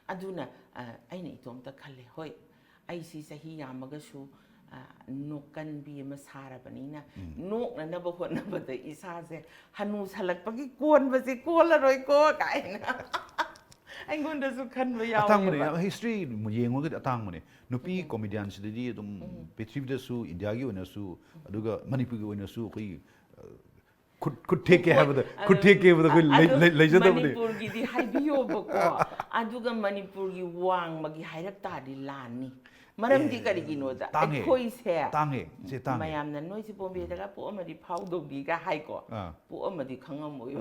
ꯑꯗꯨꯅ, ꯑ, ꯑꯩꯅ ꯏꯇꯣꯝꯇ ꯈꯜꯂꯦ, ꯍꯣꯏ, ꯑꯩꯁꯤ ꯆꯍꯤ ꯌꯥꯝꯃꯒꯁꯨ ꯅꯣꯛꯀꯟꯕꯤ ꯑꯃ ꯁꯥꯔꯕꯅꯤꯅ, ꯅꯣꯛꯅꯅꯕ ꯍꯣꯠꯅꯕꯗ ꯏꯁꯥꯁꯦ ꯍꯅꯨꯁꯜꯂꯛꯄꯒꯤ ꯀꯣꯟꯕꯁꯦ ꯀꯣꯜꯂꯔꯣꯏꯀꯣ ꯀꯥꯏꯅ ꯑꯩꯉꯣꯟꯗꯁꯨ ꯈꯟꯕ ꯑꯇꯥꯡꯕꯅꯦ꯫ ꯌꯥꯎꯋꯦꯕ꯫ ꯍꯤꯁꯇ꯭ꯔꯤ ꯌꯦꯡꯉꯨꯔꯒꯗꯤ ꯑꯇꯥꯡꯕꯅꯦ꯫ ꯅꯨꯄꯤ ꯀꯣꯃꯦꯗꯤꯌꯟꯁꯤꯗꯗꯤ ꯑꯗꯨꯝ ꯄ꯭ꯔꯤꯊꯤꯕꯤꯗꯁꯨ, ꯏꯟꯗꯤꯌꯥꯒꯤ ꯑꯣꯏꯅꯁꯨ, ꯑꯗꯨꯒ ꯃꯅꯤꯄꯨꯔꯒꯤ ꯑꯣꯏꯅꯁꯨ ꯑꯩꯈꯣꯏꯒꯤ, ꯑ, ꯈꯨꯠ ꯈꯨꯠ ꯊꯦꯛꯀꯦ ꯍꯥꯏꯕꯗ, ꯈꯨꯠ ꯊꯦꯛꯀꯦ ꯍꯥꯏꯕꯗ ꯑꯩꯈꯣꯏ ꯂꯩ- ꯑꯗꯣ ꯂꯩ- ꯂꯩꯖꯗꯕꯅꯤ꯫ ꯃꯅꯤꯄꯨꯔꯒꯤꯗꯤ ꯍꯥꯏꯕꯤꯌꯣꯕꯀꯣ꯫ ꯑꯗꯨꯒ ꯃꯅꯤꯄꯨꯔꯒꯤ ꯋꯥꯡꯃꯒꯤ ꯍꯥꯏꯔꯛ ꯇꯥꯔꯗꯤ ꯂꯥꯟꯅꯤ꯫ ꯃꯔꯝꯗꯤ ꯀꯔꯤꯒꯤꯅꯣꯗ ꯇꯥꯡꯉꯦ꯫ ꯑꯩꯈꯣꯏꯁꯦ ꯇꯥꯡꯉꯦ, ꯏꯆꯦ, ꯇꯥꯡꯉꯦ꯫ ꯃꯌꯥꯝꯅ ꯅꯣꯏꯁꯦ ꯕꯣꯝꯕꯦꯗꯒ ꯄꯣꯛꯑꯝꯃꯗꯤ ꯐꯥꯎꯗꯧꯅꯤꯒ ꯍꯥꯏꯀꯣ꯫ ꯑꯥ꯫ ꯄꯣꯛꯑꯝꯃꯗꯤ ꯈꯪꯉꯝꯃꯣꯏ꯫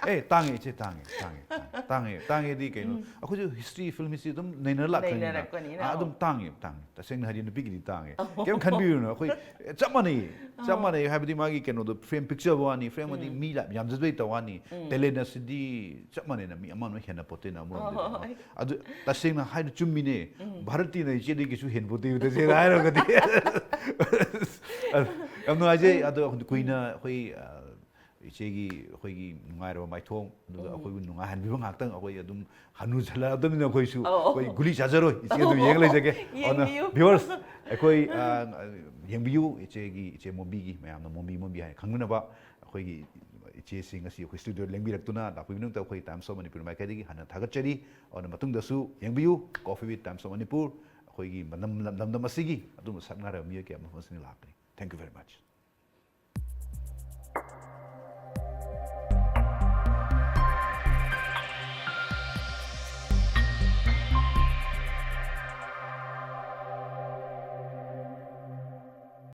ꯑꯦ, ꯇꯥꯡꯉꯦ, ꯏꯆꯦ, ꯇꯥꯡꯉꯦ, ꯇꯥꯡꯉꯦ, ꯇꯥꯡꯉꯦ꯫ ꯇꯥꯡꯉꯦ, ꯇꯥꯡꯉꯦꯗꯤ ꯀꯩꯅꯣ? ꯑꯩꯈꯣꯏꯁꯨ ꯍꯤꯁꯇ꯭ꯔꯤ, ꯐꯤꯂꯝ ꯍꯤꯁꯇ꯭ꯔꯤ ꯑꯗꯨꯝ ꯅꯩꯅꯔ ꯂꯥꯛꯈ꯭ꯔꯅꯤꯅ꯫ ꯅꯩꯅꯔꯛꯄꯅꯤꯅ, ꯑꯥ, ꯑꯗꯨꯝ ꯑꯧ꯫ ꯇꯥꯡꯉꯦ, ꯇꯥꯡꯉꯦ꯫ ꯇꯁꯦꯡꯅ ꯍꯥꯏꯗꯤ ꯅꯨꯄꯤꯒꯤꯗꯤ ꯇꯥꯡꯉꯦ꯫ ꯀꯩꯝ ꯈꯟꯕꯤꯔꯨꯅꯨ꯫ ꯑꯩꯈꯣꯏ ꯆꯞ ꯃꯥꯟꯅꯩ꯫ ꯆꯞ ꯃꯥꯟꯅꯩ ꯍꯥꯏꯕꯗꯤ ꯃꯥꯒꯤ ꯀꯩꯅꯣꯗꯣ, ꯐ꯭ꯔꯦꯝ ꯄꯤꯛꯆꯕ ꯋꯥꯅꯤ, ꯐ꯭ꯔꯦꯝ ꯑꯗꯤ ꯃꯤ ꯌꯥꯝ ꯌꯥꯝꯖꯗꯕꯩ ꯇꯧ ꯋꯥꯅꯤ꯫ ꯇꯦꯂꯦꯟ ꯑꯁꯤꯗꯤ ꯆꯞ ꯃꯥꯟꯅꯩꯅ, ꯃꯤ ꯑꯃ ꯑꯃ ꯍꯦꯟꯅ ꯄꯣꯠꯇꯦꯅ ꯑꯃꯔꯣꯝꯗꯗꯤ꯫ ꯑꯗꯨ ꯇꯁꯦꯡꯅ ꯍꯥꯏꯗꯤ ꯆꯨꯝꯃꯤꯅꯦ꯫ ꯚꯥꯔꯠꯇꯤꯅ ꯏꯆꯦꯗꯒꯤ ꯀꯩꯁꯨ ꯍꯦꯟꯄꯣꯠꯇꯦ, ꯇꯁꯦꯡꯅ ꯍꯥꯏꯔꯒꯗꯤ꯫ ꯌꯥꯝ ꯅꯨꯡꯉꯥꯏꯖꯩ꯫ ꯑꯗꯣ ꯀꯨꯏꯅ ꯑꯩꯈꯣꯏ, ꯑ, ꯏꯆꯦꯒꯤ ꯑꯩꯈꯣꯏꯒꯤ ꯅꯨꯡꯉꯥꯏꯔꯕ ꯃꯥꯏꯊꯣꯡ, ꯑꯗꯨꯒ ꯑꯩꯈꯣꯏꯕꯨ ꯅꯨꯡꯉꯥꯏꯍꯟꯕꯤꯕ ꯉꯥꯛꯇꯪ ꯑꯩꯈꯣꯏ ꯑꯗꯨꯝ ꯍꯅꯨꯁꯜꯂꯛꯑꯕꯅꯤꯅ ꯑꯩꯈꯣꯏꯁꯨ ꯑꯧ, ꯑꯧ꯫ ꯑꯩꯈꯣꯏ ꯒꯨꯂꯤ ꯆꯥꯖꯔꯣꯏ, ꯏꯆꯦ ꯑꯗꯨꯝ ꯌꯦꯡ ꯂꯩꯖꯒꯦ꯫ ꯑꯗꯨꯅ ꯌꯦꯡꯕꯤꯌꯨ꯫ Viewers, ꯑꯩꯈꯣꯏ, ꯑ, ꯌꯦꯡꯕꯤꯌꯨ, ꯏꯆꯦꯒꯤ, ꯏꯆꯦ ꯃꯣꯝꯕꯤꯒꯤ, ꯃꯌꯥꯝꯅ ꯃꯣꯝꯕꯤ ꯃꯣꯝꯕꯤ ꯍꯥꯏꯅ ꯈꯪꯅꯅꯕ ꯑꯩꯈꯣꯏꯒꯤ ꯏꯆꯦꯁꯤ ꯉꯁꯤ ꯑꯩꯈꯣꯏ ꯁ꯭ꯇꯨꯗꯤꯑꯣꯗ ꯂꯦꯡꯕꯤꯔꯛꯇꯨꯅ ꯂꯥꯛꯄꯤꯕꯒꯤꯗꯃꯛꯇ ꯑꯩꯈꯣꯏ Times of Manipur ꯃꯥꯏꯀꯩꯗꯒꯤ ꯍꯟꯅ ꯊꯥꯒꯠꯆꯔꯤ꯫ ꯑꯗꯨꯅ ꯃꯇꯨꯡꯗꯁꯨ ꯌꯦꯡꯕꯤꯌꯨ Coffee with Times of Manipur꯫ ꯑꯩꯈꯣꯏꯒꯤ ꯂꯝ-, ꯂꯝꯗꯝ ꯑꯁꯤꯒꯤ ꯑꯗꯨꯒꯨꯝꯕ ꯁꯛ ꯅꯥꯏꯔꯕ ꯃꯤꯑꯣꯏ ꯀꯌꯥ ꯃꯐꯝ ꯑꯁꯤꯗ ꯂꯥꯛꯀꯅꯤ꯫ Thank you very much꯫